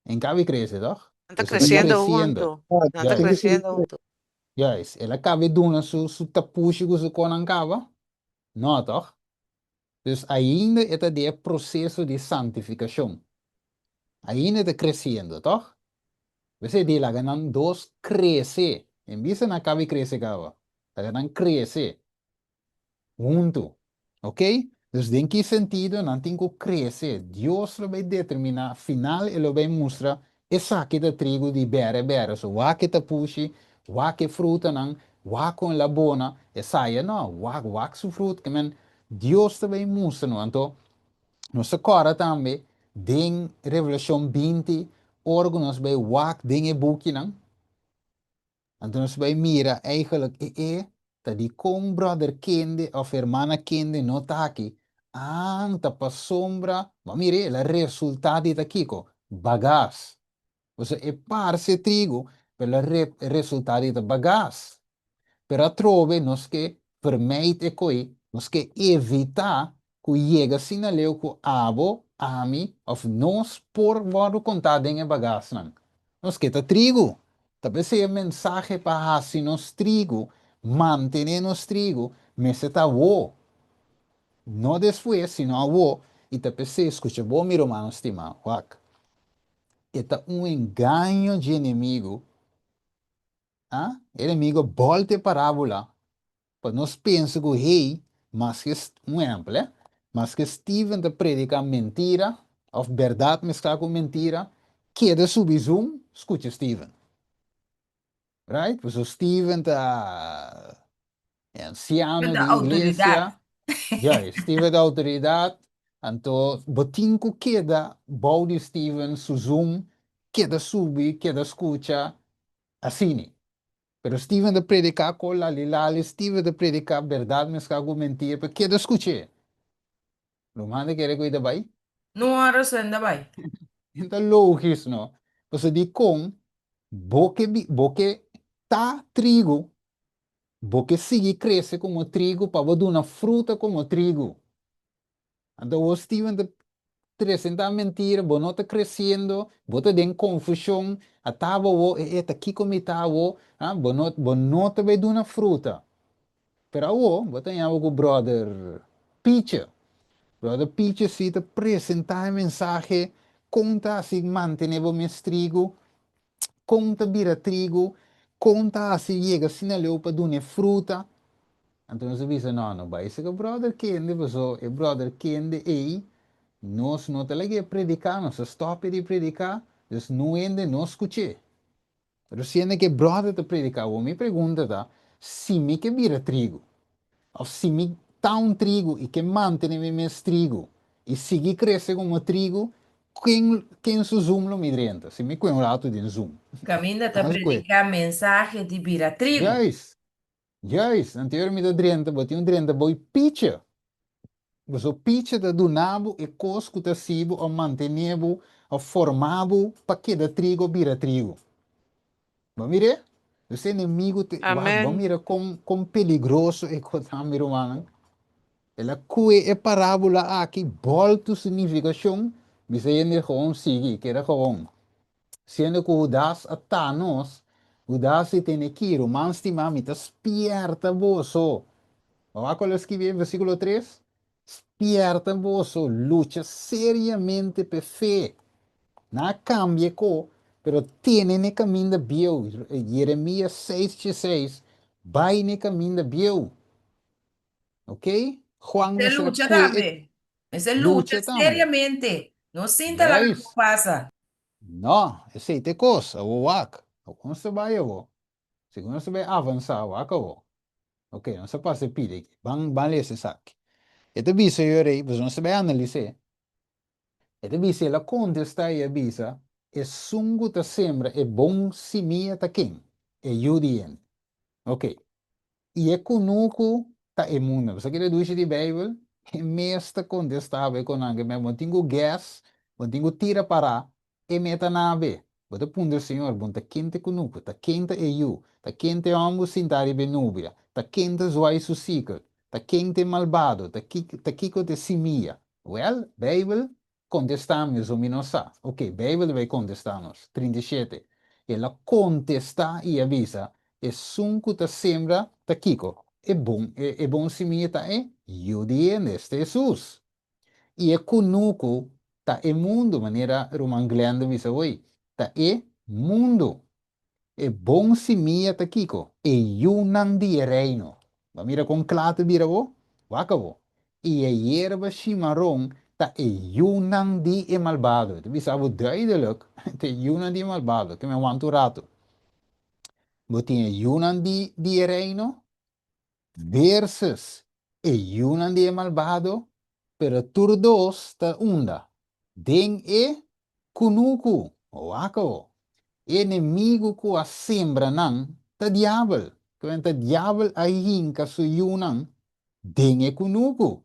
En kabi krese, tòg? Nan ta Pues e ta kresiendo kresiendo. huntu, nan ta kresiendo huntu. Juist, el a kabi duna su su tapushi ku su konan kaba? No, tòg? Dus ainda e ta den e proseso di santifikashon. Ainda e ta kresiendo, tòg? P'esei di laga nan dos krese. En bista nan kabi krese kaba. Laga nan krese huntu. Ok? Dus den ki sentido nan tin ku krese? Dios lo bai determiná, final e lo bai mustra esaki ta trigu di bèrè bèrè. So wak e tapushi, wak e frutanan, wak kon el a bona, esaya no, wak wak su fruta. Ke men Dios ta bai mustra nos. Anto nos ta kòrda tambe den Revelashon 20 ora ku nos bai wak den e bukinan, anto nos bai mira eigenlijk e e ta dikon bròder kende òf hermana kende no ta aki, an ta pasobra, bo a mira el a resultá di ta kiko? Bagas. Pasobra e parse trigo, pero el a resultá di ta bagas. Pero atrobe nos ke vermijd e koi, nos ke evitá ku yega asina leu ku abo, ami òf nos por wòrdu kontá den e bagasnan. Nos ke ta trigo. Ta p'esei e mensahe pa hasi nos trigo, mantené nos trigo, mester ta awó. No despues, sino awo, i ta p'esei, skucha bon mi rumannan stimá, wak, e ta un engaño dje enemigu, a, e enemigu a bòlta e parábola pa nos pensa ku hey, maske, un ehèmpel, eh, maske Steven ta prediká mentira òf bèrdat mesklá ku mentira, keda subi Zoom, skucha Steven. Right? Pasobra Steven ta e ansiano Ta di outoridat. iglesia. Juist, Steven ta outoridat. Anto bo tin ku keda bou di Steven su Zoom, keda subi, keda skucha, asini. Pero Steven ta prediká ko lali lali, Steven ta prediká bèrdat meskla ku mentira, pero keda skuch'é. Ruman ta kere ku i ta bai? No ora senda bai. Ta logis no. Pasobra dikon bo ke bo ke ta trigu, bo ke sigui krese komo trigu pa bo duna fruta komo trigu. Anto awor Steven ta presentá mentira, bo no ta kresiendo, bo ta den konfushon, ata bo awor, e e ta kiko mi ta awor, ah, bo no bo no ta bai duna fruta. Pero awor bo ta ña bo ku bròder Piche. Bròder Piche si ta presentá e mensahe kon ta hasi mantené bo mes trigu, kon ta bira trigu, kon ta hasi yega asina leu pa duna e fruta. Anto nos a bisa, no, no bai seka bròder Kende, paso e bròder Kende ei nos no ta lag'é prediká, nos a stòp'e di prediká, dus no hende no skuch'é. Pero siendo ku e bròder ta prediká awor, mi pregunta ta, si mi ke bira trigu, òf si mi ta un trigu i ke mantené mi mes trigu i sigui krese komo trigu, ken ken su Zoom lo mi drenta? Si mi kue un ratu den Zoom. Kaminda ta Nos kue. prediká mensahe di bira trigu. Juist, juist. Anterior mi ta drenta, bo tin un drenta bo i picha. Boso picha ta duna bo e kos ku ta hasi bo òf mantené bo òf forma bo pa keda trigu òf bira trigu. Bo mir'é? Dus e enemigu te wak, bo Amèn. mira kon kon peligroso e kos ta, mi rumannan. El a kue e parábola aki, bòltu su nifikashon, bisa hende gewoon sigui, keda gewoon. Siendo ku Hudas a ta nos, Hudas di tene ki, Ruman stimá, mi ta spièrta boso. Bo wak ku el a skibi den versíkulo tres? Spièrta boso, lucha seriamente p'e fe. Nan a kambia e ko, pero tene n'e kaminda bieu. Jeremias seis dieseis, Bai n'e kaminda bieu. Ok? Juan Mester mester a lucha kue e tambe. Mester lucha lucha tambe. seriamente. No sinta laga Juist. ku pasa. No, esei ta e kos. Awor wak. Awor nos ta bai awor. Segun nos ta bai avansá, wak awor. Ok, nos ta pasa e pida aki. Ban, ban lesa esaki. E ta bisa yo rei, pasobra nos ta bai analis'é. E ta bisa, el a kontestá i a bisa, Esun ku ta sembra e bon simia ta ken? E yu di hende. Ok. I e kunuku ta e mundu. Bo sa kere dushi di Beibel? E mes ta kontestá bo e konan ke bo tin ku gès, bo tin ku tira pará, e meta nabe. Bo ta puntra Señor, bon ta ken ta e kunuku? Ta ken ta e yu? Ta ken ta e hòmber sintá riba e nubia? Ta ken ta zwai su sikel? Ta ken ta e malbado? Ta ta kiko ta e simia? Wèl, Beibel Kontestá mi, pasobra mi no sa. Oké, Beibel ta bai kontestá nos. 37. El a kontestá i a bisa, Esun ku ta sembra ta kiko? E bon, e, e bon simia ta e Yu di hende, esta Hesus. I e kunuku ta e mundu, manera ruman Glenn ta bisa hoy, ta e mundu. E bon simia ta kiko? E yunan di e Reino. Bo a mira kon kla ta bira bo? Wak abo. I e yerba shimaron ta e yunan di e malbado. E ta bisa bo duidelik, ta e yunan di e malbado. Ke mi a wanta un ratu. Bo tin e yunan di di e Reino versus e yunan di e malbado, pero tur dos ta unda? Den e kunuku. Wak awo. E enemigu ku a sembra nan ta diabel. Kiben ta diabel a hinka su yunan den e kunuku.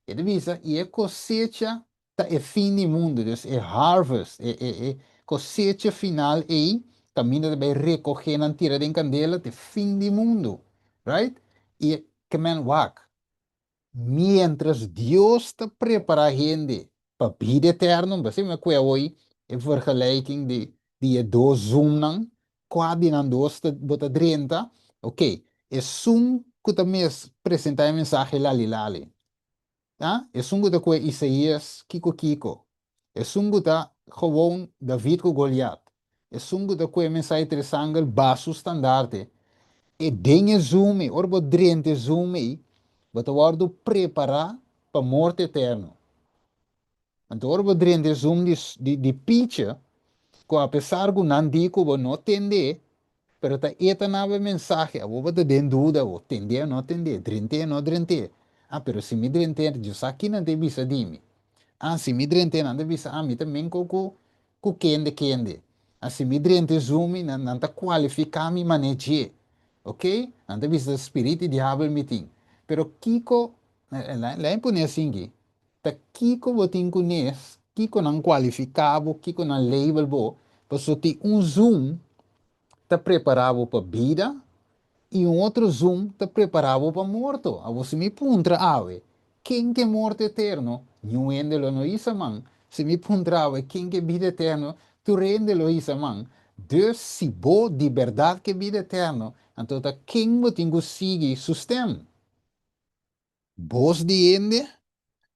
E ta bisa, i e kosecha ta e fin di mundu, dus e harvest, e e e kosecha final ei, kaminda ta bai rekohé nan tira den kandela, ta e fin di mundu, right? I e ke men wak, miéntras Dios ta prepará hende pa bida eterno, bo sibi mi a kue awoi e vergelijking di di e dos zoomnan, kua di nan dos ta bo ta drenta, ok, esun ku ta mes presentá e mensahe lali lali. Ah, esun ku ta kue Isaías kiko kiko. Esun ku ta gewoon David ku Goliat. Esun ku ta kue mensahe tresangel basu standarte. E den e Zoom ei, ora bo drenta e Zoom ei, bo ta wòrdu prepará pa morto eterno. Anto ora bo drenta e Zoom di di di picha, ku apesar ku nan di ku bo no tende, pero ta e ta naba e mensahe, abo bo ta den duda, bo tendé o no tendé, drent'é o no drent'é. Ah, pero si mi drent'é, Dios sa ki nan ta e bisa di mi. Ah, si mi drent'é, nan ta bisa, ah, mi ta menko ku ku kende kende. Ah, si mi drent'é Zoom, nan nan ta kualifiká mi man'é dje. Ok? Nan ta bisa ta spirit di diabel mi tin. Pero kiko, la'i pone asinki, Ta kiko bo tin ku nes, kiko nan kualifiká bo, kiko nan label bo, pasobra tin un Zoom ta prepará bo pa bida i un otro Zoom ta prepará bo pa morto. Awor si mi puntra awe, ken ke morto eterno? Niun hende lo no hisa man. Si mi puntra awe, ken ke bida eterno? Tur hende lo hisa man. Dus si bo di bèrdat ke bida eterno, anto ta ken bo tin ku sigui su stèm? Bos di hende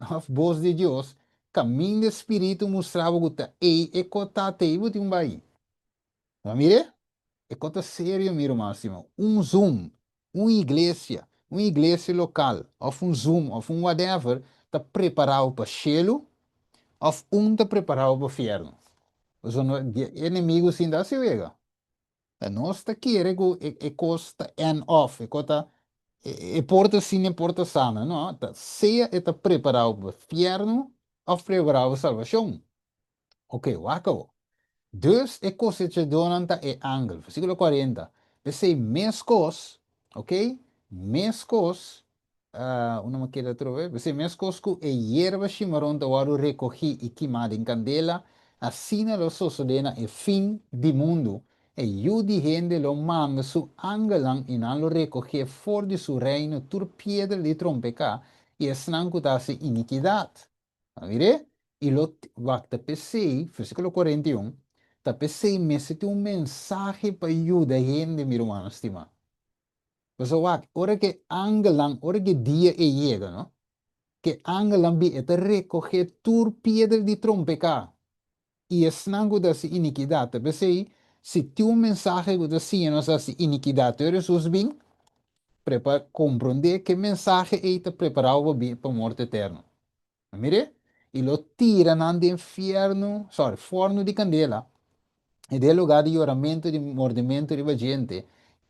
òf bos di Dios? Kaminda e spiritu mustra bo ku ta ei e ko ta te bo tin bai. Bo mira? E ko ta serio mi ruman stima. Un Zoom, un iglesia, un iglesia lokal òf un Zoom òf un whatever ta prepara bo pa shelu òf un ta prepara bo pa fièrnu. Pasobra e enemigu sinta hasi wega. Ta nos ta kere ku e kos ta en off, e kos ta, e por ta asina, e por ta sana. No, ta sea e ta prepará bo pa fièrnu òf prepará bo pa salbashon. Ok, wak awor. Dus e kosechadónan ta e angel, versíkulo 40. P'esei meskos, ok, meskos Unda mi a keda atrobe? P'esei, meskos ku e yerba shimaron ta wòrdu rekogí i kimá den kandela, asina lo sosodé na e fin di mundu. E Yu di hende lo manda su angelnan i nan lo rekogé for di su reino tur piedra di trompeká i esnan ku ta hasi inikidat. A mir'é? I lo wak ta p'esei, versíkulo 41, ta p'esei mester tin un mensahe pa yuda hende, mi rumannan stimá. Pasobra wak, ora ku e angelnan, ora ku e dia ei yega, no, ku e angelnan bin, e ta rekohé tur piedra di trompeká i esnan ku ta hasi inikidat. Ta p'esei, si tin un mensahe ku ta siña nos hasi inikidat te ora Hesus bin, prepa, komprondé ku e mensahe ei ta prepará bo pa bin pa morto eterno. Mire, i lo tira nan den fiernu, sorry, fornu di kandela, i den lugá di yoramentu i di mordementu riba djente.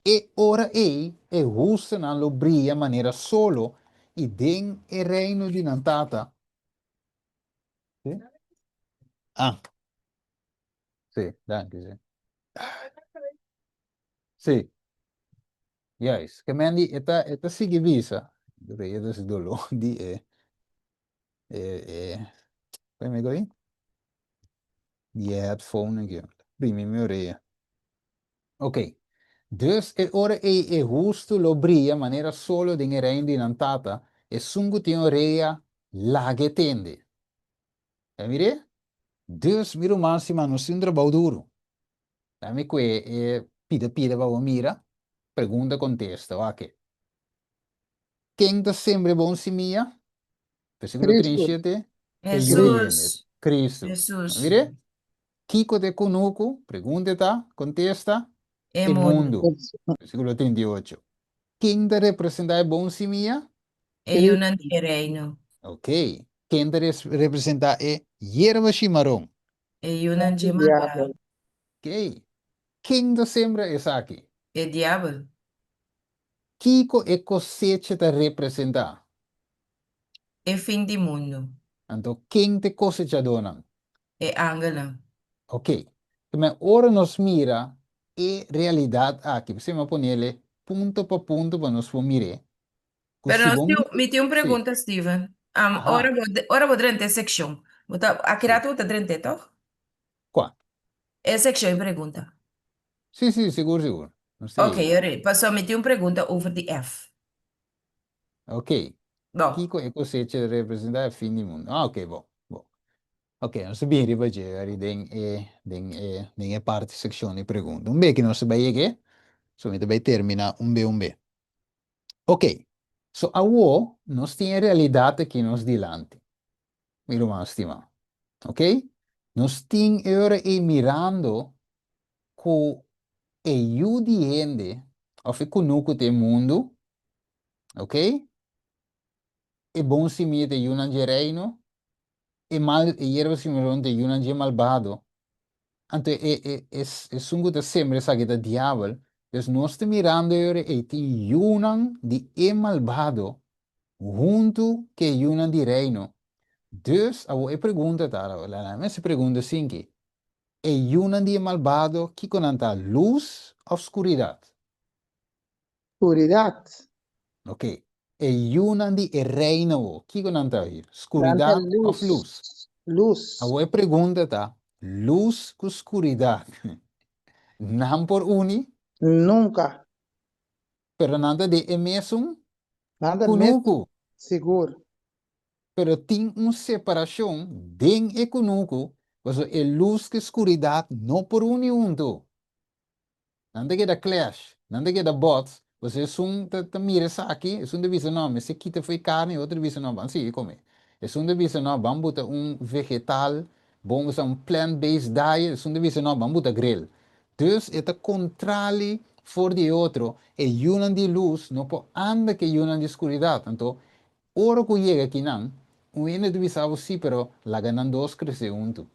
E ora ei e hustunan lo bria manera solo i den e reino di nan Tata. Sí? Ah. Sí, danki, sí. Sí. Juist. Ke men di e ta e ta sigui bisa. E ta si doló di e e e kon mi ko'i? Di e headphone aki. Primi mi orea. Ok. Dus e ora ei e hustu lo bria manera solo den e reino di nan Tata, esun ku tin orea laga e tende. Ta mir'é? Dus mi ruman stima nos tin un trabou duru. Dame ku e pida pida pa bo mira, pregunta kontesta, wak. Ken ta sembra e bon simia? Versíkulo 37, e yu di hende, Kristu. Mire, kiko ta e kunuku? Pregunta ta, kontesta, e mundu. Versíkulo 38, ken ta representá e bon simia? E yunan di e reino. Ok, ken ta representá e yerba shimaron? E yunan dje malbado. Kei. Ken ta sembra esaki? E diabel. Kiko e kosecha ta representá? E fin di mundu. Anto ken ta e kosechadónan? E angelnan. Oké. Kemey ora nos mira e realidat aki, p'esei mi a ponele punto pa punto pa nos por mir'é. Ku Pero si nos bo tin, mira, mi tin un sí. pregunta, Steven. Aha. Ora bo, ora bo drenta e seccion, bo ta, aki Sí. rato bo ta drent'é, toch? Kua? E seccion e pregunta. Sí, sí, sigur, sigur. Nos ta Ok, yega. ori, paso mi tin un pregunta over di F. Ok. Bon. Kiko e kosecha ta representá e fin di mundu? Ah, ok, bon, bon. Ok, nos ta bin riba dje ari den e, den e, den e parti seccion di pregunta. Un be ki nos ta bai yeg'é, so mi ta bai terminá un be un be. Ok. So awo nos tin e realidat aki nos dilanti, mi ruman stimá. Ok? Nos tin e ora ei mirando ku e yu di hende òf e kunuku ta e mundu, ok? E bon simia ta e yunan dje reino, e mal e yerba simbradó ta e yunan dje malbado. Anto e e e esun ku ta sembra esaki ta diabel. Dus nos ta mirando e ora ei tin yunan di e malbado huntu ku e yunan di reino. Dus awor e pregunta ta, laga mi hasi pregunta sinki, e yunan di e malbado kiko nan ta, lus òf skuridat? Skuridat. Ok. E yunan di e reino awor, kiko nan ta oir? Nan ta Skuridat òf lus. lus? Lus. Awor e pregunta ta, lus ku skuridat, nan por uni? Nunka. Pero nan ta den e mesun Nan ta mes kunuku. sigur. Pero tin un separashon den e kunuku, pasobra e lus ku e skuridat no por uni huntu. Nan ta keda clash, nan ta keda bots, pasobra esun ta ta mira esaki, esun ta bisa no, mester kita for e carni, e otro ta bisa no, ban sigui come. Esun ta bisa no, ban buta un vegetal, bon usa un plant based diet, esun ta bisa no, ban buta grill. Dus e ta contrali for di e otro, e yunan di luz no por anda cu e yunan di scuridad. Anto, ora cu yega akinan, un hende ta bisa bo si, pero laga nan dos crece hunto.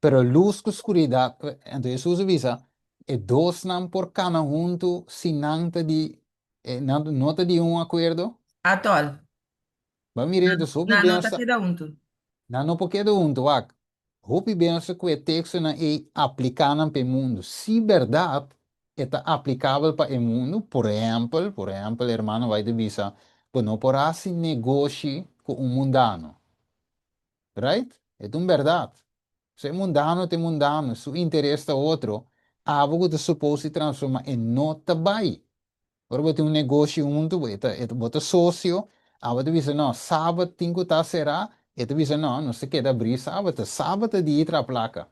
Pero lus ku skuridat, anto Hesus a bisa, e dosnan por kana huntu si nan ta di, nan no ta di un akuerdo? Atòl. Bo a mira e dos hopi Nan no bes ta keda huntu. Nan no por keda huntu, wak. Hopi bes ku e tekstonan ei apliká nan pa e mundu. Si bèrdat e ta aplikabel pa e mundu, por ehèmpel, por ehèmpel hermano White a bisa, bo no por hasi negoshi ku un mundano. Right? E ta un bèrdat. So e mundano ta e mundano, su interes ta otro, abo ku ta supos di transforma e no ta bai. Ora bo tin un negoshi huntu, bo e ta e bo ta sosio, abo ta bisa no, sabat tin ku ta será, e ta bisa no, nos ta keda abrí sabat, ta sabat ta dia traha plaka.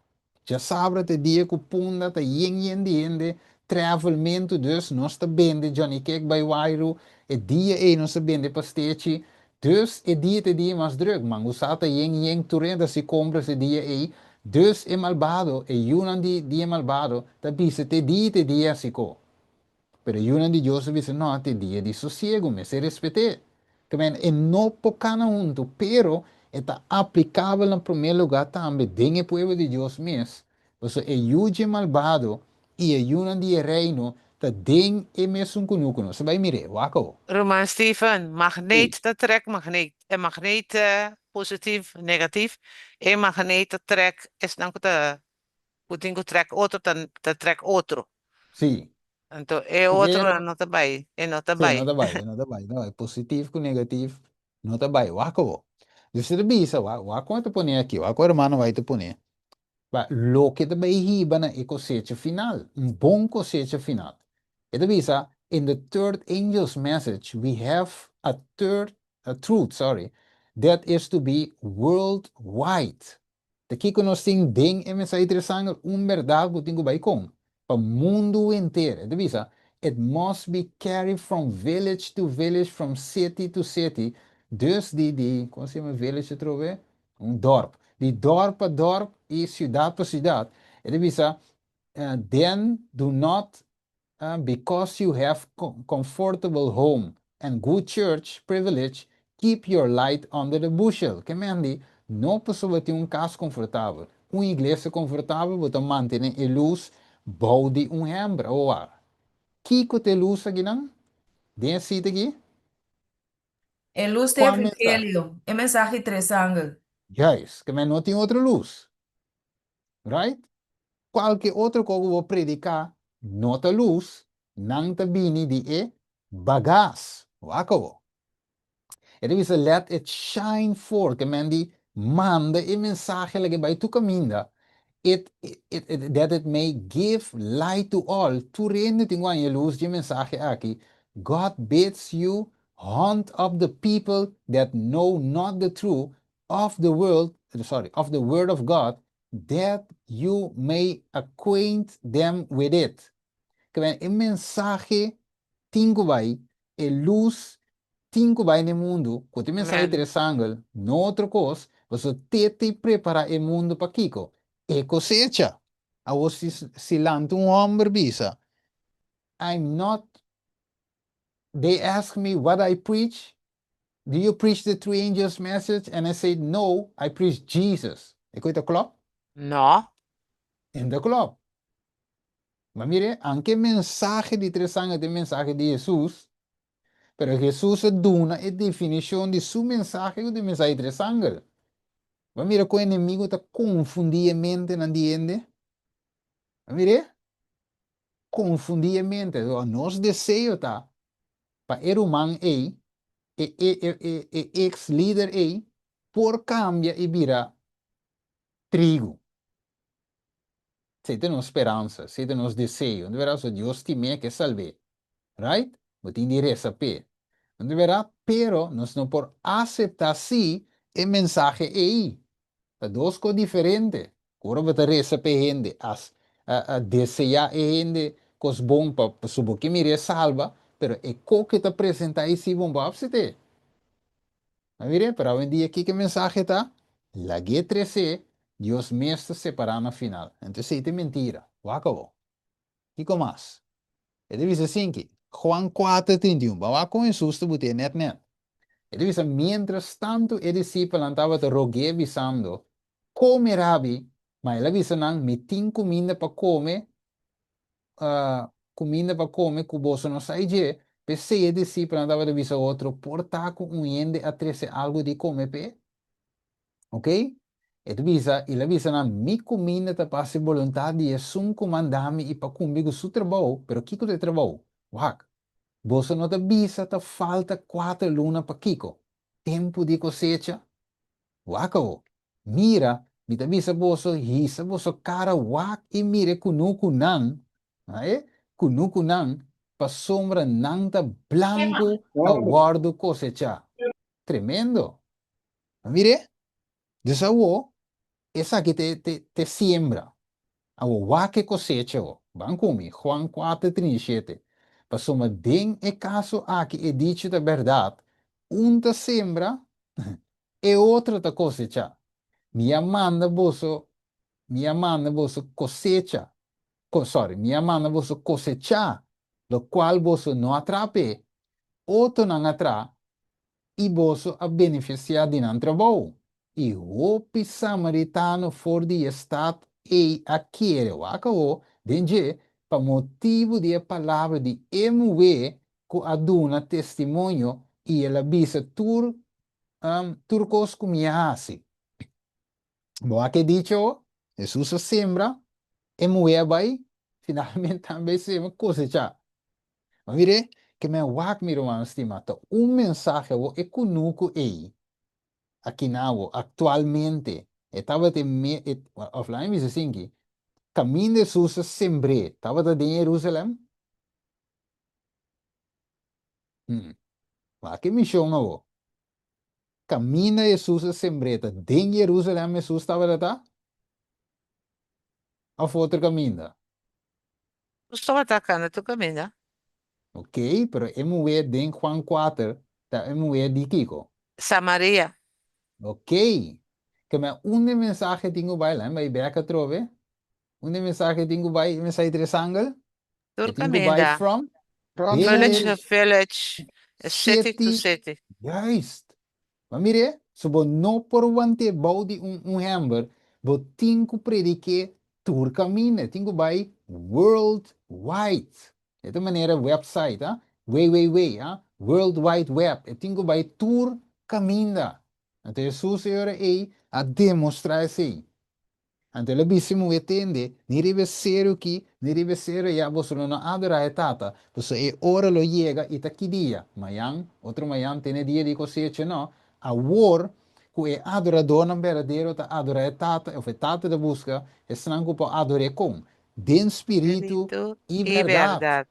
Djasabra ta e dia ku Punda ta yen yen di hende, travelmentu, dus nos ta bende Johnny Cake bai Wairu, e dia ei nos ta bende pastechi, dus e dia ta e dia mas druk, Mangusá ta yen yen, tur hende ta hasi kompras e dia ei, dus e malbado, e yunan di di e malbado ta bisa te dia ta e dia hasi ko. Pero e yunan di Dios a bisa, No, ta e dia di sosiegu, mester respet'é. Ke men, e no por kana huntu, pero e ta aplikabel na promé lugá tambe den e pueblo di Dios mes, pasobra e yu dje malbado i e yunan di e reino ta den e mesun kunuku. Nos ta bai mir'é. Wak awo. Ruman Stephen, magneet Sí. ta trek magneet. E magneet positief, negatief, e magneet ta trek esnan ku ta ku tin ku trek otro ta ta trek otro. Sí. Anto e otro Pero no ta bai, e no ta sí, no bai. ta bai, e no ta bai, no ta bai. Positief ku negatief no ta bai. Wak awo. Dus e ta bisa, wak, wak kon e ta pone aki, wak kon hermano bai ta pone. Pa loke ta bai hiba na e kosecha final, un bon kosecha final. E ta bisa, in the third angel's message we have a third, a truth, sorry, that is to be world wide. Ta kiko nos tin den e mensahe di Tres Angel? Un bèrdat ku tin ku bai kon? Pa mundu henter. E ta bisa, It must be carried from village to village, from city to city. Dus di, di, kon se yama village atrobe? Un dòrp. Di dòrp pa dòrp i siudat pa siudat. E ta bisa, Then do not Because you have comfortable home and good church privilege, keep your light under the bushel. Ke men di, no pasobra bo tin un kas konfortabel, un iglesia konfortabel, bo ta mantene e lus bou di un hèmber. Awor wak, kiko ta e lus akinan den e sita aki? E lus ta e Kua mensahe? evangelio, e mensahe di Tres Angel. Juist, ke men no tin otro lus. Right? Kualke otro kos ku bo prediká no ta lus, nan ta bini di e bagas. Wak awor. E ta bisa let it shine forth, ke men di manda e mensahe laga e bai tur kaminda, it, it, it, that it may give light to all. Tur hende tin ku haña e lus dje mensahe aki. God bids you hunt up the people that know not the truth of the world, sorry, of the word of God, that you may acquaint them with it. Ke men e mensahe tin ku bai, E lus tin ku bai na e mundu, ku tin mensahe Amen. tres angel, no otro kos, pasobra te ta prepará e mundu pa kiko? E kosecha. Awor si si lanta un hòmber bisa, I'm not, they ask me what I preach, do you preach the three angels message? And I say, no, I preach Jesus. E koi ta klòp? No. En ta klòp. Ma mire, anke mensahe di tres angel ta e mensahe di Hesus, pero Hesus a duna e definishon di su mensahe ku ta e mensahe di tres angel. Bo a mira kon enemigo ta konfundí e mentenan di hende? Bo a mir'é? Konfundí e mente. Nos deseo ta pa e ruman ei, e e e e ex lider ei, por kambia i bira trigu. Esei ta nos speransa, esei ta nos deseo. No ta berdad? So Dios stim'é ke salb'é. Right? Bo tin di resa p'e. No ta berdad? Pero nos no por aseptá sí e mensahe ei. Ta dos kos diferente. Ora bo ta resa p'e hende, as a deseá e hende kos bon pa pasobra bo ke mir'é salba, pero e kos ke ta presentá ei sí bo no por asept'é. A mir'é, pero awendia kiko e mensahe ta? Lag'é tres'é, Dios mes ta separá na final. Anto esei ta e mentira. Wak awor. Kiko mas? E ta bisa asinki, Juan kuater 31, Bo a wak kon Hesus ta buti'é nèt nèt. E ta bisa, Miéntras tantu e disipelnan tabata rog'é bisando, Kome, Rabi! Ma el a bisa nan, Mi tin kuminda pa kome, kuminda pa kome ku boso no sa dje. P'esei e disipelnan tabata bisa otro, Por ta ku un hende a trese algu di kome p'e? Ok? E ta bisa, i el a bisa nan, Mi kuminda ta pa hasi boluntat di esun ku manda mi i pa kumpli ku su trabou. Pero kiko ta e trabou? Wak! Boso no ta bisa ta falta kuater luna pa kiko? Tempu di kosecha? Wak awo! Mira, mi ta bisa boso, hisa boso kara wak i mira e kunukunan, e kunukunan, pasobra nan ta blanku pa wòrdu kosechá. Tremendo! Mir'é, dus awo esaki ta e siembra. Awo wak e kosecha awo. Ban ku mi, Juan kuater 37. Pasobra den e kaso aki e dicho ta bèrdat, un ta sembra, e otro ta kosechá. Mi a manda boso, mi a manda boso kosecha, sorry, mi a manda boso kosechá lokual boso no a traha p'e, otronan a traha, i boso a benefisiá di nan trabou. I hopi samaritano for di e stat ei a kere wak awo den dje pa motibu di e palabra di e muhé ku a duna testimonio i el a bisa tur tur kos ku mi a hasi. Bo wak e dicho awo? Hesus a sembra, e muhé a bai, finalmente tambe sembra kosechá. Ma mire, ke men wak mi ruman stima, ta un mensahe awor e kunuku ei akina awor, aktualmente, e tabata e me, e, òf laga mi bisa asinki, kaminda Hesus a sembr'é tabata den Jerusalèm? Hmm. Wak e mishon awor. Kaminda Hesus a sembr'é ta den Jerusalèm Hesus tabata ta? Òf otro kaminda? Nos tabata kana tur kaminda. Ok, pero e muhé den Juan kuater ta e muhé di kiko? Samaria. Ok. Ke men unda e mensahe tin ku bai? Laat mi bai bek atrobe. Unda e mensahe tin ku bai? E mensahe tres angel? Tur E tin ku bai kaminda. from From Village to village, village, city to city. city. Juist. Ma mire, si bo no por want'é bou di un un hèmber, bo tin ku predik'é tur kaminda, e tin ku bai world wide. E ta manera website, ha? Www, ha? World Wide Web, e tin ku bai tur kaminda. Anto Hesus e ora ei a demostrá esei. Anto el a bisa e muhé, Tende, ni riba e seru aki, ni riba e seru ayá boso lo no adorá e Tata, pasobra e ora lo yega i ta ki dia? Mayan, otro mayan, tene dia di kosecha? No, awor ku e adoradónan berdadero ta adorá e Tata, òf e Tata ta buska esnan ku por ador'é kon? Den spiritu Spiritu i i bèrdat. bèrdat.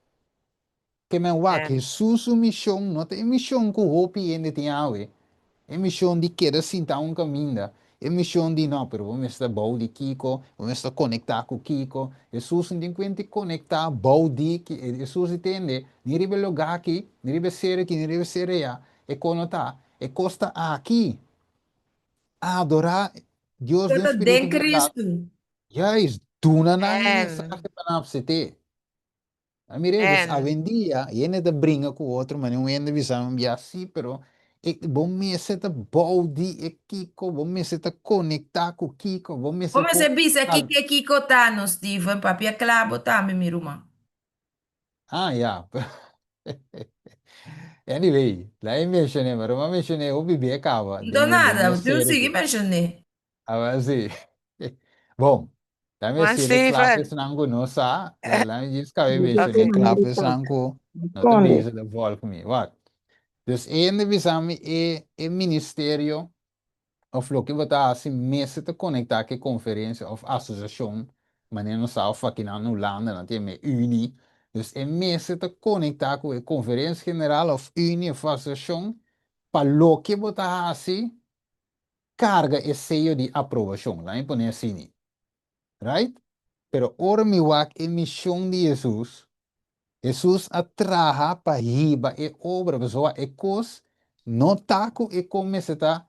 Ke men wak, Amen. Hesus su mishon no ta e mishon ku hopi hende tin awe, e mishon di keda sinta un kaminda. E mishon di no, pero bo mester ta bou di kiko, bo mester ta konektá ku kiko. Hesus no tin kuenta di konektá bou di ki. Hesus di tende, ni riba e lugá aki, ni riba e sero aki, ni riba e sero ayá, e kos no ta. E kos ta aki. Adorá Dios den Ta spiritu den i bèrdat. Kristu. Juist, duna nan e Amen. mensahe pa nan apsept'é. A mira, dus Amen. awendia hende ta bringa ku otro, ma un hende bisa mi bia sí, pero e, bo mester ta bou di e kiko, bo mester ta konektá ku kiko, bo Bo mester mester por bisa al. kiko e kiko ta no, Steven, papia kla bo tambe, mi ruman. Ah, ya. Anyway, laat mi menshoné, pero mi a menshoné hopi bia kaba Nto den e den nada, e tin serie sigui aki. menshoné. Awel sí. Bon, laat mi Juan decirle kla Steven. esnan ku no sa, la laat mi djis kabe Bo ta Ok. menshoné tuma kla mi esnan tak. ku no ta Skonde. bezig ta volg mi. Wak. Dus e hende bisa mi e e ministerio of loke bo ta hasi mester ta konektá ku e konferensia of asosiashon, manera nos sa of akinan na Hulanda nan tin e Unie. Dus e mester ta konektá ku e konferensia general of Unie of asosiashon pa loke bo ta hasi karga e seyo di aprobashon, laat mi pone asini, right? Pero ora mi wak e mishon di Hesus, Hesus a traha pa hiba e obra, pasobra e kos no ta ku e kon mester ta,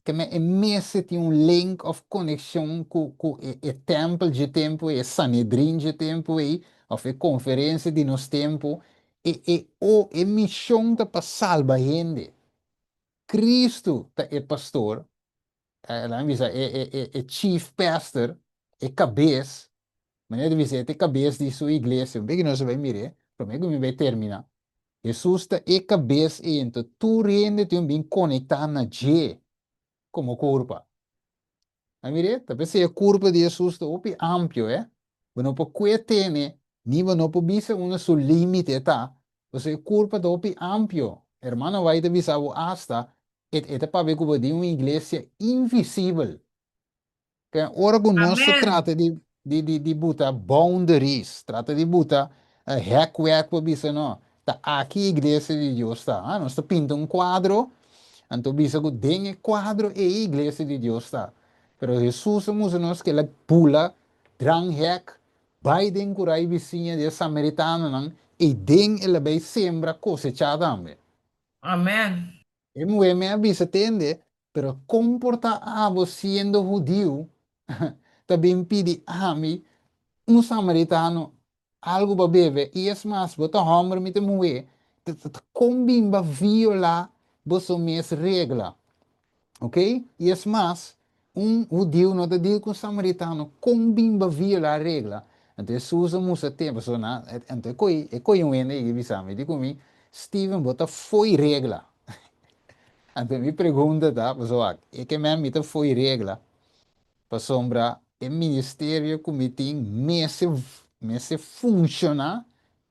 ke men e mester tin un link òf konekshon ku ku e e tèmpel dje tempu ei, e Sanedrin dje tempu ei, òf e konferensia di nos tempu, e e o e mishon ta pa salba hende. Cristo ta e pastor, laat mi bisa, e, e, e chief pastor, e cabes, manera di bisa, e ta e cabes di su iglesia. Un beki nos a bai mir'é, promé ku mi bai terminá. Hesus ta e cabes ei, anto tur hende tin un bin konektá na dje komo kurpa. A mir'é? Ta p'esei e kurpa di Hesus ta hopi amplio, eh. Bo no por kue tene, ni bo no por bisa unda su límite ta, pasobra e kurpa ta hopi amplio. Hermano White ta bisa bo asta, e e ta papia ku bo di un iglesia invisibel. Ke ora ku nos ta Amen. trata di di di di buta boundaries, trata di buta hèkwèk pa bisa no, ta aki iglesia di Dios ta. Ah, nos ta pinta un kuadro, anto bisa ku den e kuadro ei iglesia di Dios ta. Pero Hesus a mustra nos ku el a bula dranghèk bai den kura i bisiña di e samaritanonan, ei den el a bai sembra kosechá tambe. Amen. E muhé me a bisa, Tende, pero kon por ta abo siendo hudiu ta bin pidi ami, un samaritano, algu pa bebe? I es mas, bo ta hòmber, mi ta muhé. Ta kon bin bo a violá boso mes regla? Ok? I es mas, un hudiu no ta dil ku un samaritano, kon bin bo a violá regla? Anto Hesus a mustra te, pasobra nan, anto e ko'i, e ko'i un hende yega bisa mi, di ku mi, Steven, bo ta fo'i regla. Anto mi pregunta ta, pasobra wak, e ke men mi ta fo'i regla, pasobra e ministerio ku mi tin mester, mester funshoná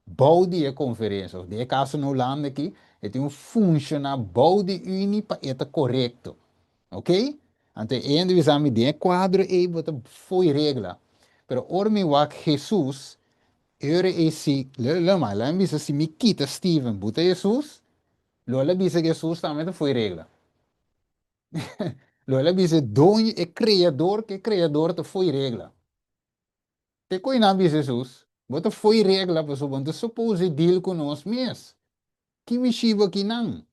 bou di e konferensia, òf den e kaso na Hulanda aki, e tin un funshoná bou di Unie pa e ta korekto. Ok? Anto e hende bisa mi, den e kuadro ei bo ta fo'i regla. Pero ora mi wak Hesus, e ora ei si, lo lo mas, laga mi bisa si mi kita Steven buta Hesus, lo el a bisa ku Hesus tambe ta fo'i regla. Lo el a bisa e doño, e kreador, ku e kreador ta fo'i regla. Te ku nan bisa Hesus, Bo ta fo'i regla pasobra bo no ta supose deal ku nos mes. Ki mishi bo akinan?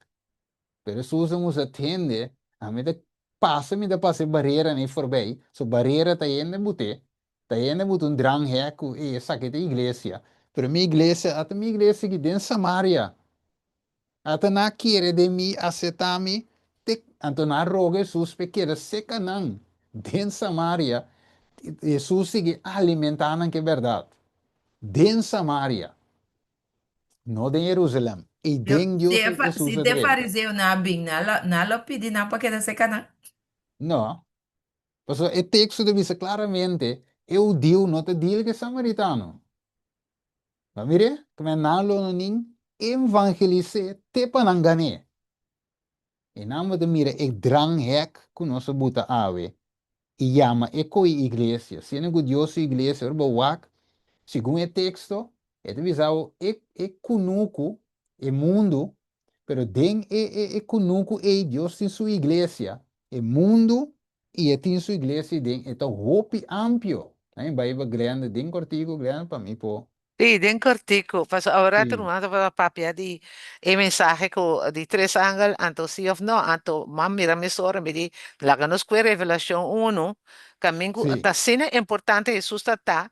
Pero Hesus a musa tende, Ami ta pasa, mi ta pasa e bareranan ei forbei. So barera ta hende but'é, ta hende buta un dranghek ku e esaki ta iglesia. Pero mi iglesia, ata mi iglesia aki den Samaria. Ata nan a kere den mi, acepta mi, te anto nan a roga Hesus p'e keda seca nan den Samaria. Hesus sigui alimenta nan ku e berdad den Samaria, no den Jerusalem. I Pero den Dios si e fa Hesus si a te drenta. fariseonan a bin, nan lo nan lo pidi nan pa keda seca nan? No, pasobra e teksto ta bisa klaramente, e hudiu no ta deal ku e samaritano. Bo a mir'é? Kmé nan lo no nin evangelis'é te pa nan gan'é. I nan bo ta mira e gran hèk ku nos a buta awe i yama e ko'i iglesia. Siendo ku Dios su iglesia, ora bo wak, segun e teksto, e ta bisa bo e e kunuku, e mundu, pero den e e e kunuku ei Dios tin su iglesia, e mundu. I e tin su iglesia den, e ta hopi ampio. Ai bai ba grande, den kortiku grande pa mi por. Sí, den kortiku. Pasobra awor Sí. ruman tabata papia di e mensahe ku di tres angel, anto sí of no. Anto m'a mira mesora, mi di, laga nos kue Revelashon unu, kamin ku ta asina importante Hesus ta ta,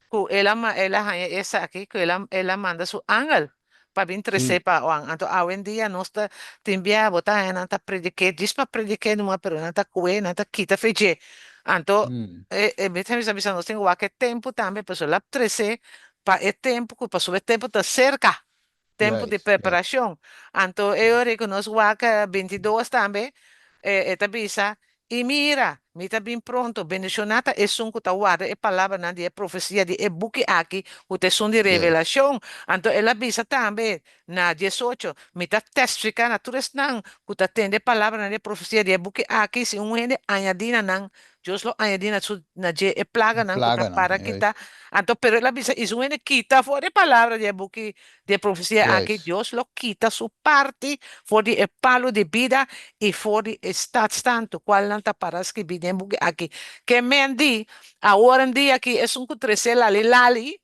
ku el a el a haña esaki, ku el a el a manda su angel pa bin tresé pa Juan. Anto awendia nos ta tin bia bo ta haña nan ta prediké djis pa prediké numa pero nan ta kue nan ta kita fe dje. Anto e e mi ta bisa bisa nos tin ku wak e tempu tambe pasobra el a tresé pa e tempu ku pasobra e tempu ta serka, tempu di preparashon. Anto e ora ku nos wak 22 tambe e ta bisa I mira, mi ta bin pronto, bendishoná ta esun ku ta warda e palabranan di e profesia di e buki aki, ku ta esun di Revelashon. Anto el a bisa tambe, na 18, Mi ta tèstifiká na tur esnan ku ta tende e palabranan di e profesia di e buki aki, si un hende añadí na nan, Dios lo añadí na su na dje e plaganan ku ta para kitá. Anto, pero el a bisa, i si un hende kita for di e palabra di e buki di e profesia aki, Dios lo kita su parti for di e palu di bida i for di e stat santu, kualnan ta para skibí den e buki aki. Ke men di, awor en dia aki esun ku tres'é lali lali,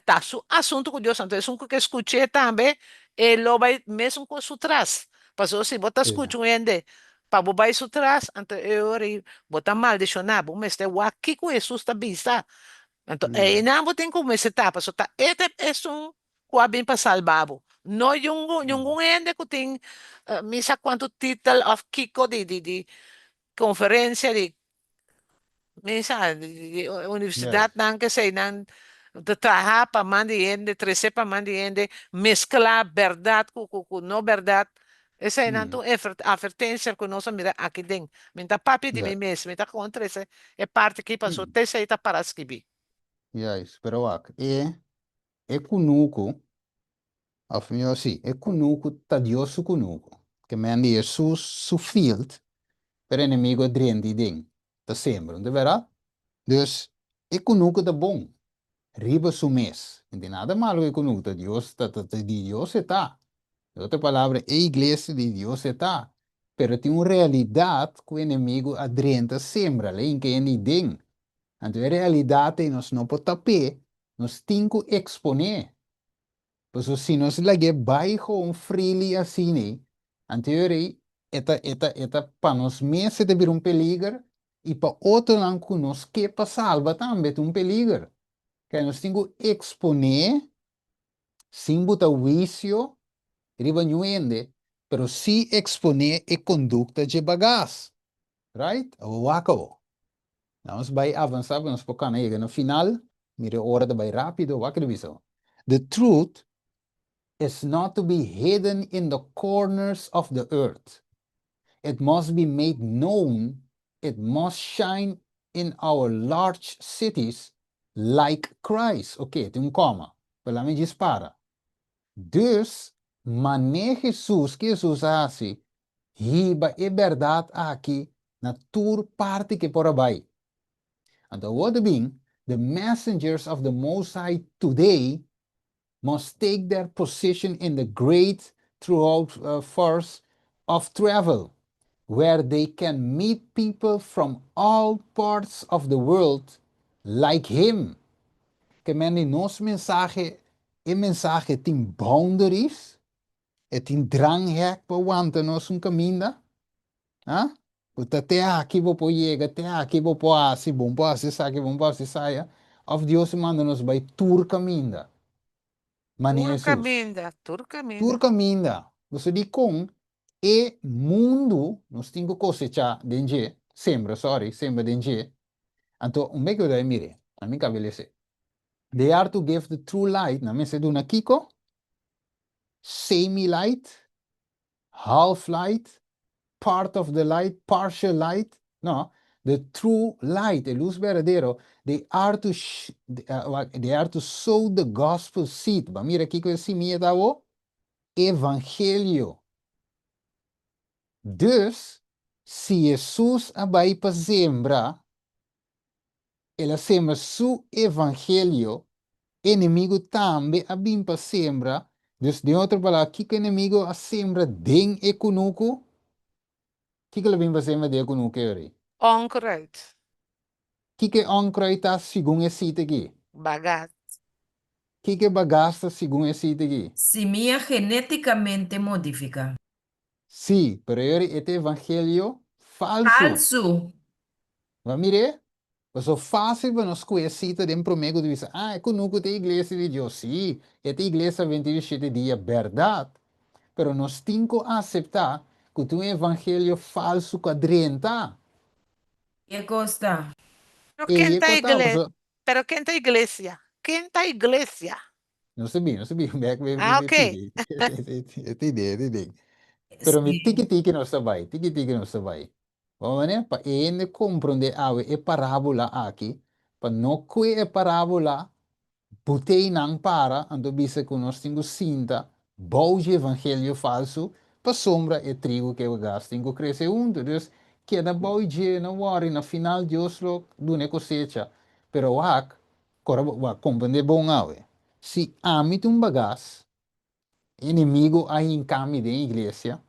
ta su asuntu ku Dios, anto esun ku ke skuch'é tambe, e lo bai mesun kos su tras. Pasobra si bo ta skucha un hende pa bo bai su tras, anto e ora ei bo ta maldishoná, bo mester wak kiko Hesus ta bisa. Anto einan bo tin ku mester ta, pasobra ta e ta esun ku a bin pa salba bo. No ningun hende ku tin mi sa kuantu titel òf kiko di di di konferensia di mi sa di universidatnan keseinan ta traha pa man di hende, trese pa man di hende, meskla bèrdat ku ku no bèrdat. Eseinan ta un avertensia ku nos a mira aki den. Mi no ta papia di mi mes, mi ta kontra ese e parti aki pasobra te esei ta para skibí. Juist, pero wak, e e kunuku, òf mihó sí, e kunuku ta Dios su kunuku, ke men di Hesus su field, pero enemigo a drenta ei den, ta sembra, no ta bèrdat? Dus, e kunuku ta bon riba su mes, no tin nada malo ku e kunuku, ta Dios, ta ta di Dios e ta. Den otro palabra, e iglesia di Dios e ta, pero tin un realidat ku enemigo a drenta sembra, lei in ke hende den. Anto e realidat ei nos no por tap'é, nos tin ku eksponé. Pasobra si nos lag'é bai gewoon freely asina, anto e ora ei e ta e ta e ta pa nos mes e ta bira un peliger i pa otronan ku nos ke pa salba tambe ta un peliger. Kaya nos tin ku eksponé sin buta huisio riba niun hende, pero sí eksponé e kondukta dje bagas. Right? Awor wak awor. Nos bai avansá pa nos por kana yega na final. Mira e ora ta bai rápido. Wak e ta bisa awor. The truth is not to be hidden in the corners of the earth. It must be made known, it must shine in our large cities like Christ. Oké, tin un kòma, pero laat mi djis para. Dus, manera Hesus, ke Hesus a hasi? Hiba e bèrdat aki na tur parti ke por a bai. Anto awor ta bin, the messengers of the Most High today must take their position in the great thoroughfares of travel, where they can meet people from all parts of the world like him. Ke men di nos mensahe, e mensahe tin boundaries, e tin dranghek pa wanta nos un kaminda, Ha? Ku ta te aki bo por yega, te aki bo por hasi, bo no por hasi esaki, bo no por hasi esaya. Òf Dios a manda nos bai tur kaminda, manera Tur Hesus. kaminda, tur kaminda. Tur kaminda. Pasobra dikon e mundu nos tin ku kosechá den dje, sembra, sòri, sembra den dje. Anto un bek bo ta mire, ami kaba lese. They are to give the true light, nan mester duna kiko? Semi-light, half light, part of the light, partial light, no, the true light, e luz berdadero, they are to, they are to sow the gospel seed. Ba mira kiko e simia ta awo? Evangelio. Dus, si Jesus a bai pa sembra, El a sembra su evangelio, enemigo tambe a bin pa sembra, dus den otro palabra kiko enemigo a sembra den e kunuku? Kiko el a bin pa sembra den e kunuku e ora ei? Onkruid. Kiko e onkruid ta segun e sita aki? Bagas. Kiko e bagas ta segun e sita aki? Simia genétikamente modifiká. Sí, pero e ora e ta evangelio falsu. Falsu. Bo a mir'é? Pasobra fásil pa nos kohe sita den promé ku ta bisa, Ah, e kunuku ta e iglesia di Dios. Sí, e ta iglesia Adventista di Shete Dia, bèrdat. Pero nos tin ku aseptá ku tin un evangelio falsu ku a drenta. Ke kos ta? Pero E ken e ta ku ta, iglesia? pasobra. Pero ken ta iglesia? Ken ta iglesia? Nos ta bin, nos ta bin bek be Ah, be ok. pidi. E ta idea, e ta idea. Pero mi Sí. tiki tiki nos ta bai, tiki tiki nos ta bai. Bo manera pa e hende komprondé awe e parábola aki, pa no kue e parábola but'ei nan para, anto bisa ku nos tin ku sinta bou dje evangelio falsu, pasobra e trigo ku e gas tin ku krese huntu. Dus, keda bou dje, no wòri, na final Dios lo duna e kosecha. Pero wak, kora bo wak komprondé bon awe, si ami ta un bagas, enemigo a hinka mi den iglesia,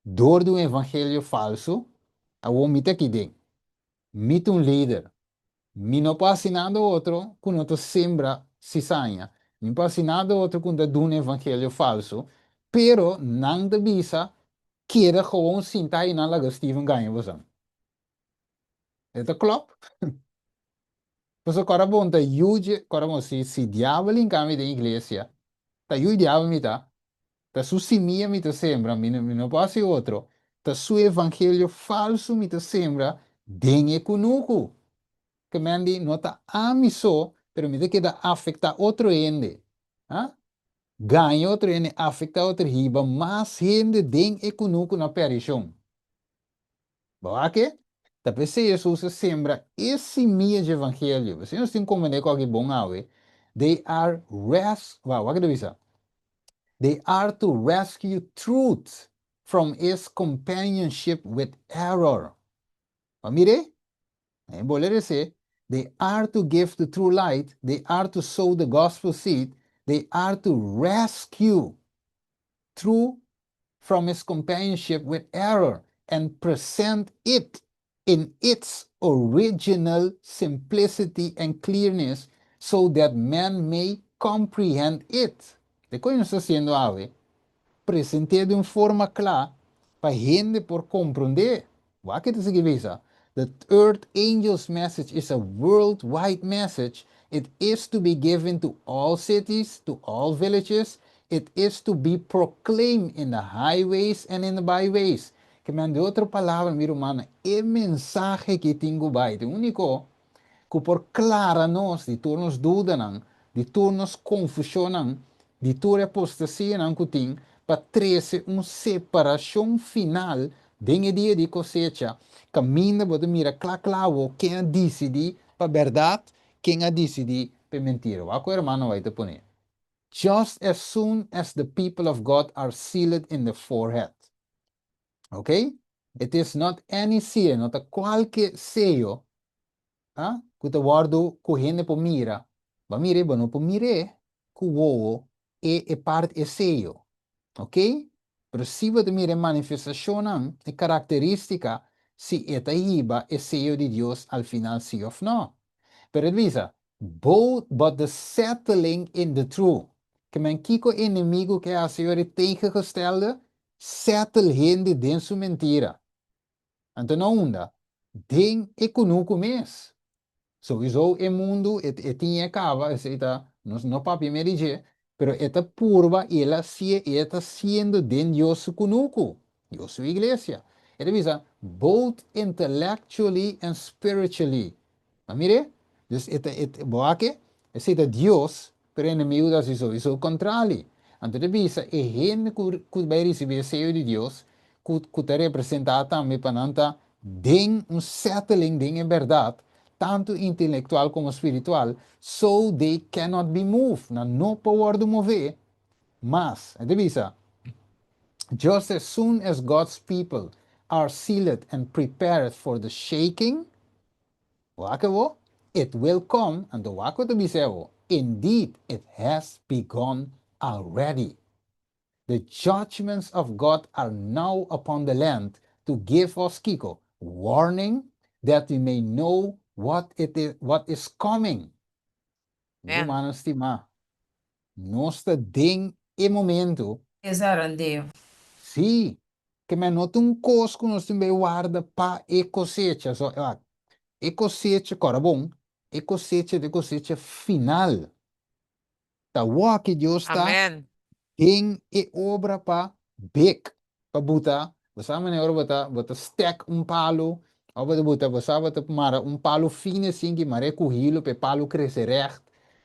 Dor di un evangelio falsu, awor mi ta aki den. Mi ta un lider. Mi no por hasi nada otro ku no ta sembra sisaña. Mi no por hasi nada otro ku no ta duna evangelio falsu. Pero nan ta bisa, Keda gewoon sinta i nan laga Steven gaña bosan. E ta klop. Pasobra kòrda bon ta yu dje, kòrda bon si si diabel hinka mi den iglesia, ta yu diabel mi ta. Ta su simia mi ta sembra, mi no mi no por hasi otro. Ta su evangelio falsu mi ta sembra den e kunuku. Ke men di, no ta ami so, pero mi ta keda afektá otro hende. Ha? Gaña otro hende, afektá otro, hiba mas hende den e kunuku na perishon. Bo wak e? Ta p'esei Hesus a sembra e simia dje evangelio. P'esei nos tin komprendé ku aki bon awe, They are res, wak, wak e ta bisa? They are to rescue truth from its companionship with error. Bo a mir'é? E bo lere esei, They are to give the true light, they are to sow the gospel seed, they are to rescue true from its companionship with error and present it in its original simplicity and clearness so that men may comprehend it. Te koe nos ta hasiendo awe, present'é den un forma kla pa hende por komprondé. Wak ke ta sigui bisa, The third angel's message is a worldwide message, it is to be given to all cities, to all villages, it is to be proclaimed in the highways and in the byways. Ke men, di otro palabra, mi rumannan, e mensahe ki tin ku bai ta e úniko ku por klara nos di tur nos dudanan, di tur nos konfushonnan, di tur e apostasianan ku tin pa trese un separashon final den e dia di kosecha, kaminda bo ta mira kla kla awor ken a disidí pa bèrdat, ken a disidí pa e mentira. Wak ku hermano White ta pone, Just as soon as the people of God are sealed in the forehead. Ok? It is not any seal, no ta kualke seyo ah, ku ta wòrdu ku hende por mira. Bo a mir'é, bo no por mir'é ku wowo e e parti e seyo. Ok? Pero si bo ta mira e manifestashonnan, e karakterístika, si e ta hiba e seyo di Dios al final si òf nò. Pero e ta bisa, Both but the settling in the true. Ke men kiko enemigu ke hasi ora e tegengestelde settle hende den su mentira. Anto na unda? Den e kunuku mes. Souiso e mundu e e tin e kaba, esei ta, nos no papia mer di dje, pero e ta purba i el a sie i e ta siendo den Dios su kunuku, Dios su iglesia. E ta bisa, both intellectually and spiritually. A mir'é? Dus e ta, e, bo a ke? Esei ta Dios, pero e enemigu ta hasi souiso kontrali. Anto ta bisa e hende ku ku bai risibí e seyo di Dios, ku ku ta representá tambe pa nan ta den un settling den e bèrdat, tantu intelektual komo spiritual, so they cannot be moved, nan no por wòrdu mové mas. E ta bisa, Just as soon as God's people are sealed and prepared for the shaking, Wak awo, it will come, anto wak ku ta bisa awo, indeed it has begun already. The judgments of God are now upon the land to give us kiko? Warning that we may know what it is, what is coming. Mi Amen. rumannan stimá, nos ta den e momento. Es arandeo. Sí, ke men no ta un kos ku nos tin bai warda pa e kosecha. So, wak, e kosecha, kòrda bon, e kosecha ta e kosecha final. Ta wòki Dios ta Amen. den e obra pa bek, pa buta, bo sa manera ora bo ta bo ta stek un palu, òf bo ta buta, bo sa bo ta mara un palu fini asin ki mara e ku hilo pa e palu krese règt,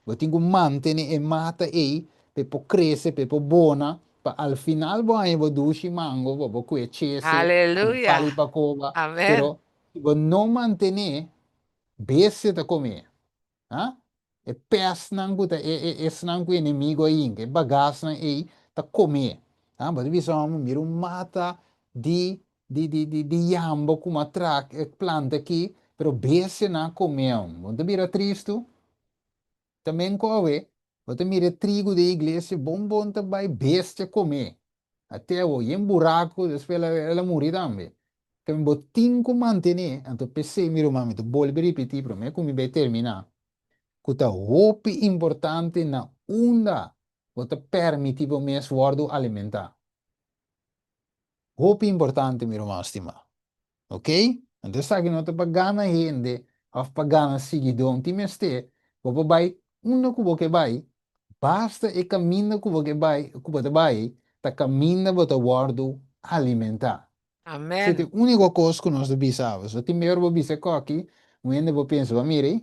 bo tin ku mantene e mata ei pa e por krese, pa e por bona, pa al final bo haña bo dushi mango, bo por kue chese, Aleluya. pali pa koba, Amen. pero si bo no mantené, bestia ta kom'é. Ha? E pèsnan ku ta e e esnan ku enemigo a hinka, e bagasnan ei ta komé. Ha? Bo ta bisa hòmber, mira un mata di di di di di yambo ku mi a trak e planta aki, pero bestianan a komé aun. Bo no ta bira tristu? Ta men ku awe, bo ta mira e trigu den iglesia bon bon ta bai bestia komé. Ate awo yen buraku, despues el a el a muri tambe. Tambe bo tin ku mantené, anto p'esei mi ruman mi ta bolbe ripití promé ku mi bai terminá, ku ta hopi importante na unda bo ta permití bo mes wòrdu alimentá. Hopi importante mi ruman stimá. Ok? Anto esaki no ta pa gana hende òf pa gana siguidó. Un tin mester, bo por bai unda ku bo ke bai, basta e kaminda ku bo ke bai, ku bo ta bai, ta kaminda bo ta wòrdu alimentá. Amèn. Esei ta e úniko kos ku nos ta bisa abo. So tin mehor bo bisa e kòki, un hende por pensa, Bo mira ei,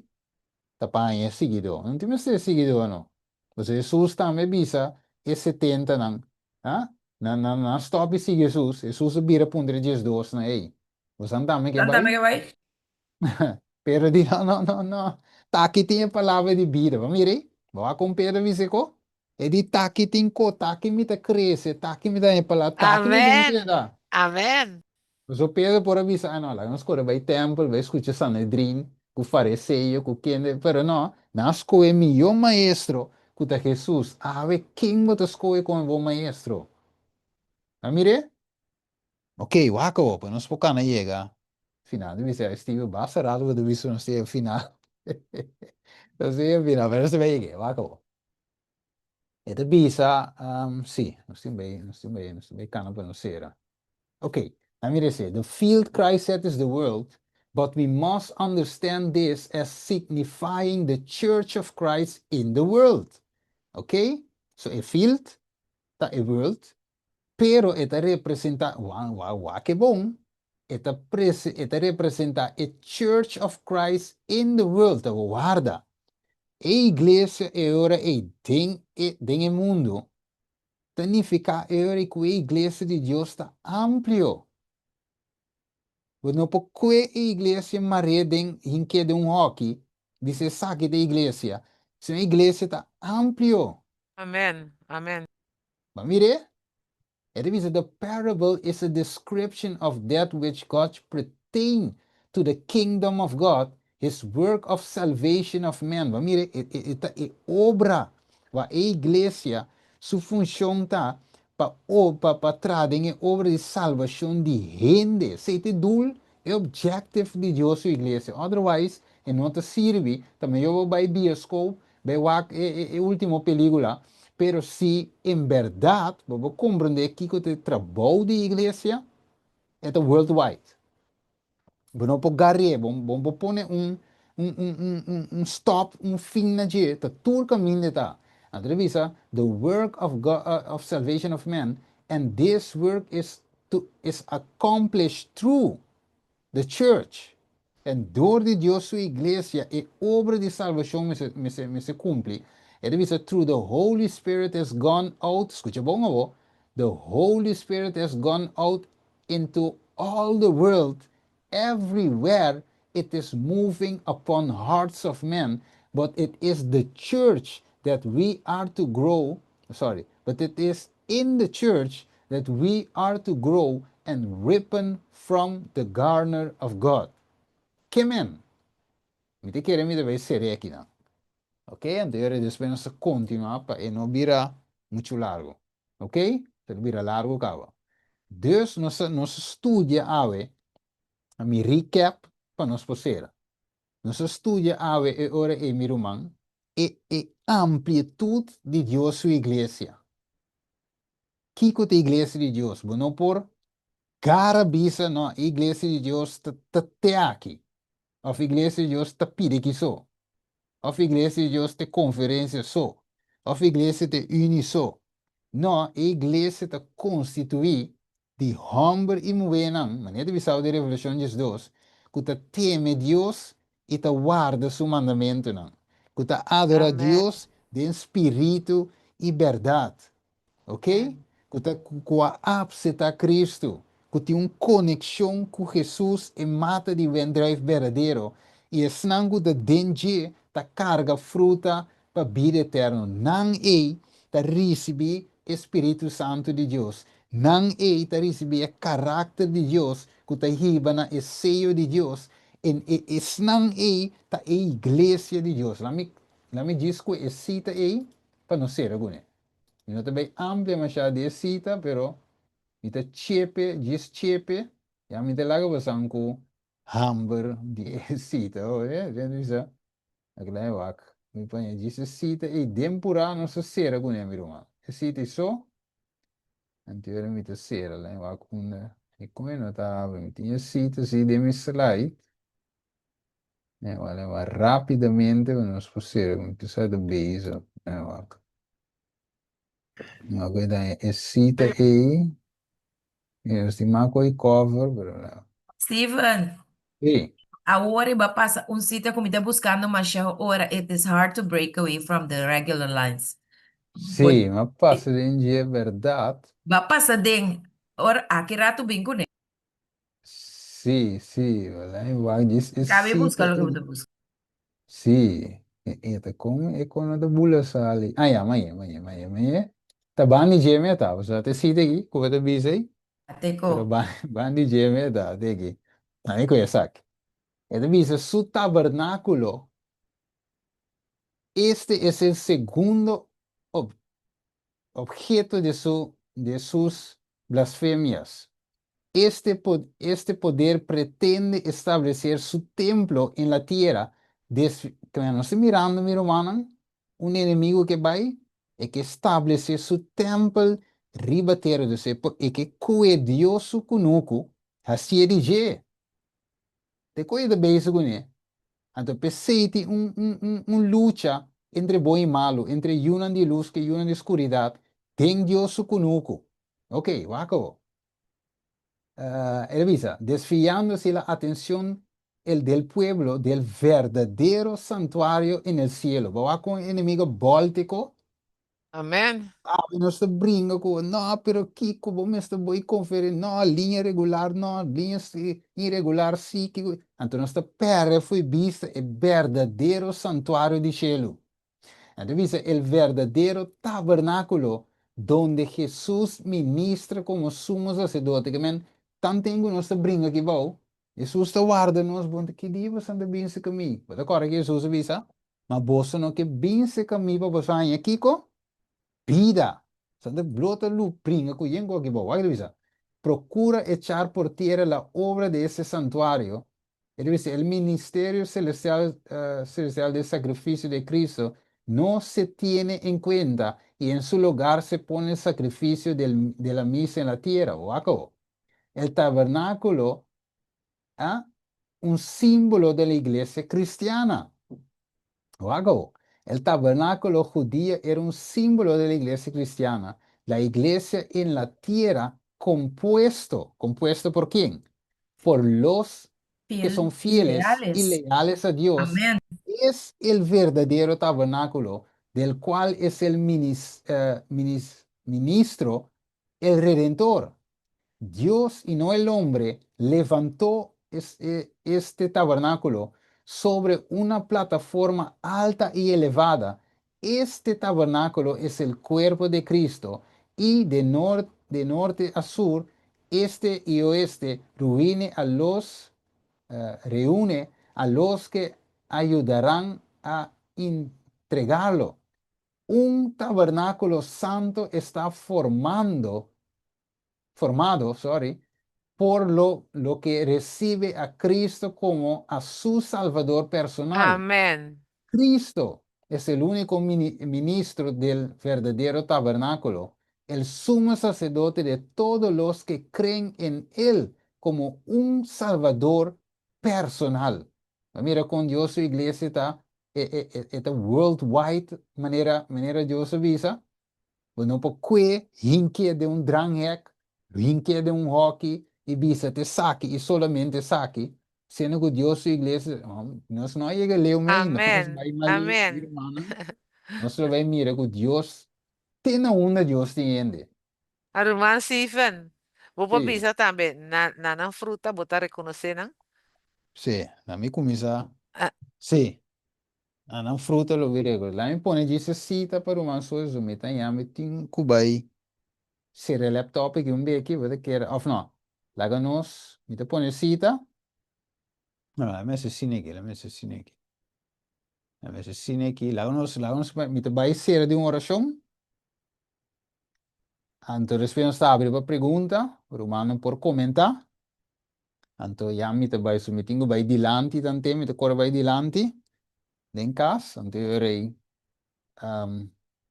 ta pa haña e siguidó. No tin mester e siguidó no. Pasobra Hesus tambe a bisa e setentanan, ha? Nan, nan, nan a stòp di sigui Hesus. Hesus a bira puntra e diesdosnan, Ey, bosan tambe ke Nan bai? tambe ke bai? Pedro di, No, no, no, no. T'aki tin e palabra di bida. Bo mira ei? Bo wak kon Pedro a bisa e ko? E di, T'aki tin ko, t'aki mi ta krese, t'aki mi ta haña e palabra, t'aki mi tin Amèn! keda. Amèn! Pasobra Pedro por a bisa, Ah no, laga nos kore bai tèmpel, bai skucha Sanedrin, ku fariseo, ku kende, pero no, nan a skohe mihó maestro, ku ta Hesus. Awe, ken bo ta skohe komo bo maestro? A mir'é? Ok, wak awor, pa nos por kana yega final. Di bisa, Steven, basta rato bo ta bisa nos ta yega final. Nos ta yega final, pero nos ta bai yeg'é, wak awor. E ta bisa, sí, nos tin bai, nos tin bai, nos tin bai kana pa nos sera. Ok, nan mira esei, The field Christ said is the world, but we must understand this as signifying the church of Christ in the world. Ok, so e field ta e world, pero e ta representa, wa, wa, wak e bon, e ta prese, e ta representa e church of Christ in the world, ta warda, e iglesia e ora ei den e, den e mundu, ta nifiká e ora ei ku e iglesia di Dios ta amplio. Bo no por kue e iglesia mar'é den hink'é den un hòki, bisa esaki ta e iglesia, sino e iglesia ta amplio. Amen, amen. Bo a mir'é? E ta bisa, The parable is a description of that which God pertain to the kingdom of God, His work of salvation of men. Bo a mira, e, e, e ta e obra wa e iglesia su funcion ta pa, o, pa, pa traha den e obra di salvacion di hende. Esei ta e doel, e objective di Dios su iglesia. Otherwise, e no ta sirbi. Ta mehor bo bai bioscoop Bai wak e e e ultimo pelicula, pero si en berdad bo por comprende kico ta e trabou di iglesia, e ta worldwide. Bo no por gar'é, bo bo no por pone un un un un un un stop, un fin na dje, ta tur caminda e ta. Anto ta bisa, the work of God of salvation of man, and this work is to is accomplished through The Church, En dor di Dios su Iglesia e obra di salbacion mester, mester, mester cumpli. E ta bisa, Through the Holy Spirit has gone out, scucha bon awor, the Holy Spirit has gone out into all the world, everywhere it is moving upon hearts of men, but it is the church that we are to grow, sorry, but it is in the church that we are to grow and ripen from the garner of God. Ke men? Mi ta kere mi ta bai sere akinan. Ok, anto yora despues nos ta kontinuá pa e no bira muchu largu. Ok, ta bira largu kaba. Dus nos a nos a studia awe. Mi recap pa nos por sera. Nos a studia awe e ora ei, mi ruman, e e amplitud di Dios su iglesia. Kiko ta iglesia di Dios? Bo no por gara bisa, no, e iglesia di Dios ta ta te aki. Of iglesia di Dios ta pidi aki so. Of iglesia di Dios ta e konferensia so. Of iglesia ta e uni so. No, e iglesia ta konstituí di hòmber i muhénan, manera ta bisao den Revelashon 12, ku ta teme Dios i ta warda su mandamentunan, ku ta adorá Amèn. Dios den spiritu i bèrdat. Ok? Amèn. Ku ta ku a apseptá Kristu, ku tin un konekshon ku Hesus, e mata di wendrùif berdadero, i esnan ku ta den dje ta karga fruta pa bida eterno. Nan ei ta risibí e spiritu santu di Dios. Nan ei ta risibí e karakter di Dios ku ta hiba na e seyo di Dios. En e esnan ei ta e iglesia di Dios. Lami lami djis ku e sita ei pa nos sera kuné. Mi no ta bai amplia mashá di e sita, pero mi ta chepe, djis chepe, ya mi ta laga bosan ku hamber di e sita. Oye, mi bisa, Aki la e wak. Mi paña djis e sita ei den purá nos ta sera kuné, mi ruman. E sita ei so, anterior mi ta sera la e wak unda e kon e no ta habri. Mi tin e sita si den mi slide. E wak la e wak rápidamente pa nos por sera. Mi ta sa ta bezig. E wak. Mi wak e daña e sita ei. Nos tin mas ku e cover, pero la. Steven, Sí. awor e ba pasa un sita ku mi ta buskando masha ora It is hard to break away from the regular lines. Bo Sí, m'a pasa den dje bèrdat. ba pasa den ora aki ratu bin kuné. Sí, sí, wala e wak djis e Kabe buska sita loke bo ei. ta buska. Sí, e e ta kon e kon no ta bula sali. Ah ya, maye, maye, maye, maye. Ta bandi dje me ta, pasobra ta e sita aki ku bo ta bisa ei. Ate Pero ko. bandi dje me ta, ate aki. Ami ku esaki. E ta bisa su tabernákulo, este es el segundo ob objeto de su de sus blasfemias. Este este poder pretende establecer su templo en la tierra des nos ta mirando mi rumannan un enemigo ke bai e ke establece su tempel riba tera dus e e ke kue Dios su kunuku hacié di dje. Te koe ta bezig kuné. Anto p'esei tin un un un un lucha entre bon i malu, entre yunan di lus ku yunan di skuridat den Dios su kunuku. Ok, wak awo. El a bisa, Desviando así la atencion el del pueblo del verdadero santuario en el cielo. Bo wak kon e enemigo bòltiko Amen. Awe nos ta bringa ku, no, pero kiko bo mester bai konferí, no, liña regular no, liña iregular sí, kiko. Anto nos ta pèrdè fo'i bista e berdadero santuario di shelu. Nan ta bisa el verdadero tabernákulo donde Hesus ministra komo sumo saserdote. Ke men, tanten ku nos ta bringa aki bou, Hesus ta warda nos, bon ta ki dia boso ta binse ku mi? Bo ta kòrda ke Hesus a bisa? Ma boso no ke binse ku mi pa boso haña kiko? Bida! Santa blo ta lu bringa ku yen ku aki bou. Wak e ta bisa, Procura echar por tierra la obra de este santuario, e ta bisa, el ministerio celestial celestial del sacrificio de Cristo no se tiene en cuenta y en su lugar se pone el sacrificio del de la misa en la tierra. Wak awor. El tabernáculo a un símbolo de la iglesia cristiana. Wak awor. El tabernáculo judío era un símbolo de la iglesia cristiana. La iglesia en la tierra compuesto, ¿compuesto por quién? Por los que Fiel son y fieles y leales. leales a Dios, Amén. es el verdadero tabernáculo del cual es el minis, eh, minis, ministro, el Redentor. Dios y no el hombre levantó este tabernáculo sobre una plataforma alta y elevada. Este tabernáculo es el cuerpo de Cristo y de, nor de norte a sur, este y oeste, reúne a los, uh, reúne a los que ayudarán a entregarlo. Un tabernáculo santo está formando, formado, sorry, Por lo loke recibe a Cristo como a su Salvador personal. Amen. Cristo es el único ministro del verdadero tabernáculo, el sumo sacerdote de todos los que creen en Él como un Salvador personal. Bo mira con Dios su iglesia ta, e, e, e, e ta worldwide manera, manera Dios a bisa. Bo no por kue hink'é den un dranghek, hink'é den un hòki i bisa ta esaki i solamente esaki, siendo ku Dios su iglesia, nos no a yega leu mei, nos Amén, bai mas leu, mi amén. rumannan, nos lo bai mira ku Dios, te na unda Dios tin hende. A ruman Stephen, bo por Sí. bisa tambe, na na nan fruta bo ta rekonosé nan? Sí, na mi kuminsá, Ah. sí. A nan fruta lo bira ego. Laat mi pone djis e cita pa ruman Suezo. Mi ta yami tin ku bai sera e laptop aki un beki, bo ta kere, of no. Laga nos, mi ta pone cita. No, laat mi hasi asina aki, laat mi hasi asina aki. Laat mi hasi asina aki. Laga nos, laga nos, mi ta bai sera di un orashon. Anto despues nos ta abri pa pregunta, rumannan por komenta. Anto ya mi ta bai su mi tin ku bai dilanti tanten mi ta kore bai dilanti den kas anto e ora ei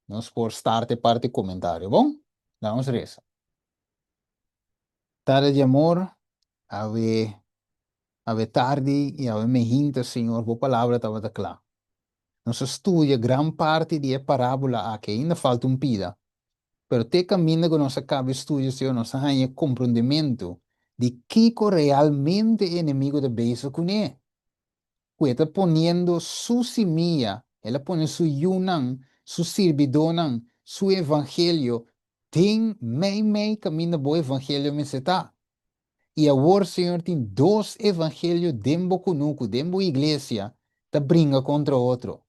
nos por start e parti komentario bon laga nos resa. Tata di amor awe awe tardi i awe mehinta Señor bo palabra tabata kla Nos a studia gran parti di e parábola aki, ainda falta un pida. Pero te kaminda ku nos a kaba e studio, Señor, nos a haña e komprondementu di kiko realmente e enemigu ta bezig kuné. Ku e ta poniendo su simia, el a pone su yunan, su sirbidónan, su evangelio den meimei kaminda bo evangelio mester ta. I awor, Señor, tin dos evangelio den bo kunuku, den bo iglesia, ta bringa kontra otro.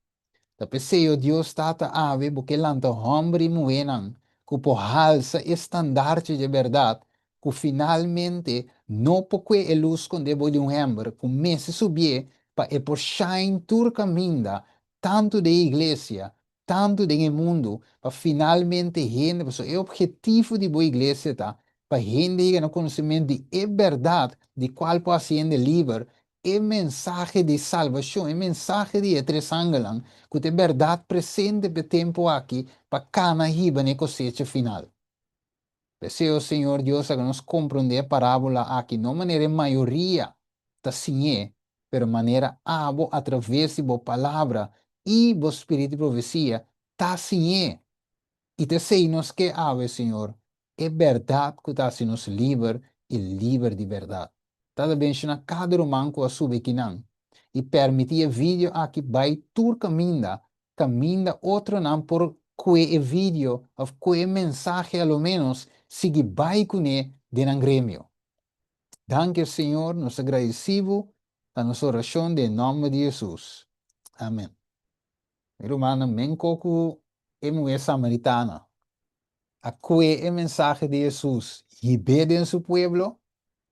Ta p'esei, o Dios Tata, awe bo ke lanta hòmber i muhénan ku por halsa e standarchi dje bèrdat, ku finalmente no por kue e lus skondé bou di un hèmber, ku mester subié pa e por shine tur kaminda, tantu den e iglesia, tantu den e mundu pa finalmente hende, pasobra e objetivo di bo iglesia ta pa hende yega na konosementu di e bèrdat di kual por hasi hende liber, e mensahe di salbashon, e mensahe di e tres angelnan ku ta e bèrdat presente pa e tempu aki pa kana hiba na e kosecha final. P'esei, o Señor Dios, laga nos komprondé e parábola aki, no manera e mayoria ta siñ'é, pero manera abo atraves di bo Palabra i bo spiritu di profesia ta siñ'é. I ta esei nos ke awe, Señor, e bèrdat ku ta hasi nos liber i liber di bèrdat. Tata benshoná kada ruman ku a subi akinan i pèrmití e video aki bai tur kaminda kaminda otronan por kue e video of kue e mensahe a lo menos sigui bai kuné den nan gremio. Danki Señor, nos ta gradisí bo pa nos orashon den e nòmber di Hesus. Amen. Mi rumannan, menko ku e muhé samaritana a kue e mensahe di Hesus hib'é den su pueblo,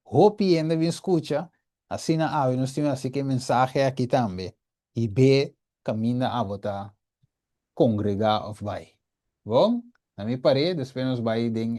hopi hende a bin skucha, asina awe nos tin hasi ku e mensahe aki tambe Hib'é kaminda abo ta kongregá òf bai. Bon, na mi par'é, despues nos bai den.